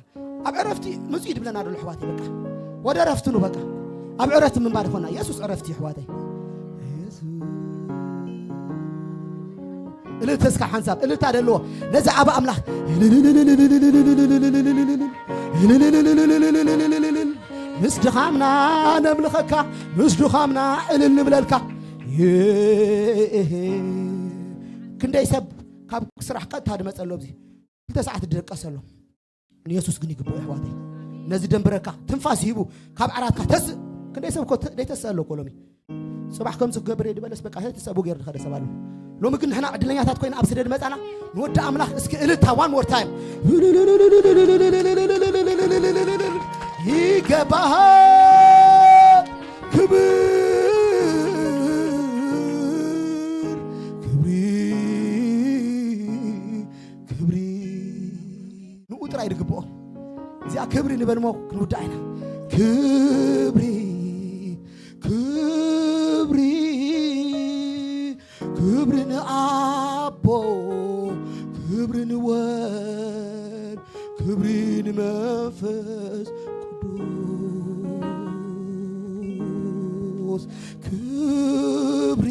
ኣብ ዕረፍቲ ምፁ ይድብለና ደሎ ኣሕዋተይ በቃ ወደ ዕረፍቲ ኑ በቃ ኣብ ዕረፍቲ ምንባር ይኮና ኢየሱስ ዕረፍቲ ኣሕዋተይ። እልልታ እስካ ሓንሳብ እልልታ ደለዎ ነዚ ዓብ ኣምላኽ። ምስ ድኻምና ነምልኸካ ምስ ድኻምና እልል ንብለልካ። ክንደይ ሰብ ካብ ስራሕ ቀጥታ ድመፀሎ ኣብዚ ክልተ ሰዓት ድደቀሰሎ ንየሱስ ግን ይግብኦ ኣሕዋተይ። ነዚ ደንብረካ ትንፋስ ሂቡ ካብ ዓራትካ ተስእ። ክንደይ ሰብ እኮ ተ- ዘይተስእ ኣሎ እኮ ሎሚ። ጽባሕ ከምዚ ክገብር እየ ድበለስ በቃ ተስእቡ ገይሩ ዝኸደ ሰብ ኣሎ። ሎሚ ግን ንሕና ዕድለኛታት ኮይና ኣብ ስደድ መጻና ንወዲ ኣምላኽ እስኪ እልልታ one more time ይገባሃል ክብር ክብሪ ክብሪ ንኡ ጥራይ ዝግብኦ እዚኣ ክብሪ ንበልሞ ክንውዳእ ኢና። ክብሪ ክብሪ ክብሪ ንኣቦ ክብሪ ንወልድ ክብሪ ንመንፈስ ቅዱስ ክብሪ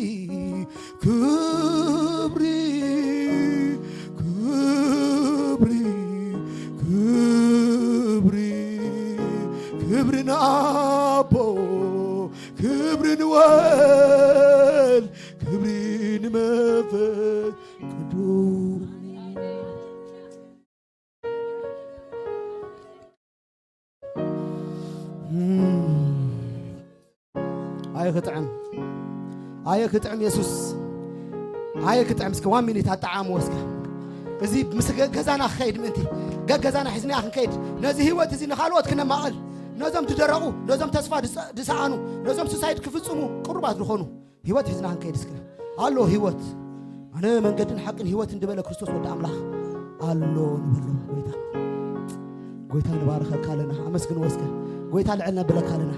ክብሪ ክብሪ ክብሪ ክብሪ ንኣቦ ክብሪ ንወልድ ክብሪ ንመንፈስ ቅዱስ። ኣየ ክጥዕም ኣየ ክጥዕም የሱስ ኣየ ክጥዕም እስከ ዋን ሚኒት ኣጠዓምዎ እስከ እዚ ምስ ገ- ገዛና ክኸይድ ምእንቲ ገ- ገዛና ሒዝና ክንከይድ ነዚ ህይወት እዚ ንኻልኦት ክነማቐል ነዞም ዝደረቑ ነዞም ተስፋ ዝሰ- ዝሰኣኑ ነዞም ሱሳይድ ክፍጽሙ ቅሩባት ዝኾኑ ህይወት ሒዝና ክንከይድ እስከ ኣሎ ህይወት ኣነ መንገድን ሓቅን ህይወትን ዝበለ ክርስቶስ ወዲ ኣምላኽ ኣሎ ንበሎ ጎይታ ጎይታ ንባረኸካ ኣለና ኣመስግንዎ እስከ ጎይታ ልዕል ነብለካ ኣለና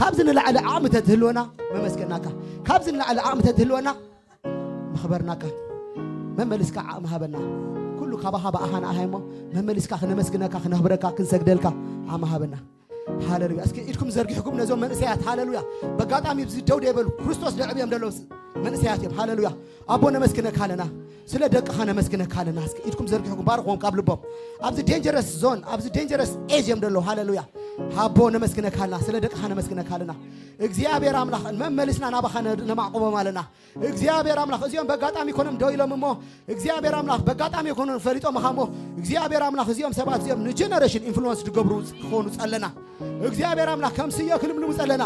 ካብዚ ንላዕሊ ዓቕሚ ተትህልወና መመስገናካ። ካብዚ ንላዕሊ ዓቕሚ ተትህልወና መኽበርናካ። መመሊስካ ዓቕሚ ሃበና። ኩሉ ካባኻ ብኣኻ ንኣኻ እሞ መመሊስካ ክነመስግነካ፣ ክነኽብረካ፣ ክንሰግደልካ ዓቕሚ ሃበና። ሃሌሉያ። እስኪ ኢድኩም ዘርጊሕኩም ነዞም መንእሰያት፣ ሃሌሉያ፣ በጋጣሚ ኣብዚ ደው ደይበሉ ክርስቶስ ደዕብዮም ዘለዉ መንእሰያት እዮም። ሃሌሉያ። ኣቦ ነመስግነካ ኣለና፣ ስለ ደቅኻ ነመስግነካ ኣለና። እስኪ ኢድኩም ዘርጊሕኩም ባርኽዎም ካብ ልቦም። ኣብዚ ዴንጀረስ ዞን፣ ኣብዚ ዴንጀረስ ኤጅ እዮም ዘለዉ። ሃሌሉያ። ኣቦ ነመስግነካ ኣለና፣ ስለ ደቅኻ ነመስግነካ ኣለና። እግዚኣብሔር ኣምላኽ መመሊስና ናባኻ ነ- ነማዕቁቦም ኣለና። እግዚኣብሔር ኣምላኽ እዚኦም በጋጣሚ ይኮኖም ደው ኢሎም እሞ እግዚኣብሔር ኣምላኽ በጋጣሚ ይኮኖም ፈሊጦም እሞ እግዚኣብሔር ኣምላኽ እዚኦም ሰባት እዚኦም ንጀነሬሽን ኢንፍሉወንስ ዝገብሩ ክኾኑ ጸለና። እግዚኣብሔር ኣምላኽ ከም ስየ ክልምልሙ ጸለና።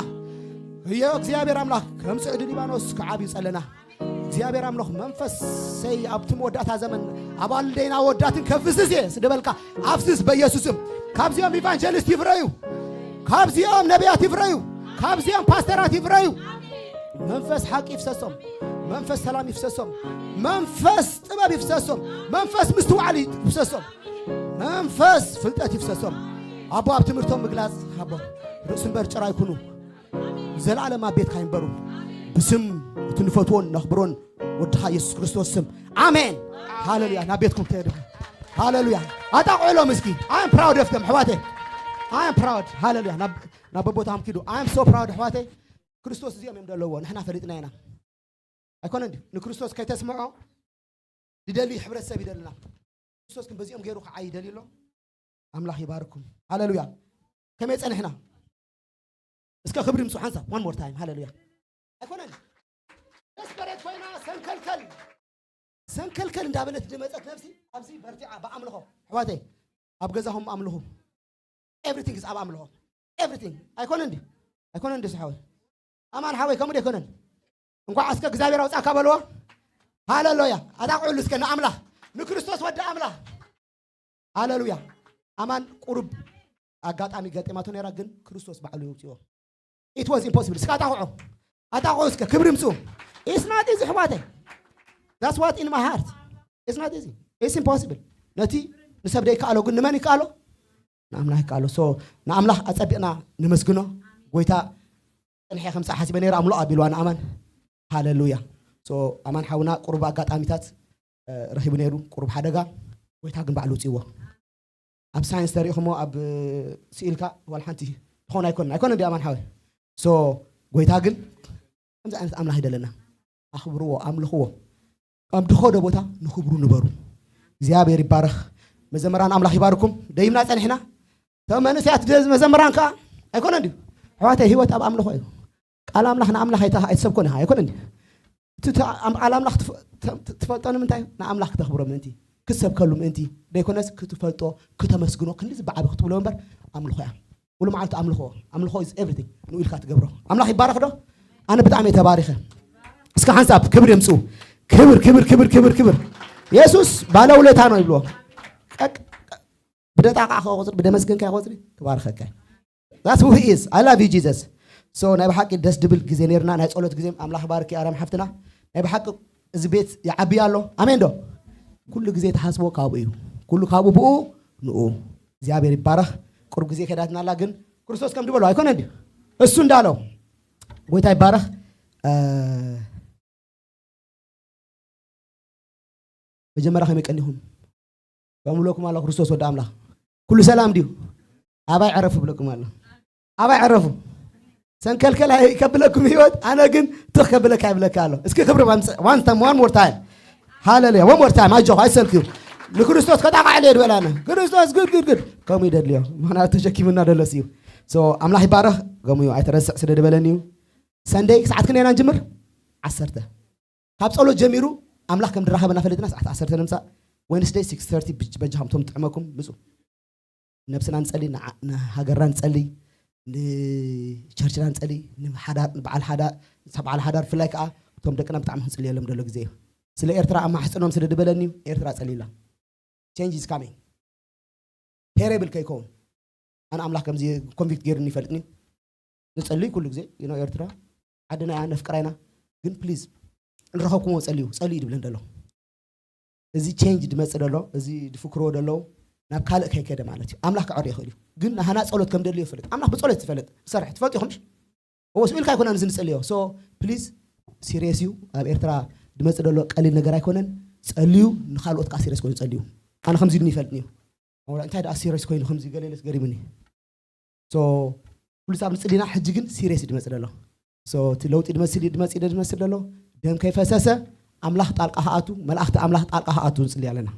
እዮ እግዚኣብሔር ኣምላኽ ከም ጽዕዲ ሊባኖስ ክዓብዩ ጸለና። እግዚኣብሔር ኣምላኽ መንፈሰይ ኣብቲ መወዳእታ ዘመን ኣብ ኣልደይና ወዳትን ከፍስስ እየ ስደበልካ ኣፍስስ በኢየሱስም። ካብዚኦም ኢቫንጀሊስት ይፍረዩ፣ ካብዚኦም ነቢያት ይፍረዩ፣ ካብዚኦም ፓስተራት ይፍረዩ። መንፈስ ሓቂ ይፍሰሶም፣ መንፈስ ሰላም ይፍሰሶም፣ መንፈስ ጥበብ ይፍሰሶም፣ መንፈስ ምስትውዓል ይፍሰሶም፣ መንፈስ ፍልጠት ይፍሰሶም። ኣቦ ኣብ ትምህርቶም ምግላጽ ኣቦ ርእሲ እምበር ጭራ ይኩኑ። ዘላለም ኣብ ቤትካ ይንበሩ። ብስም እቲ ንፈትዎን ነኽብሮን ወድኻ ኢየሱስ ክርስቶስ ስም ኣሜን። ሃሌሉያ። ናብ ቤትኩም ትሄዱ። ሃሌሉያ። ኣጣቕዕሎም እስኪ። I am proud of them ኣሕዋተይ። I am proud። ሃሌሉያ። ናብ ናብ ቦታም ኪዱ። I am so proud ኣሕዋተይ። ክርስቶስ እዚኦም እዮም ዘለዎ፣ ንሕና ፈሊጥና ኢና። ኣይኮነን ድዩ? ንክርስቶስ ከይተስምዖ ዝደሊ ሕብረተሰብ ይደልና። ክርስቶስ ግን በዚኦም ገይሩ ክዓይ ይደሊ ኣሎ። ኣምላኽ ይባርኩም። ሃሌሉያ። ከመይ ጸኒሕና? እስከ ክብሪ ምጹ ሓንሳብ one more time። ሃሌሉያ። ኣይኮነን ደስፐሬት ኮይና ሰንከልከል ሰንከልከል እንዳበለት ዝመጸት ነፍሲ ኣብዚ በርቲዓ ብኣምልኾ። ኣሕዋተይ ኣብ ገዛኹም ኣምልኹ። Everything is ኣብ ኣምልኾ። Everything ኣይኮነን ድዩ? ኣይኮነን ድዩ ሓወይ? ኣማን ሓወይ ከምኡ ዶ ኣይኮነን? እንኳዕ እስከ እግዚኣብሔር ኣውጻእካ በልዎ። ሃሌሉያ። ኣጣቕዕሉ እስከ ንኣምላኽ፣ ንክርስቶስ ወዲ ኣምላኽ። ሃሌሉያ። ኣማን ቁሩብ ኣጋጣሚ ገጢማቶ ነይራ፣ ግን ክርስቶስ ባዕሉ የውፅዎ። It was impossible። እስከ ኣጣቕዑ፣ ኣጣቕዑ እስከ ክብሪ ምፁ። It's not easy ኣሕዋተይ። That's what in my heart. It's not easy. It's impossible። ነቲ ንሰብ ደይከኣሎ ግን ንመን ይከኣሎ? ንኣምላኽ ይከኣሎ። So ንኣምላኽ ኣጸቢቕና ንመስግኖ። ጎይታ ጽንሐ ከምጽእ ሓሲበ ነይረ ኣምሎ ኣቢልዋ ንኣማን። ሃሌሉያ። So ኣማን ሓውና ቁሩብ ኣጋጣሚታት ረኺቡ ነይሩ፣ ቁሩብ ሓደጋ። ጎይታ ግን ባዕሉ ውፅዎ። ኣብ ሳይንስ ተሪእኹሞ ኣብ ስኢልካ ዋላ ሓንቲ ትኾን ኣይኮነን ኣይኮነን ዲ ኣማን ሓወይ። So ጎይታ ግን ከምዚ ዓይነት ኣምላኽ ይደለና። ኣኽብርዎ፣ ኣምልኽዎ። ኣብ ድኾዶ ቦታ ንኽብሩ ንበሩ። እግዚኣብሔር ይባረኽ። መዘምራን ኣምላኽ ይባርኩም። ደይምና ጸኒሕና። እቶም መንእሰያት ደ- መዘምራን ከዓ ኣይኮነን ድዩ? ኣሕዋተይ ህይወት ኣብ ኣምልኾ እዩ። ቃል ኣምላኽ ንኣምላኽ ኣይተ- ኣይትሰብኮን ኢኻ ኣይኮነን ድዩ? እቲ ተ- ኣም- ቃል ኣምላኽ ትፈ- ተ- ተ- ትፈልጦ ንምንታይ? ንኣምላኽ ክተኽብሮ ምእንቲ፣ ክትሰብከሉ ምእንቲ ደይኮነስ ክትፈልጦ ክተመስግኖ ክንዲ ዝበዓበ ክትብሎ እምበር ኣምልኾ እያ። ሙሉ መዓልቲ ኣምልኾ። ኣምልኾ is everything። ንኡ ኢልካ ትገብሮ። ኣምላኽ ይባረኽ ዶ? ኣነ ብጣዕሚ እየ ተባሪኸ። እስከ ሓንሳብ ክብር የምፅኡ። ክብር ክብር ክብር ክብር ክብር። የሱስ ባለውለታ ነው ይብልዎ። ቀቅ- ብደጣቃ ከቆፅሪ ብደመስገንካ ይቆፅሪ። ክባርኸካ። That's who he is. I love you Jesus። So ናይ ብሓቂ ደስ ድብል ግዜ ነርና፣ ናይ ጸሎት ግዜ። ኣምላኽ ባርኪ ኣርያም ሓፍትና። ናይ ብሓቂ እዚ ቤት ይዓቢ ኣሎ። ኣሜን ዶ? ኩሉ ግዜ ተሓስቦ ካብኡ እዩ። ኩሉ ካብኡ ብኡ ንኡ። እግዚኣብሔር ይባረኽ። ቁሩብ ግዜ ከዳትና ኣላ፣ ግን ክርስቶስ ከም ድበሎ ኣይኮነን ድዩ? እሱ እንዳለው ጎይታ ይባረኽ። እ፣ መጀመርያ ከመይ ቀኒኹም? ከምብለኩም ኣሎ ክርስቶስ ወዲ ኣምላኽ። ኩሉ ሰላም ድዩ? ኣባይ ዕረፉ ብለኩም ኣሎ። ኣባይ ዕረፉ። ሰንከልከል ከብለኩም ህይወት፣ ኣነ ግን ትኽ ከብለካ ይብለካ ኣሎ። እስኪ ክብሪ one time, one more time። ሃሌሉያ። One more time። ኣጆኹ ኣይሰልክዩ። ንክርስቶስ ከጣቃዕለ ይድበላና። ክርስቶስ ግድ ግድ ግድ ከምኡ ይደልዮ። ምኽንያቱ ተሸኪምና ደለስ እዩ። So ኣምላኽ ይባረኽ። ገሙዩ ኣይተረስዕ ስለ ድበለኒ እዩ። ሰንደይ ሰዓት ክንደይ ኢና ንጅምር? ዓሰርተ። ካብ ጸሎት ጀሚሩ ኣምላኽ ከም ድራኸበና ፈለጥና ሰዓት ዓሰርተ ንምሳእ። Wednesday six thirty ብጅ- በጃኹም ቶም ጥዕመኩም ምጹ። ነብስና ንጸሊ፣ ንዓ- ንሃገርና ንጸሊ፣ ንቸርችና ንጸሊ፣ ንሓዳር ንበዓል ሓዳር ንሳ በዓል ሓዳር ብፍላይ ከዓ እቶም ደቅና ብጣዕሚ ክንጽልየሎም ደሎ ግዜ እዩ። ስለ ኤርትራ ኣማሕጽኖም ስለ ድበለኒ እዩ። ኤርትራ ጸልዩላ። Change is coming። ቴሬብል ከይከውን ኣነ ኣምላኽ ከምዚ ኮንቪክት ገይሩኒ ይፈልጥኒ። ንጸልይ ኩሉ ግዜ። You know ኤርትራ ዓድና እያ፣ ነፍቅራ ኢና። ግን ፕሊዝ ንረኸብኩሞ ጸልዩ ጸልዩ ድብለን ደሎ። እዚ ቼንጅ ድመጽእ ደሎ፣ እዚ ድፍክርዎ ደለዉ ናብ ካልእ ከይከደ ማለት እዩ። ኣምላኽ ክዕር ይኽእል እዩ፣ ግን ናህና ጸሎት ከም ደልዮ ይፈልጥ። ኣምላኽ ብጸሎት ይፈልጥ። ዝሰርሕ ትፈልጡ ኢኹም። እዎ ስኢልካ ኣይኮነን እዚ ንጸልዮ። So please፣ serious እዩ። ኣብ ኤርትራ ድመጽእ ዘሎ ቀሊል ነገር ኣይኮነን። ጸልዩ፣ ንኻልኦት ከዓ serious ኮይኑ ጸልዩ። ኣነ ከምዚ ኢሉኒ ይፈልጥኒ እዩ። እንታይ ደኣ serious ኮይኑ ከምዚ ገለ ኢለስ ገሪሙኒ። So ኩሉ ሳብ ንጽሊና፣ ሕጂ ግን serious እዩ ድመጽእ ዘሎ። So እቲ ለውጢ ድመስል እዩ ድመጽእ እዩ ድመስል ዘሎ። ደም ከይፈሰሰ ኣምላኽ ጣልቃ ክኣቱ፣ መላእኽቲ ኣምላኽ ጣልቃ ክኣቱ ንጽሊ ኣለና።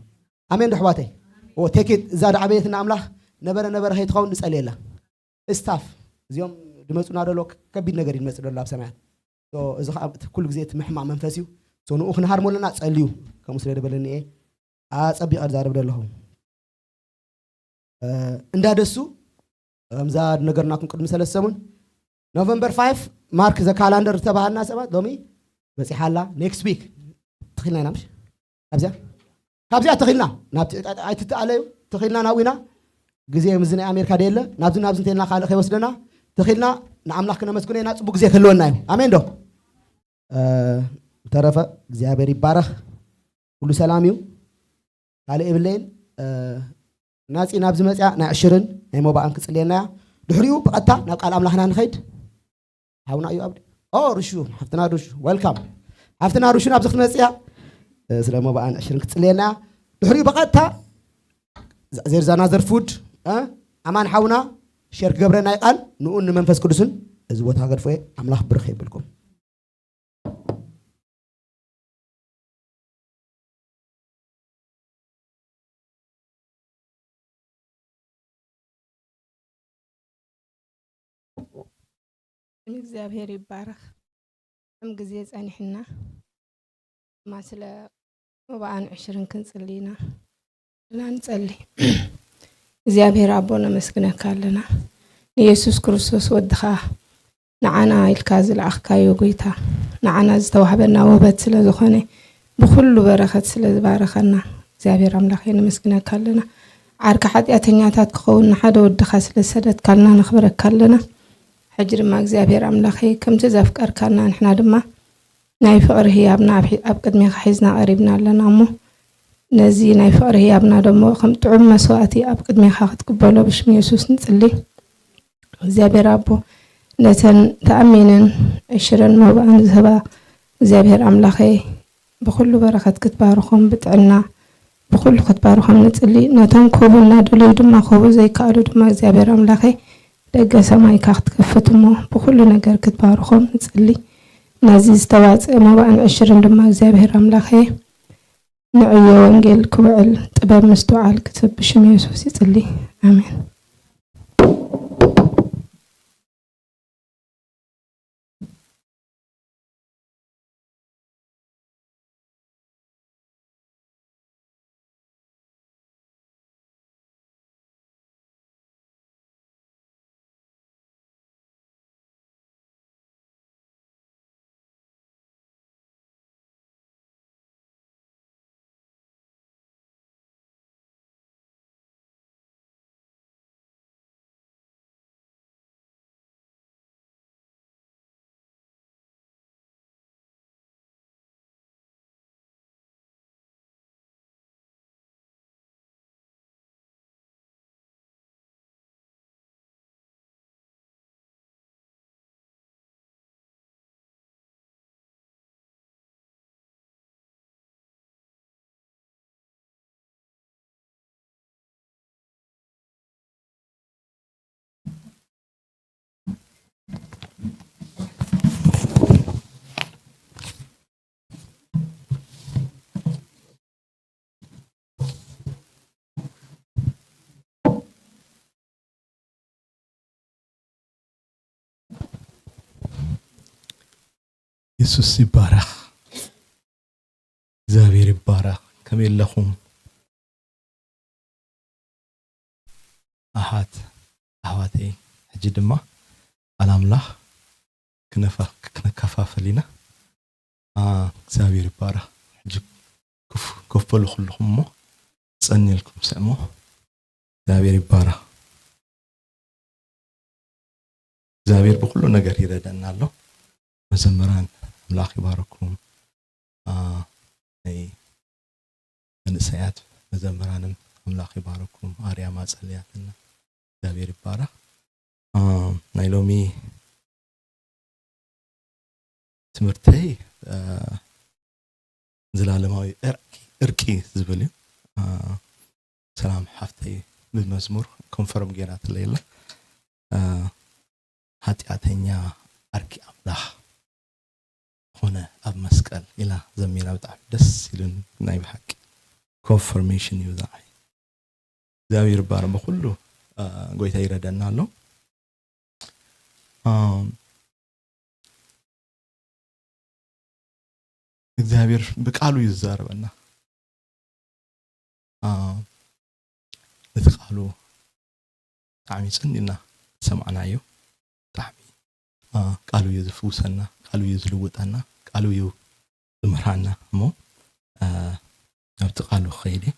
ኣሜን ዶ ኣሕዋተይ? ኦ ቴክ እዛ ዳዕበየትና ኣምላኽ ነበረ ነበረ ከይትኸውን ንጸልየላ። ስታፍ እዚኦም ድመጹና ደሎ ከቢድ ነገር እዩ ድመጽእ ደሎ ኣብ ሰማያት። So እዚ ከዓ እቲ ኩሉ ግዜ እቲ ምሕማቕ መንፈስ እዩ። So ንኡ ክንሃርሞ ኣለና። ጸልዩ፣ ከምኡ ስለ ደበለኒ እየ ኣጸቢቐ ዝዛረብ ደለኹ። እንዳደሱ ከምዛ ነገርናኩም ቅድሚ ሰለስተ ሰሙን፣ ኖቨምበር ፋይቭ ማርክ ዘ ካላንደር ዝተባሃልና ሰባት ሎሚ በፂሓላ። ኔክስት ዊክ ትኽልና ኢና። ምሽ ካብዚኣ ካብዚኣ ትኽልና ናብቲ ኣይትተኣለዩ። ትኽልና ናብኡ ኢና። ግዜ ምዚ ናይ ኣሜሪካ ደየለ ናብዚ ናብዚ እንተልና ካልእ ከይወስደና ትኽልና ንኣምላኽ ክነመስግኖ ኢና። ፅቡቅ ግዜ ክህልወና እዩ። ኣሜን ዶ? ብተረፈ እግዚኣብሔር ይባረኽ። ኩሉ ሰላም እዩ። ካልእ የብለይን። ናፂ ናብዚ መፅያ ናይ ዕሽርን ናይ ሞባኣን ክፅልየና እያ። ድሕሪኡ ብቐጥታ ናብ ቃል ኣምላኽና ንኸይድ። ሓውና እዩ ኣብዲ ኦ ርሹ ሓፍትና ርሹ ወልካም ሓፍትና ርሹ ናብዚ ክትመፅያ። ስለ ሞባኣን ዕሽርን ክትፅልየና እያ። ድሕሪኡ ብቐጥታ ዘርዛና ዘርፉድ ኣማን ሓውና ሸር ክገብረና ይቃል ንኡን ንመንፈስ ቅዱስን። እዚ ቦታ ገድፎ ኣምላኽ ብርኽ ይብልኩም። እግዚኣብሔር ይባረኽ። ከም ግዜ ጸኒሕና ድማ ስለ መባኣን ዕሽርን ክንጽሊ ኢና። እና ንጸሊ። እግዚኣብሔር ኣቦ ነመስግነካ ኣለና። ንየሱስ ክርስቶስ ወድኻ ንዓና ኢልካ ዝለኣኽካዮ ጎይታ ንዓና ዝተዋህበና ውህበት ስለ ዝኾነ ብኹሉ በረኸት ስለ ዝባረኸና እግዚኣብሔር ኣምላኸ ነመስግነካ ኣለና። ዓርኪ ሓጢኣተኛታት ክኸውን ንሓደ ወድኻ ስለ ዝሰደድካልና ነኽብረካ ኣለና። ሕጂ ድማ እግዚኣብሔር ኣምላኸይ ከምቲ ዘፍቀርካና ንሕና ድማ ናይ ፍቕሪ ህያብና ኣብ ቅድሜኻ ሒዝና ቀሪብና ኣለና እሞ ነዚ ናይ ፍቕሪ ህያብና ደሞ ከም ጥዑም መስዋእቲ ኣብ ቅድሜኻ ክትቅበሎ ብሽም የሱስ ንጽሊ። እግዚኣብሔር ኣቦ ነተን ተኣሚነን ዕሽረን መባኣን ዝህባ እግዚኣብሔር ኣምላኸይ ብኹሉ በረኸት ክትባርኾም ብጥዕና ብኹሉ ክትባርኾም ንጽሊ። ነቶም ክህቡ እናደለዩ ድማ ክህቡ ዘይከኣሉ ድማ እግዚኣብሔር ኣምላኸይ ደገ ሰማይካ ክትከፍት እሞ ብኹሉ ነገር ክትባርኾም ንጽሊ። ነዚ ዝተዋፅእ መባእን ዕሽርን ድማ እግዚኣብሔር ኣምላኸ ንዕዮ ወንጌል ክውዕል ጥበብ ምስትውዓል ክትህብ ብሽም የሱስ ይጽሊ። ኣሜን። የሱስ ይባረኽ። እግዚኣብሔር ይባረኽ። ከመይ ኣለኹም ኣሓት ኣሕዋተይ? ሕጂ ድማ ቃል ኣምላኽ ክነፋ- ክነከፋፈል ኢና። እግዚኣብሔር ይባረኽ። ሕጂ ኮፍ በሉ ኩልኹም እሞ ጸንየልኩም ስዕሞ። እግዚኣብሔር ይባረኽ። እግዚኣብሔር ብኩሉ ነገር ይረደና ኣሎ። መዘምራን ኣምላኽ ይባረኩም። ናይ መንእሰያት መዘምራንም ኣምላኽ ይባረኩም። ኣርያም ኣጸልያትና እግዚኣብሔር ይባረኽ። ናይ ሎሚ ትምህርተይ፣ እ፣ ዘላለማዊ ዕርቂ፣ ዕርቂ ዝብል እዩ። እ፣ ሰላም ሓፍተይ ብመዝሙር ኮንፈርም ጌራትለይ ኣላ። እ፣ "ሓጢኣተኛ ዓርኪ ኣምላኽ ኾነ ኣብ መስቀል" ኢላ ዘሚራ፣ ብጣዕሚ ደስ ኢሉን ናይ ብሓቂ ኮንፈርሜሽን እዩ ዝዓይ። እግዚኣብሔር ይባረክ ብኩሉ፣ እ፣ ጎይታ ይረደና ኣሎ። እ፣ እግዚኣብሔር ብቃሉ እዩ ዝዛረበና። እ፣ ነቲ ቃሉ ብጣዕሚ ጽን ኢልና ዝሰማዕናዮ ብጣዕሚ፣ እ፣ ቃሉ እዩ ዝፍውሰና፣ ቃሉ እዩ ዝልውጠና፣ ቃሉ እዩ ዝመርሃና። እሞ፣ እ፣ ናብቲ ቃሉ ክኸይድ እየ።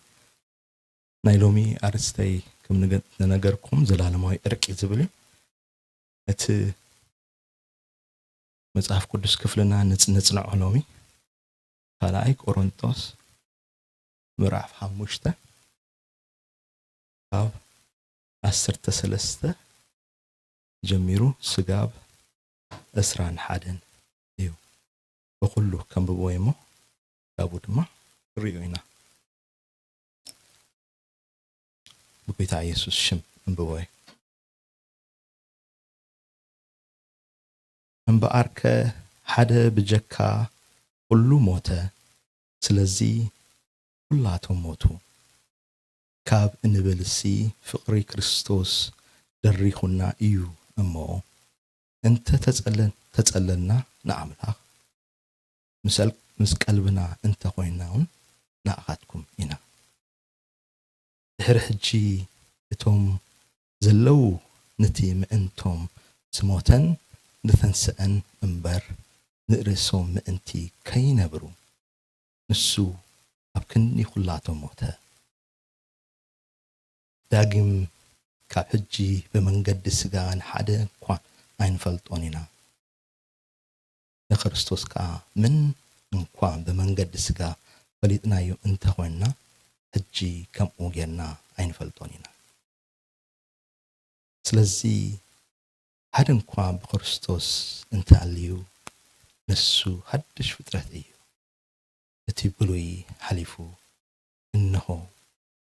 ናይ ሎሚ ኣርእስተይ ከም ንገ-፣ ዝነገርኩም ዘላለማዊ ዕርቂ ዝብል እዩ። እቲ መጽሓፍ ቅዱስ ክፍልና ንጽ-፣ ንጽንዖ ሎሚ። ካልኣይ ቆሮንቶስ ምዕራፍ ሓሙሽተ ካብ ዓሰርተ ሰለስተ ጀሚሩ ስጋብ ዕስራን ሓደን እዩ። ብኹሉ ከንብቦ እሞ ካብኡ ድማ ንርእዮ ኢና። ብጎይታ የሱስ ሽም እንብቦ እዩ። እምበኣርከ ሓደ ብጀካ ኩሉ ሞተ፣ ስለዚ ኩላቶም ሞቱ። ካብ እንብልሲ ፍቕሪ ክርስቶስ ደሪኹና እዩ እሞ፣ እንተ ተጸለ-፣ ተጸለልና ንኣምላኽ፣ ምስ ኣል-፣ ምስ ቀልብና እንተ ኾይንና እውን ንኣኻትኩም ኢና። ድሕሪ ሕጂ እቶም ዘለዉ ነቲ ምእንቶም ዝሞተን ዝተንስአን እምበር፣ ንርእሶም ምእንቲ ከይነብሩ፣ ንሱ ኣብ ክንዲ ኩላቶም ሞተ። ዳግም ካብ ሕጂ ብመንገዲ ስጋ ንሓደ እንኳ ኣይንፈልጦን ኢና። ንክርስቶስ ከኣ ምን እንኳ ብመንገዲ ስጋ ፈሊጥናዮ እንተኾንና፣ ሕጂ ከምኡ ጌርና ኣይንፈልጦን ኢና። ስለዚ ሓደ እንኳ ብክርስቶስ እንተኣልዩ፣ ንሱ ሓድሽ ፍጥረት እዩ። እቲ ብሉይ ሓሊፉ፣ እንሆ፣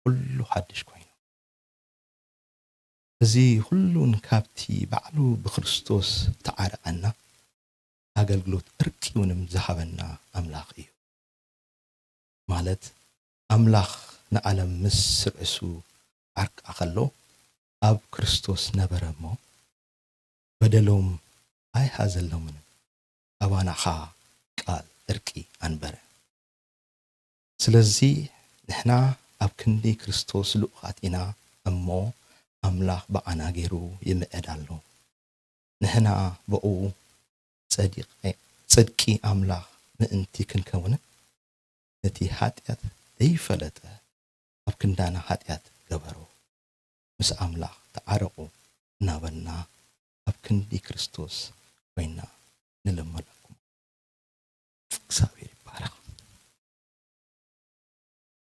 ኩሉ ሓድሽ ኮይኑ። እዚ ኩሉን ካብቲ ባዕሉ ብክርስቶስ ተዓረቐና፣ ኣገልግሎት ዕርቂ እውንም ዝሃበና ኣምላኽ እዩ። ማለት፣ ኣምላኽ ንዓለም ምስ ርእሱ ዓርቃ ከሎ፣ ኣብ ክርስቶስ ነበረ እሞ፣ በደሎም ኣይሃዘሎምን፣ ኣባና ኸኣ ቃል ዕርቂ ኣንበረ። ስለዚ ንሕና ኣብ ክንዲ ክርስቶስ ልኡኻት ኢና እሞ፣ ኣምላኽ ብኣና ገይሩ ይምዕድ ኣሎ። ንሕና ብእኡ ጸዲቐ-፣ ጽድቂ ኣምላኽ ምእንቲ ክንከውንን፣ ነቲ ሓጢኣት ዘይፈለጠ ኣብ ክንዳና ሓጢኣት ገበሮ፣ ምስ ኣምላኽ ተዓረቑ እናበልና ኣብ ክንዲ ክርስቶስ ኮይና ንልምነኩም። እግዚኣብሔር ይባረኽ።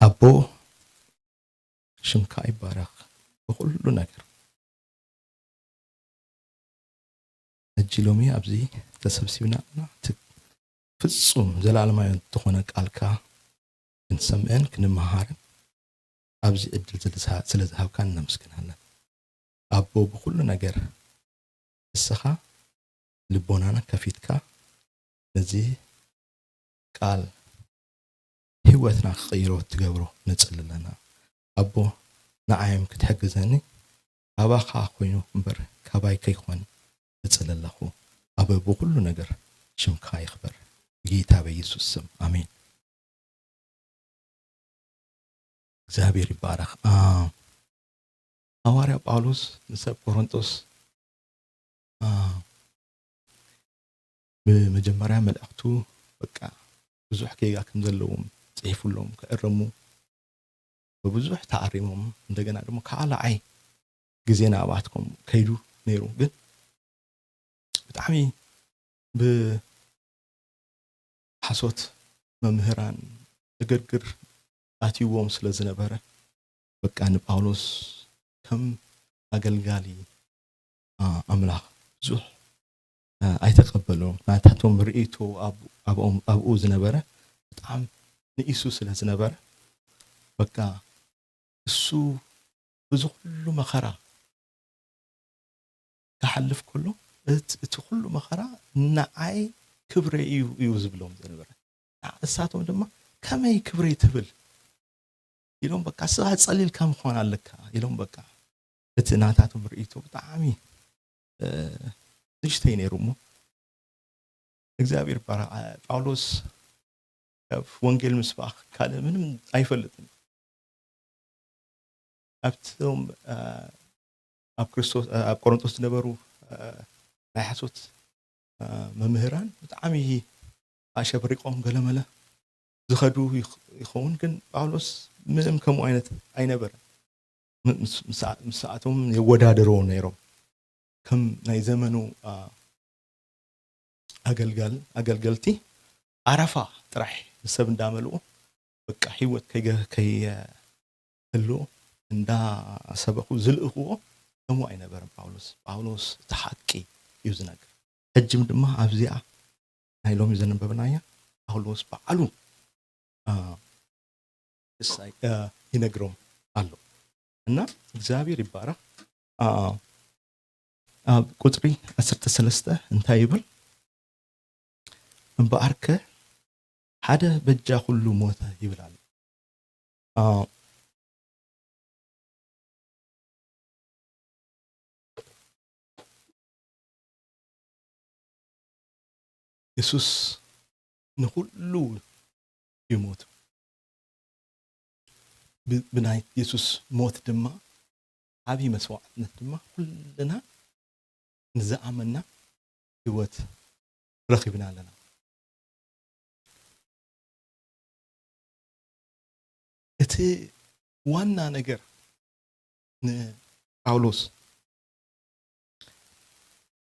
ኣቦ፣ ሽምካ ይባረኽ ብኹሉ ነገር። ሕጂ ሎሚ ኣብዚ ተሰብሲብና ኣለና፣ እቲ ፍጹም ዘላለማዊ ዝኾነ ቃልካ ክንሰምዕን ክንመሃርን ኣብዚ ዕድል ስለ ዝሃ-፣ ስለ ዝሃብካን ነመስግናለን። ኣቦ፣ ብኹሉ ነገር ንስኻ ልቦናና ከፊትካ ነዚ ቃል ህይወትና ክቕይሮ ትገብሮ ንጽሊ ኣለና። ኣቦ፣ ንዓይም ክትሕግዘኒ፣ ኣባኻ ኮይኑ እምበር ካባይ ከይኮን እጽሊ ኣለኹ። ኣቦ፣ ብኹሉ ነገር ሽምካ ይኽበር። ብጌታ በኢየሱስ ስም፣ ኣሜን። እግዚኣብሔር ይባረኽ። አ፣ ሃዋርያ ጳውሎስ ምስ ሰብ ቆሮንቶስ፣ አ፣ ብመጀመርያ መልእኽቱ፣ በቃ፣ ብዙሕ ጌጋ ከም ዘለዎም ጽሒፉሎም፣ ክእረሙ፣ ብብዙሕ ተኣሪሞም፣ እንደገና ድማ ካልኣይ ግዜ ናባትኩም ከይዱ ነይሩ። ግን ብጣዕሚ ብሓሶት መምህራን ዕግርግር ኣትይዎም ስለ ዝነበረ፣ በቃ፣ ንጳውሎስ ከም ኣገልጋሊ፣ ኣ-፣ ኣምላኽ ብዙሕ ኣይተቐበሎ። ናታቶም ርእይቶ ኣብኡ ዝነበረ ብጣዕሚ ንኢሱ ስለ ዝነበረ፣ በቃ እሱ እዚ ኩሉ መኸራ ክሓልፍ ከሎ፣ እቲ ኩሉ መኸራ ንዓይ ክብረይ እዩ እዩ ዝብሎም ዝነበረ። እሳቶም ድማ ከመይ ክብረይ ትብል ኢሎም፣ በቃ ስኻ ጸሊልካ ምዃን ኣለካ ኢሎም። በቃ እቲ ናታቶም ርእይቶ ብጣዕሚ ንእሽተይ ነይሩ። እሞ እግዚኣብሔር ባራ ጳውሎስ ካብ ወንጌል ምስባኽ ካልእ ምንም ኣይፈልጥን። ኣብቶም ኣብ ክርስቶስ ኣብ ቆሮንቶስ ዝነበሩ ናይ ሓሶት መምህራን ብጣዕሚ ኣሸብሪቆም ገለመለ ዝኸዱ ይኸውን። ግን ጳውሎስ ምንም ከምኡ ዓይነት ኣይነበረ። ምስኣቶም የወዳደርዎ ነይሮም። ከም ናይ ዘመኑ ኣገልጋል ኣገልገልቲ ኣረፋ ጥራሕ ንሰብ እንዳመልኡ በቃ ህይወት ከይህሉ እንዳሰበኹ ዝልእኽዎ ከምኡ ኣይነበረም ጳውሎስ። ጳውሎስ እቲ ሓቂ እዩ ዝነግር። ሕጅም ድማ ኣብዚኣ ናይ ሎሚ ዘነበብናያ ጳውሎስ በዓሉ ይነግሮም ኣሎ። እና እግዚኣብሔር ይባረኽ። ኣብ ቁፅሪ ዓሰርተ ሰለስተ እንታይ ይብል? እምበኣርከ ሓደ በጃ ኩሉ ሞተ ይብል ኣሎ። የሱስ ንኹሉ ይሞት። ብናይ የሱስ ሞት ድማ ዓብዪ መስዋዕትነት ድማ ኩልና ንዝኣመና ህይወት ረኺብና ኣለና። እቲ ዋና ነገር ንጳውሎስ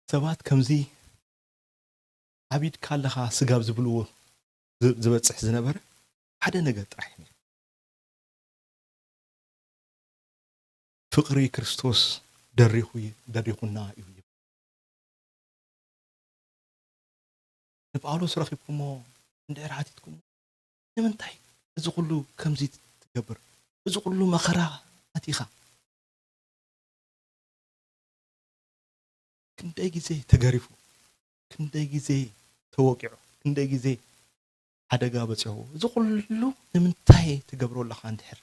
ሰባት ከምዚ ዓቢድካ ኣለኻ ስጋብ ዝብልዎ ዝበፅሕ ዝነበረ ሓደ ነገር ጥራሕ እዩ። ፍቕሪ ክርስቶስ ደሪኹና እዩ። ንጳውሎስ ረኺብኩሞ እንድሕር ሓቲትኩሞ፣ ንምንታይ እዚ ኩሉ ከምዚ ትገብር? እዚ ኩሉ መኸራ ኣቲኻ? ክንደይ ግዜ ተገሪፉ፣ ክንደይ ግዜ ተወቂዑ፣ ክንደይ ግዜ ሓደጋ በፂሑ፣ እዚ ኩሉ ንምንታይ ትገብሮ ኣለኻ እንድሕር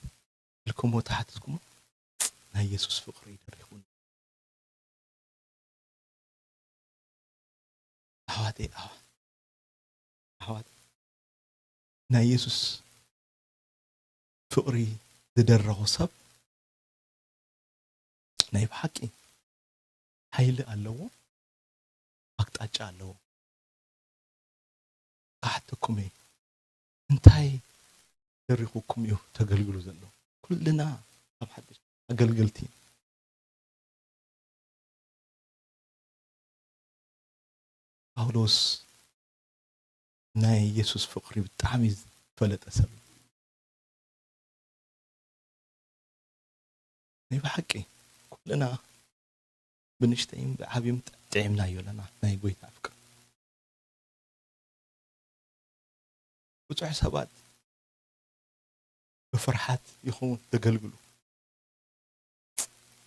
ኢልኩሞ ተሓቲትኩሞ፣ ናይ የሱስ ፍቕሪ ደሪኹኒ። ኣሕዋተይ ኣሕዋት ኣሕዋት ናይ የሱስ ፍቕሪ ዝደረኹ ሰብ ናይ ብሓቂ ሓይሊ ኣለዎ፣ ኣቅጣጫ ኣለዎ። ክሓተኩም እየ፣ እንታይ ደሪኹኩም እዩ ተገልግሉ ዘሎ? ኩልና ኣብ ሓድሽ ኣገልገልቲ ጳውሎስ ናይ የሱስ ፍቕሪ ብጣዕሚ ዝፈለጠ ሰብ። ናይ ብሓቂ ኩልና ብንእሽተይን ብዓብይም ጥዒምናዮ ኣለና ናይ ጎይታ ፍቅሪ። ብዙሕ ሰባት ብፍርሓት ይኸውን ዘገልግሉ።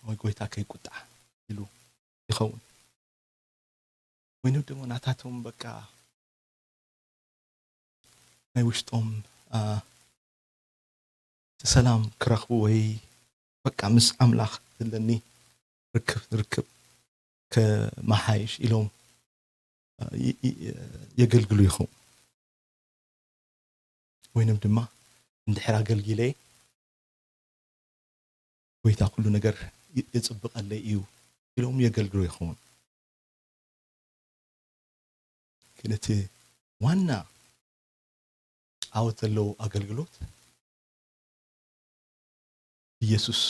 ወይ ጎይታ ከይቁጣዕ ኢሉ ይኸውን። ወይንም ድማ ናታቶም በቃ ናይ ውሽጦም እቲ ሰላም ክረኽቡ ወይ በቃ ምስ ኣምላኽ ዘለኒ ርክብ ርክብ ከመሓይሽ ኢሎም የገልግሉ ይኸውን። ወይንም ድማ እንድሕር ኣገልጊለ ጎይታ ኩሉ ነገር የፅብቐለይ እዩ ኢሎም የገልግሉ ይኸውን። ግን እቲ ዋና ዓወት ዘለዎ ኣገልግሎት ኢየሱስ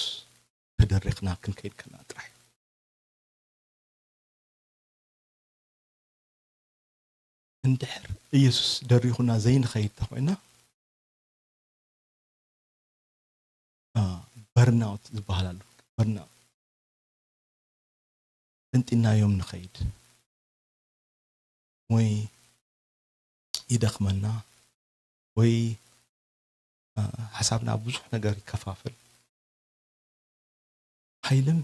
ተደሪኽና ክንከይድ ከለና ጥራሕ እዩ። እንድሕር ኢየሱስ ደሪኹና ዘይንኸይድ ተኾይና በርናውት ዝበሃል ኣሎ። በርናውት እንጢናዮም ንኸይድ ወይ ይደኽመና ወይ ሓሳብና ኣብ ብዙሕ ነገር ይከፋፈል። ሓይልም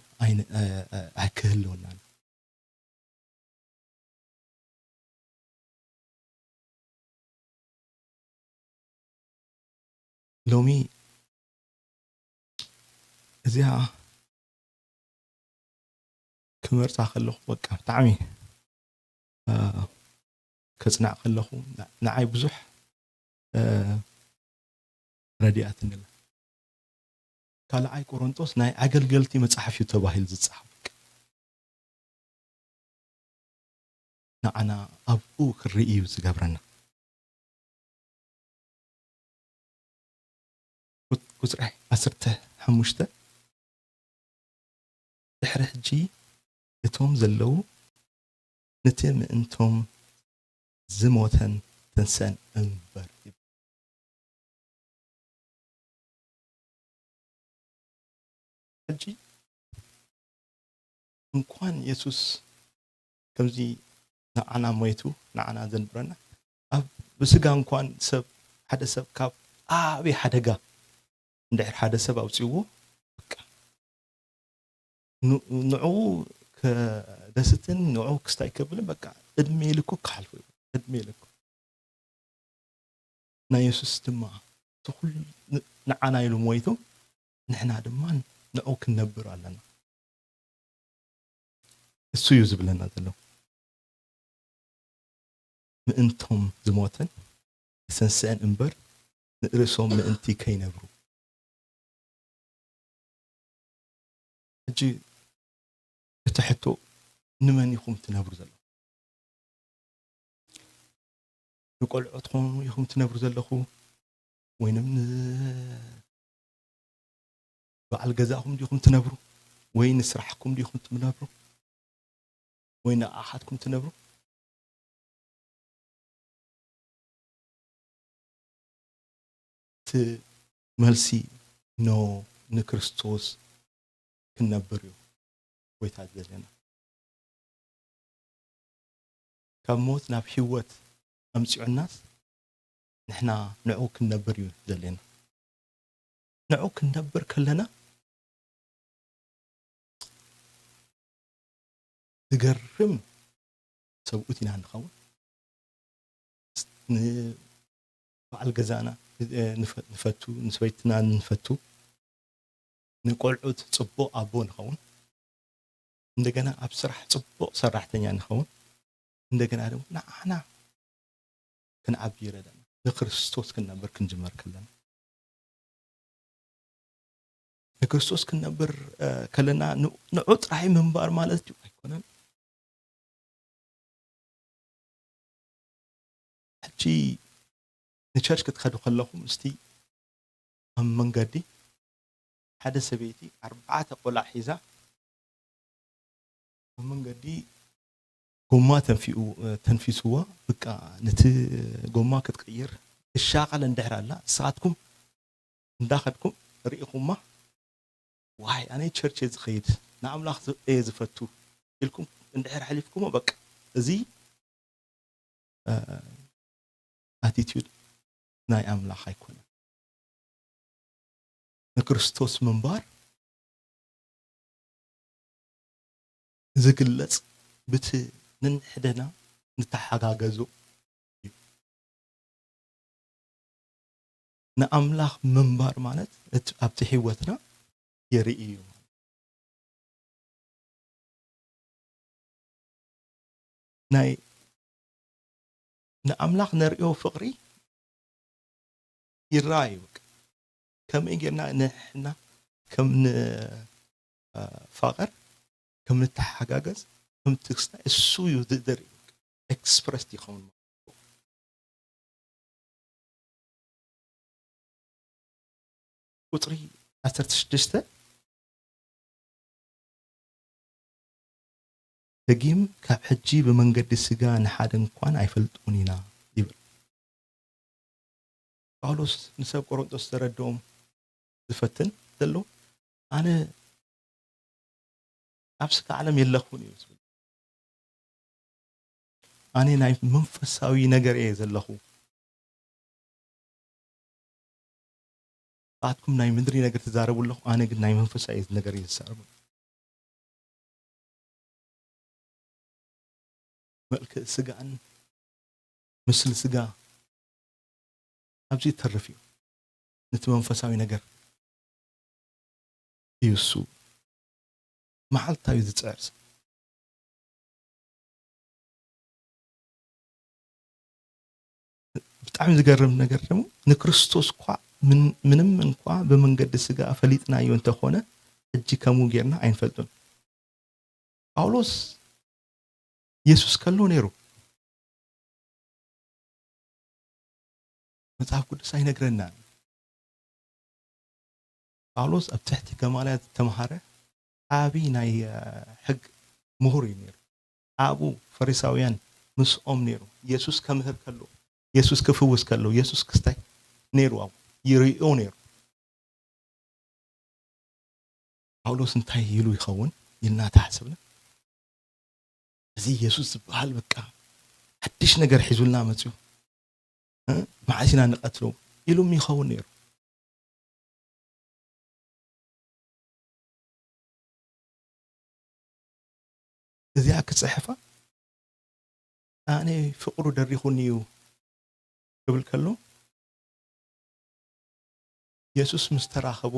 ኣይክህልወናን። ሎሚ እዚኣ ክመርጻ ከለኹ በቃ ብጣዕሚ ከጽናዕ ከለኹ ንዓይ ብዙሕ ረዲኣትኒ ኣላ። ካልኣይ ቆሮንጦስ ናይ ኣገልገልቲ መጽሓፍ እዩ ተባሂሉ ዝጸሓፍ። ንዓና ኣብኡ ክርኢ እዩ ዝገብረና። ቁጽሪ ዓሰርተ ሓሙሽተ ድሕሪ ሕጂ እቶም ዘለዉ ነቲ ምእንቶም ዝሞተን ተንሰን እምበር ይብል። ሕጂ እንኳን የሱስ ከምዚ ንዓና ሞይቱ ንዓና ዘንብረና ኣብ ብስጋ እንኳን ሰብ ሓደ ሰብ ካብ ዓብዪ ሓደጋ እንድሕር ሓደ ሰብ ኣውፅዎ ንዕኡ ከደስትን ንዕኡ ክስታይ ከብልን በቃ እድሜ ልኩ ክሓልፎ እዩ። እድሜ ልኩ ናይ የሱስ ድማ ንዓና ኢሉ ሞይቱ ንሕና ድማ ንዕኡ ክንነብር ኣለና። እሱ እዩ ዝብለና ዘሎ። ምእንቶም ዝሞተን ዝተንስአን እምበር ንርእሶም ምእንቲ ከይነብሩ። ሕጂ እቲ ሕቶ ንመን ኢኹም ትነብሩ ዘለኹ? ንቆልዑ ትኾኑ ኢኹም ትነብሩ ዘለኹ ወይንም በዓል ገዛኹም ዲኹም ትነብሩ ወይ ንስራሕኩም ዲኹም ትነብሩ ወይ ንኣሓትኩም ትነብሩ? እቲ መልሲ ኖ፣ ንክርስቶስ ክንነብር እዩ ጎይታ ዘለና። ካብ ሞት ናብ ህይወት ኣምፂዑናስ ንሕና ንዑ ክንነብር እዩ ዘለና። ንዑ ክንነብር ከለና ዝገርም ሰብኡት ኢና ንኸውን። ንበዓል ገዛና ንፈቱ፣ ንሰበይትና ንፈቱ፣ ንቆልዑት ፅቡቕ ኣቦ ንኸውን፣ እንደገና ኣብ ስራሕ ፅቡቕ ሰራሕተኛ ንኸውን፣ እንደገና ድማ ንዓና ክንዓቢ ይረዳና። ንክርስቶስ ክንነብር ክንጅመር ከለና ንክርስቶስ ክንነብር ከለና ንዑ ጥራይ ምንባር ማለት ድዩ? ኣይኮነን። ሕጂ ንቸርች ክትኸዱ ከለኹም እስቲ ኣብ መንገዲ ሓደ ሰበይቲ ኣርባዕተ ቆልዓ ሒዛ ኣብ መንገዲ ጎማ ተንፊስዋ በቃ ነቲ ጎማ ክትቅይር ትሻቐል እንድሕር ኣላ ንስኻትኩም እንዳኸድኩም ርኢኹማ ዋይ ኣነ ቸርች እየ ዝኸይድ ንኣምላኽ እየ ዝፈቱ ኢልኩም እንድሕር ሓሊፍኩሞ በቃ እዚ ኣቲቲዩድ ናይ ኣምላኽ ኣይኮነን። ንክርስቶስ ምንባር ዝግለጽ ብቲ ንንሕደና ንተሓጋገዞ እዩ። ንኣምላኽ ምንባር ማለት ኣብቲ ህይወትና የርኢ እዩ። ናይ ንኣምላኽ ነርእዮ ፍቕሪ ይረኣዩ። ከመይ ጌርና ንሕና ከም ንፋቐር፣ ከም ንተሓጋገዝ፣ ከም ትግስና እሱ እዩ ዝደርኢ። ኤክስፕረስ ይኸውን። ቁጽሪ ዓሰርተ ሽዱሽተ ደጊም ካብ ሕጂ ብመንገዲ ስጋ ንሓደ እንኳን ኣይፈልጦን ኢና ይብል። ጳውሎስ ንሰብ ቆሮንጦስ ዘረድኦም ዝፈትን ዘሎ ኣነ ኣብ ስጋ ዓለም የለኹን እዩ ዝብል። ኣነ ናይ መንፈሳዊ ነገር እየ ዘለኹ። ንስኻትኩም ናይ ምድሪ ነገር ትዛረቡ ኣለኹ፣ ኣነ ግን ናይ መንፈሳዊ ነገር እየ ዝዛረቡ። መልክዕ ስጋን ምስሊ ስጋ ኣብዚ ይተርፍ እዩ። ነቲ መንፈሳዊ ነገር እዩ እሱ መዓልታዊ ዝጽዕር ሰብ። ብጣዕሚ ዝገርም ነገር ደግሞ ንክርስቶስ እኳ ምን-፣ ምንም እንኳ ብመንገዲ ስጋ ፈሊጥናዮ እንተኾነ፣ ሕጂ ከምኡ ጌርና ኣይንፈልጦን። ጳውሎስ የሱስ ከሎ ነይሩ። መጽሓፍ ቅዱስ ኣይነግረናን። ጳውሎስ ኣብ ትሕቲ ገማልያል ዝተምሃረ ዓቢ ናይ፣ እ፣ ሕግ ምሁር እዩ ነይሩ። ኣብኡ ፈሪሳውያን ምስኦም ነይሩ። የሱስ ከምህር ከሎ፣ የሱስ ክፍውስ ከሎ፣ የሱስ ክስታይ ነይሩ ኣብኡ ይርእዮ ነይሩ። ጳውሎስ እንታይ ኢሉ ይኸውን ኢልና ተሓስብና፣ እዚ የሱስ ዝበሃል በቃ ሓድሽ ነገር ሒዙልና መጽዩ፣ እ፣ መዓስ ኢና ንቐትሎ ኢሉም ይኸውን ነይሩ። እዚኣ ክጽሕፋ ኣነ ፍቕሩ ደሪኹኒ እዩ ክብል ከሎ፣ የሱስ ምስ ተራኸቦ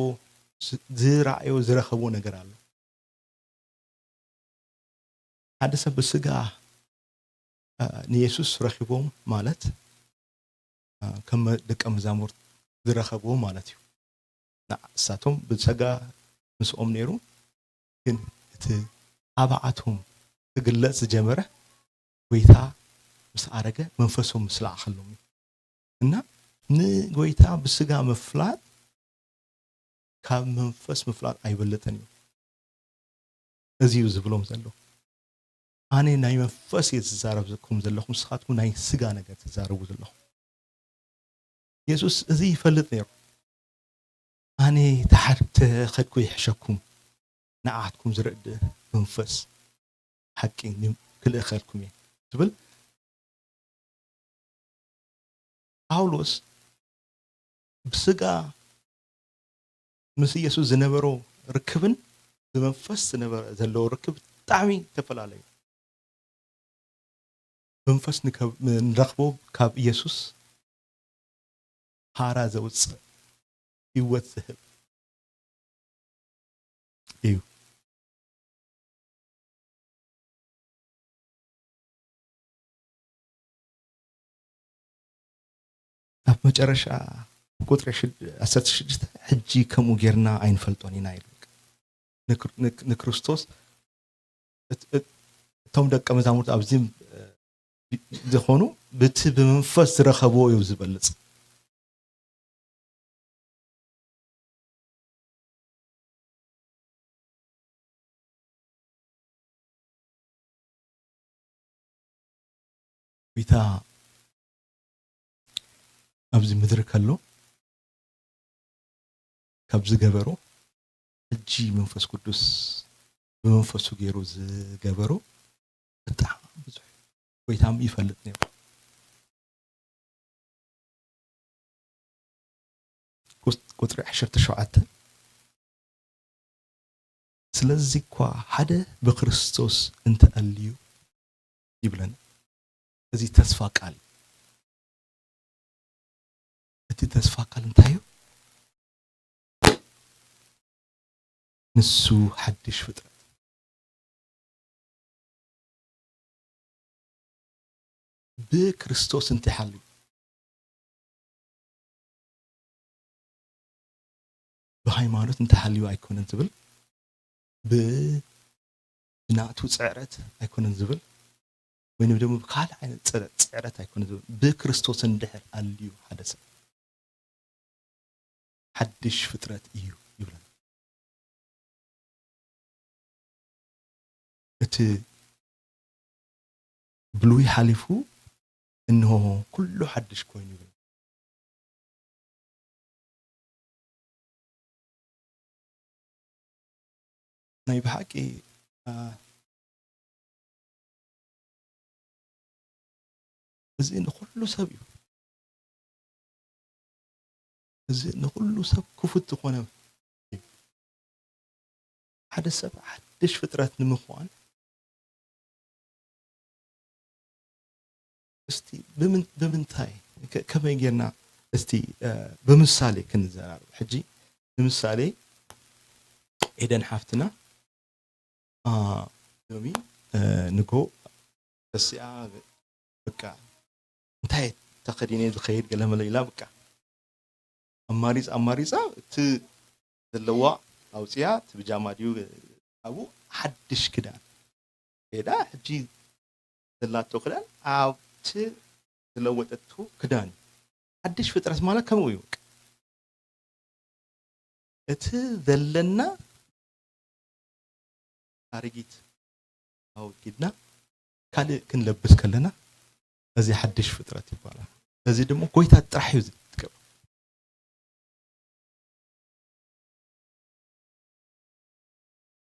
ዝ-፣ ዝረኣዮ ዝረኸቦ ነገር ኣሎ። ሓደ ሰብ ብስጋ፣ እ፣ ንየሱስ ረኺቦም ማለት፣ እ፣ ከም ደቀ መዛሙርት ዝረኸብዎ ማለት እዩ። ንሳቶም ብሰጋ ምስኦም ነይሩ፣ ግን እቲ ኣብኣቶም ክግለጽ ዝጀመረ ጎይታ ምስ ኣረገ መንፈሶም ምስ ለኣኸሎም እዩ። እና ንጎይታ ብስጋ ምፍላጥ ካብ መንፈስ ምፍላጥ ኣይበልጥን እዩ። እዚ እዩ ዝብሎም ዘሎ። ኣነ ናይ መንፈስ እየ ዝዛረብኩም ዘለኹ፣ ንስኻትኩም ናይ ስጋ ነገር ትዛረቡ ዘለኹም። የሱስ እዚ ይፈልጥ ነይሩ። ኣነ ተሓር-፣ ተኸድኩ ይሕሸኩም፣ ንዓትኩም ዝረድእ መንፈስ ሓቂ ክልእኸልኩም እየ ትብል። ጳውሎስ ብስጋ ምስ ኢየሱስ ዝነበሮ ርክብን ብመንፈስ ዝነበረ ዘለዎ ርክብ ብጣዕሚ ተፈላለዩ። መንፈስ ንከብ-፣ ንረኽቦ ካብ ኢየሱስ ሃራ ዘውጽእ ህይወት ዝህብ እዩ። ኣብ መጨረሻ ቁጽሪ ሽድ-፣ ዓሰርተ ሽዱሽተ፣ "ሕጂ ከምኡ ጌርና ኣይንፈልጦን ኢና" ኢሉ። ንክር-፣ ንክ-፣ ንክርስቶስ እት-፣ እት-፣ እቶም ደቀ መዛሙርቱ ኣብዚ፣ እ፣ ዝኾኑ ብቲ ብመንፈስ ዝረኸብዎ እዩ ዝበልጽ። ጎይታ ኣብዚ ምድሪ ከሎ ካብ ዝገበሮ፣ ሕጂ መንፈስ ቅዱስ ብመንፈሱ ገይሩ ዝገበሮ ብጣዕሚ ብዙሕ እዩ። ጎይታ ይፈልጥ ነይሩ። ቁስ-፣ ቁጽሪ ዓሰርተ ሸውዓተ፣ "ስለዚ እኳ ሓደ ብክርስቶስ እንተኣልዩ" ይብለና። እዚ ተስፋ ቃል፣ እቲ ተስፋ ቃል እንታይ እዩ? ንሱ ሓድሽ ፍጥረት። ብክርስቶስ እንተሃልዩ፣ ብሃይማኖት እንተሃልዩ ኣይኮነን ዝብል፣ ብ-፣ ብናቱ ጽዕረት ኣይኮነን ዝብል፣ ወይንም ደግሞ ብካልእ ዓይነት ጽረ-፣ ጽዕረት ኣይኮነን ዝብል፣ ብክርስቶስ እንድሕር ኣልዩ ሓደ ሰብ ሓድሽ ፍጥረት እዩ ይብለና። እቲ ብሉይ ሓሊፉ፣ እንሆ፣ ኩሉ ሓድሽ ኮይኑ ይብል። ናይ ብሓቂ፣ ኣ፣ እዚ ንኹሉ ሰብ እዩ። እዚ ንኹሉ ሰብ ክፉት ዝኾነ እዩ። ሓደ ሰብ ሓድሽ ፍጥረት ንምዃን እስቲ ብምን-፣ ብምንታይ፣ ከ-፣ ከመይ ጌርና እስቲ፣ እ፣ ብምሳሌ ክንዘራረብ። ሕጂ ንምሳሌ ኤደን ሓፍትና፣ አ፣ ሎሚ፣ እ፣ ንጎ ተሲኣ በቃ እንታይ ተኸዲነ ዝኸይድ ገለ መለ ኢላ በቃ ኣማሪጻ ኣማሪጻ እቲ ዘለዋ ኣውጽያ እቲ ብጃማ ድዩ ኣብኡ ሓድሽ ክዳን ከይዳ ሕጂ ዘላቶ ክዳን ኣብቲ ዝለወጠቶ ክዳን እዩ። ሓድሽ ፍጥረት ማለት ከምኡ እዩ። በቃ እቲ ዘለና ኣረጊት ኣወጊድና ካልእ ክንለብስ ከለና እዚ ሓድሽ ፍጥረት ይባላል። እዚ ድማ ጎይታ ጥራሕ እዩ ዝጥቀም።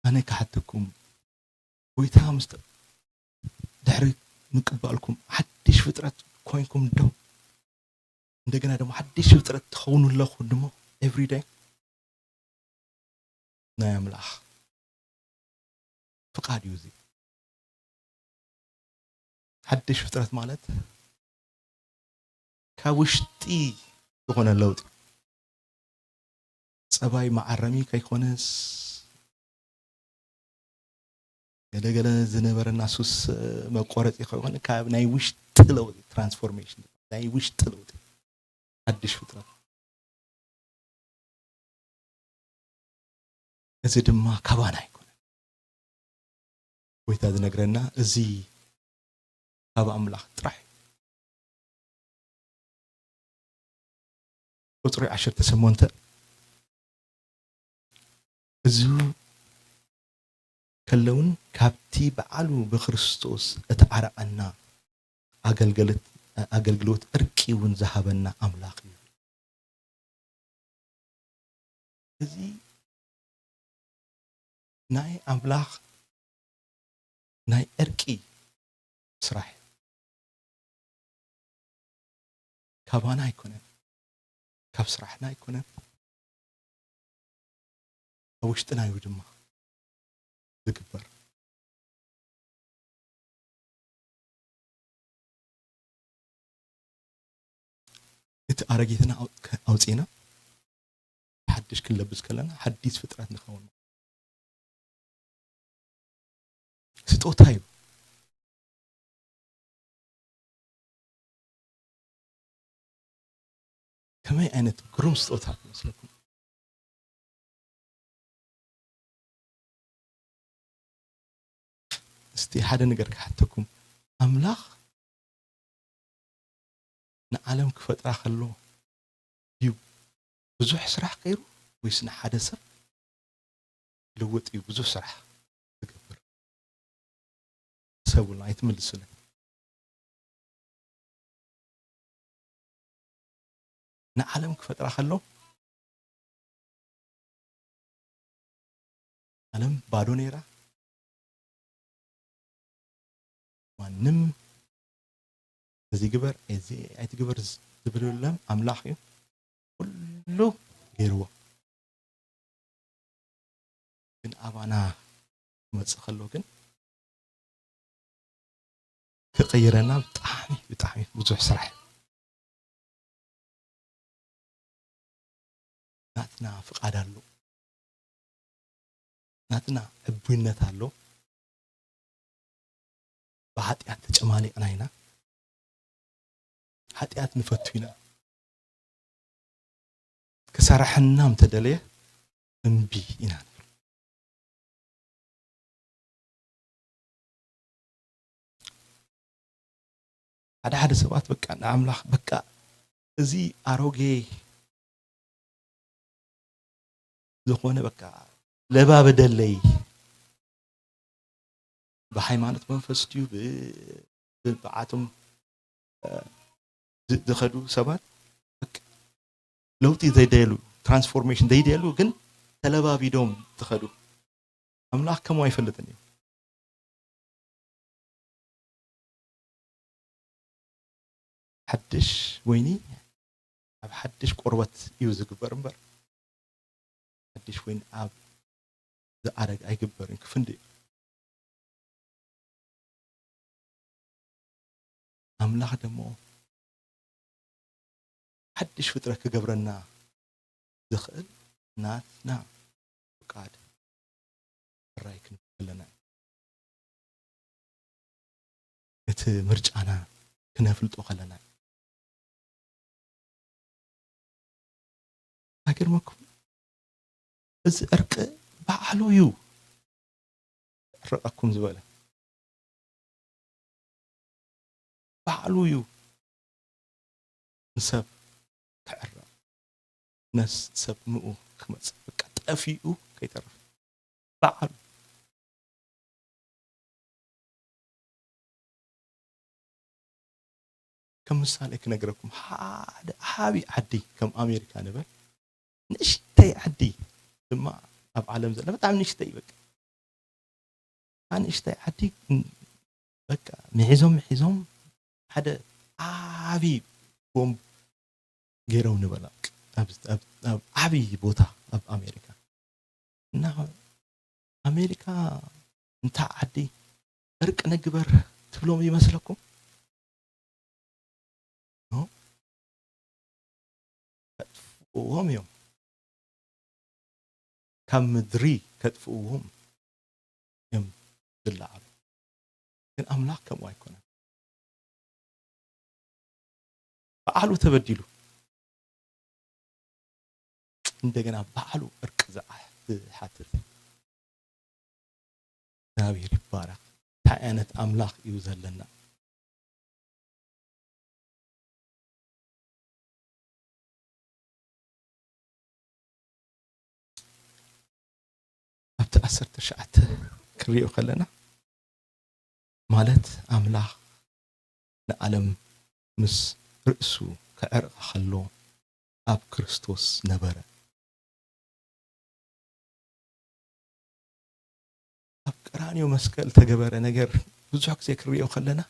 ኣነ ክሓተኩም፣ ጎይታ ምስ ተ-፣ ድሕሪ ምቅባልኩም ሓድሽ ፍጥረት ኮይንኩም ዶ? እንደገና ድማ ሓድሽ ፍጥረት ትኸውን ኣለኹ ድሞ every day? ናይ ኣምላኽ ፍቓድ እዩ እዚ። ሓድሽ ፍጥረት ማለት ካብ ውሽጢ ዝኾነ ለውጢ፣ ጸባይ መዓረሚ ከይኮነስ፣ ገለገለ ዝነበረና ሱስ መቆረጺ ከይኮነ፣ ካብ ናይ ውሽጢ ለውጢ፣ ትራንስፎርሜሽን፣ ናይ ውሽጢ ለውጢ፣ ሓድሽ ፍጥረት። እዚ ድማ ካባና ኣይኮነን። ጎይታ ዝነግረና እዚ ካብ ኣምላኽ ጥራሕ እዩ። ቁጽሪ ዓሰርተ ሸሞንተ፣ እዚ ከለውን ካብቲ በዓሉ ብክርስቶስ እተዓረቐና ኣገልገለት-፣ ኣገልግሎት ዕርቂ እውን ዝሃበና ኣምላኽ እዩ። እዚ ናይ ኣምላኽ ናይ ዕርቂ ስራሕ እዩ። ካባና ኣይኮነን፣ ካብ ስራሕና ኣይኮነን፣ ኣብ ውሽጥና እዩ ድማ ዝግበር። እቲ ኣረጊትና ኣው-፣ ከ-፣ ኣውፂእና ሓድሽ ክንለብስ ከለና ሓዲስ ፍጥረት ንኸውን። ስጦታ እዩ። ከመይ ዓይነት ግሩም ስጦታ ይመስለኩም? እስቲ ሓደ ነገር ክሓተኩም። ኣምላኽ ንዓለም ክፈጥራ ከሎ ድዩ ብዙሕ ስራሕ ገይሩ፣ ወይስ ንሓደ ሰብ ክልውጥ እዩ ብዙሕ ስራሕ ዝገብር? ሕሰቡሉ፣ ኣይትምልሱለይ። ንዓለም ክፈጥራ ከሎ፣ ዓለም ባዶ ነይራ። ማንም እዚ ግበር፣ እዚ ኣይትግበር ዝብል የለን። ኣምላኽ እዩ ኩሉ ገይርዎ። ግን ኣባና ክመጽእ ከሎ ግን ክቕይረና ብጣዕሚ፣ ብጣዕሚ ብዙሕ ስራሕ እዩ። ናትና ፍቓድ ኣሎ። ናትና ዕቡይነት ኣሎ። ብሓጢኣት ተጨማሊቕና ኢና። ሓጢኣት ንፈቱ ኢና። ክሰርሐና እንተደለየ እምቢ ኢና ንብል። ሓደ ሓደ ሰባት በቃ ንኣምላኽ በቃ እዚ ኣሮጌ ዝኾነ በቃ ለባበደለይ ብሃይማኖት መንፈስ ድዩ ብ-፣ ብ-፣ ብዓቶም፣ እ፣ ዝ-፣ ዝኸዱ ሰባት በቃ ለውጢ ዘይደልዩ፣ ትራንስፎርሜሽን ዘይደልዩ ግን ተለባቢዶም ዝኸዱ። ኣምላኽ ከምኡ ኣይፈልጥን እዩ። ሓድሽ ወይኒ ኣብ ሓድሽ ቆርበት እዩ ዝግበር እምበር፣ ሓድሽ ወይኒ ኣብ ዝኣረግ ኣይግበርን፣ ክፍንዲ እዩ። ኣምላኽ ደሞ ሓድሽ ፍጥረት ክገብረና ዝኽእል ናትና ፍቃድ ጥራይ ክንብል ከለና እዩ። እቲ ምርጫና ክነፍልጦ ከለና እዩ። ኣይገርመኩም? እዚ ዕርቂ ባዕሉ እዩ ዕረቀኩም ዝበለ። ባዕሉ እዩ ንሰብ ክዕረቕ፣ ነስ ሰብ ንኡ ክመጽእ፣ በቃ ጠፊኡ ከይተርፍ ባዕሉ። ከም ምሳሌ ክነግረኩም፣ ሓደ ዓቢ ዓዲ ከም ኣሜሪካ ንበል፣ ንእሽተይ ዓዲ ድማ ኣብ ዓለም ዘላ ብጣዕሚ ንእሽተይ፣ በቃ ንእሽተይ ዓዲ፣ በቃ ምሒዞም ምሒዞም ሓደ ዓቢ ቦምብ ገይሮም ንበል፣ ኣብ፣ ኣብ፣ ኣብ ዓቢ ቦታ ኣብ ኣሜሪካ። እና ኣሜሪካ እንታ ዓዲ እርቂ ንግበር ትብሎም ይመስለኩም? ኖ። ከጥፍእዎም እዮም። ካብ ምድሪ ከጥፍእዎም እዮም ዝለዓሉ። ግን ኣምላኽ ከምኡ ኣይኮነን። ባዕሉ ተበዲሉ፣ እንደገና ባዕሉ እርቂ ዝዓ-፣ ዝሓትት። እግዚኣብሔር ይባረኽ። እንታይ ዓይነት ኣምላኽ እዩ ዘለና? ኣብቲ ዓሰርተ ትሽዓተ ክንሪኦ ከለና፣ ማለት ኣምላኽ ንዓለም ምስ ርእሱ ክዕርቓ ከሎ ኣብ ክርስቶስ ነበረ። ኣብ ቀራንዮ መስቀል ተገበረ ነገር ብዙሕ ግዜ ክንሪኦ ከለና፣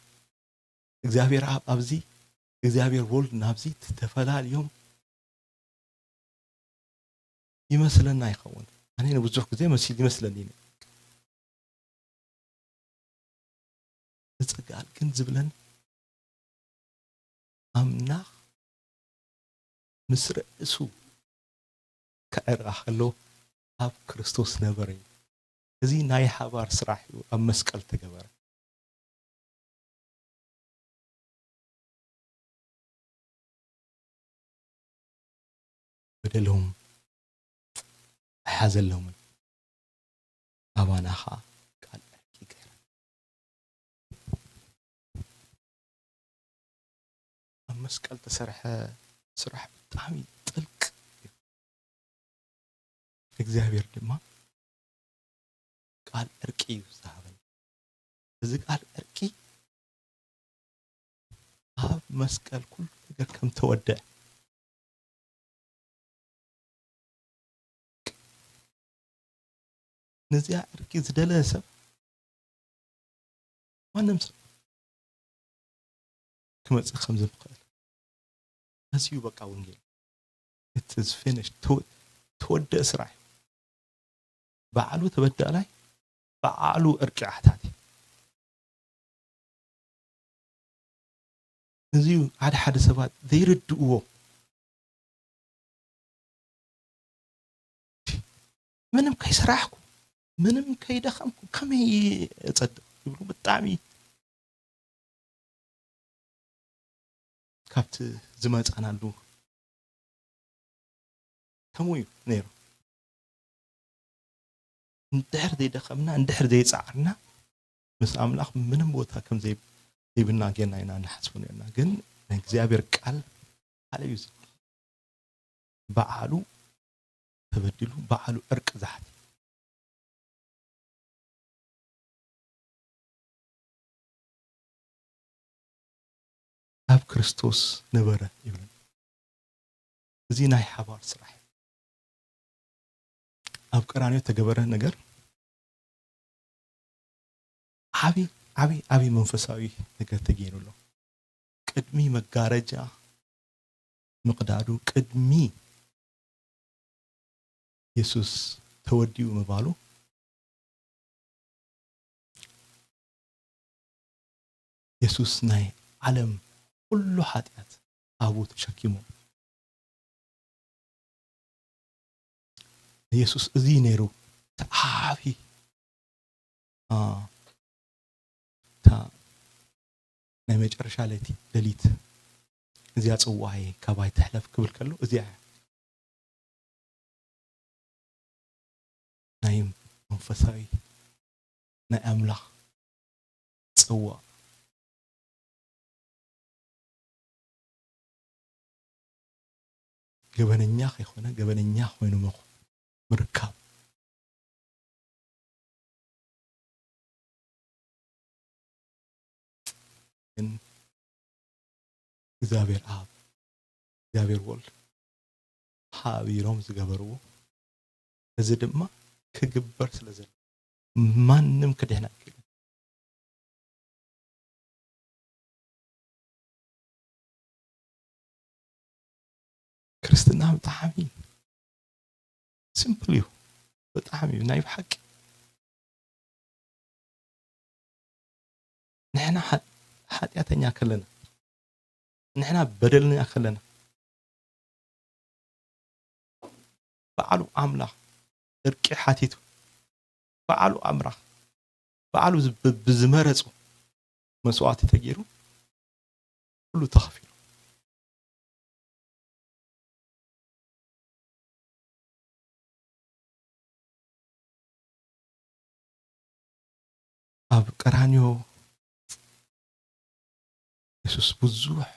እግዚኣብሔር ኣብ ኣብዚ፣ እግዚኣብሔር ወልድ ናብዚ ተፈላልዮም ይመስለና ይኸውን። ኣነ ንብዙሕ ግዜ መሲል ይመስለኒ። እዚ ቃል ግን ዝብለን ኣምላኽ ምስ ርእሱ ክዕርቓ ከሎ ኣብ ክርስቶስ ነበረ እዩ። እዚ ናይ ሓባር ስራሕ እዩ፣ ኣብ መስቀል ተገበረ። በደሎም ኣይሓዘሎምን፣ ኣባና ኸኣ ቃል ዕርቂ ገይረ። ኣብ መስቀል ተሰርሐ ስራሕ ብጣዕሚ ጥልቅ እዩ። እግዚኣብሔር ድማ ቃል ዕርቂ እዩ ዝሃበና። እዚ ቃል ዕርቂ ኣብ መስቀል ኩሉ ነገር ከም ተወደአ፣ ነዚኣ ዕርቂ ዝደለየ ሰብ፣ ማንም ሰብ ክመጽእ ከም ዝኽእል፣ እዚ እዩ በቃ ወንጌል። It is finished። ተወ-፣ ተወደአ ስራሕ እዩ። ባዕሉ ተበዳላይ፣ ባዕሉ ዕርቂ ሓታቲ። እዚ እዩ ሓደ ሓደ ሰባት ዘይርድእዎ። ምንም ከይሰራሕኩ፣ ምንም ከይደኸምኩ ከመይ እጸድቕ ይብሉ። ብጣዕሚ ካብቲ ዝመጻናሉ ከምኡ እዩ ነይሩ። እንድሕር ዘይደኸምና፣ እንድሕር ዘይጸዓርና፣ ምስ ኣምላኽ ምንም ቦታ ከም ዘይ-፣ ዘይብና ጌርና ኢና ንሓስቦ ነርና። ግን ናይ እግዚኣብሔር ቃል ሓደ እዩ። ባዕሉ ተበዲሉ፣ ባዕሉ ዕርቂ ዝሓተ። ኣብ ክርስቶስ ነበረ ይብለና። እዚ ናይ ሓባር ስራሕ እዩ። ኣብ ቀራንዮ ተገበረ ነገር ዓቢ፣ ዓቢ፣ ዓቢ መንፈሳዊ ነገር ተገይሩ ኣሎ። ቅድሚ መጋረጃ ምቕዳዱ፣ ቅድሚ የሱስ ተወዲኡ ምባሉ፣ የሱስ ናይ ዓለም ኩሉ ሓጢኣት ኣብኡ ተሸኪሙ። የሱስ እዚ ነይሩ እቲ ዓቢ፣ አ፣ እታ ናይ መጨረሻ ለይቲ፣ ሌሊት፣ "እዚኣ ጽዋይ ካባይ ትሕለፍ" ክብል ከሎ፣ እዚኣ እያ ናይ መንፈሳዊ፣ ናይ ኣምላኽ ጽዋ። ገበነኛ ከይኮነ፣ ገበነኛ ኮይኑ ምኽ-፣ ምርካብ። ግን እግዚኣብሔር ኣብ፣ እግዚኣብሔር ወልድ ሓቢሮም ዝገበርዎ፣ እዚ ድማ ክግበር ስለ ዘሎ፣ ማንም ክድሕን ኣይክእልን። ክርስትና ብጣዕሚ ሲምፕል እዩ። ብጣዕሚ እዩ ናይ ብሓቂ። ንሕና ሓ-፣ ሓጢኣተኛ ከለና፣ ንሕና በደለኛ ከለና፣ ባዕሉ ኣምላኽ እርቂ ሓቲቱ፣ ባዕሉ ኣምላኽ፣ ባዕሉ ዝ-፣ ብ-፣ ብዝመረጾ መስዋእቲ ተገይሩ፣ ኩሉ ተኸፊሉ። ኣብ ቀራንዮ የሱስ ብዙሕ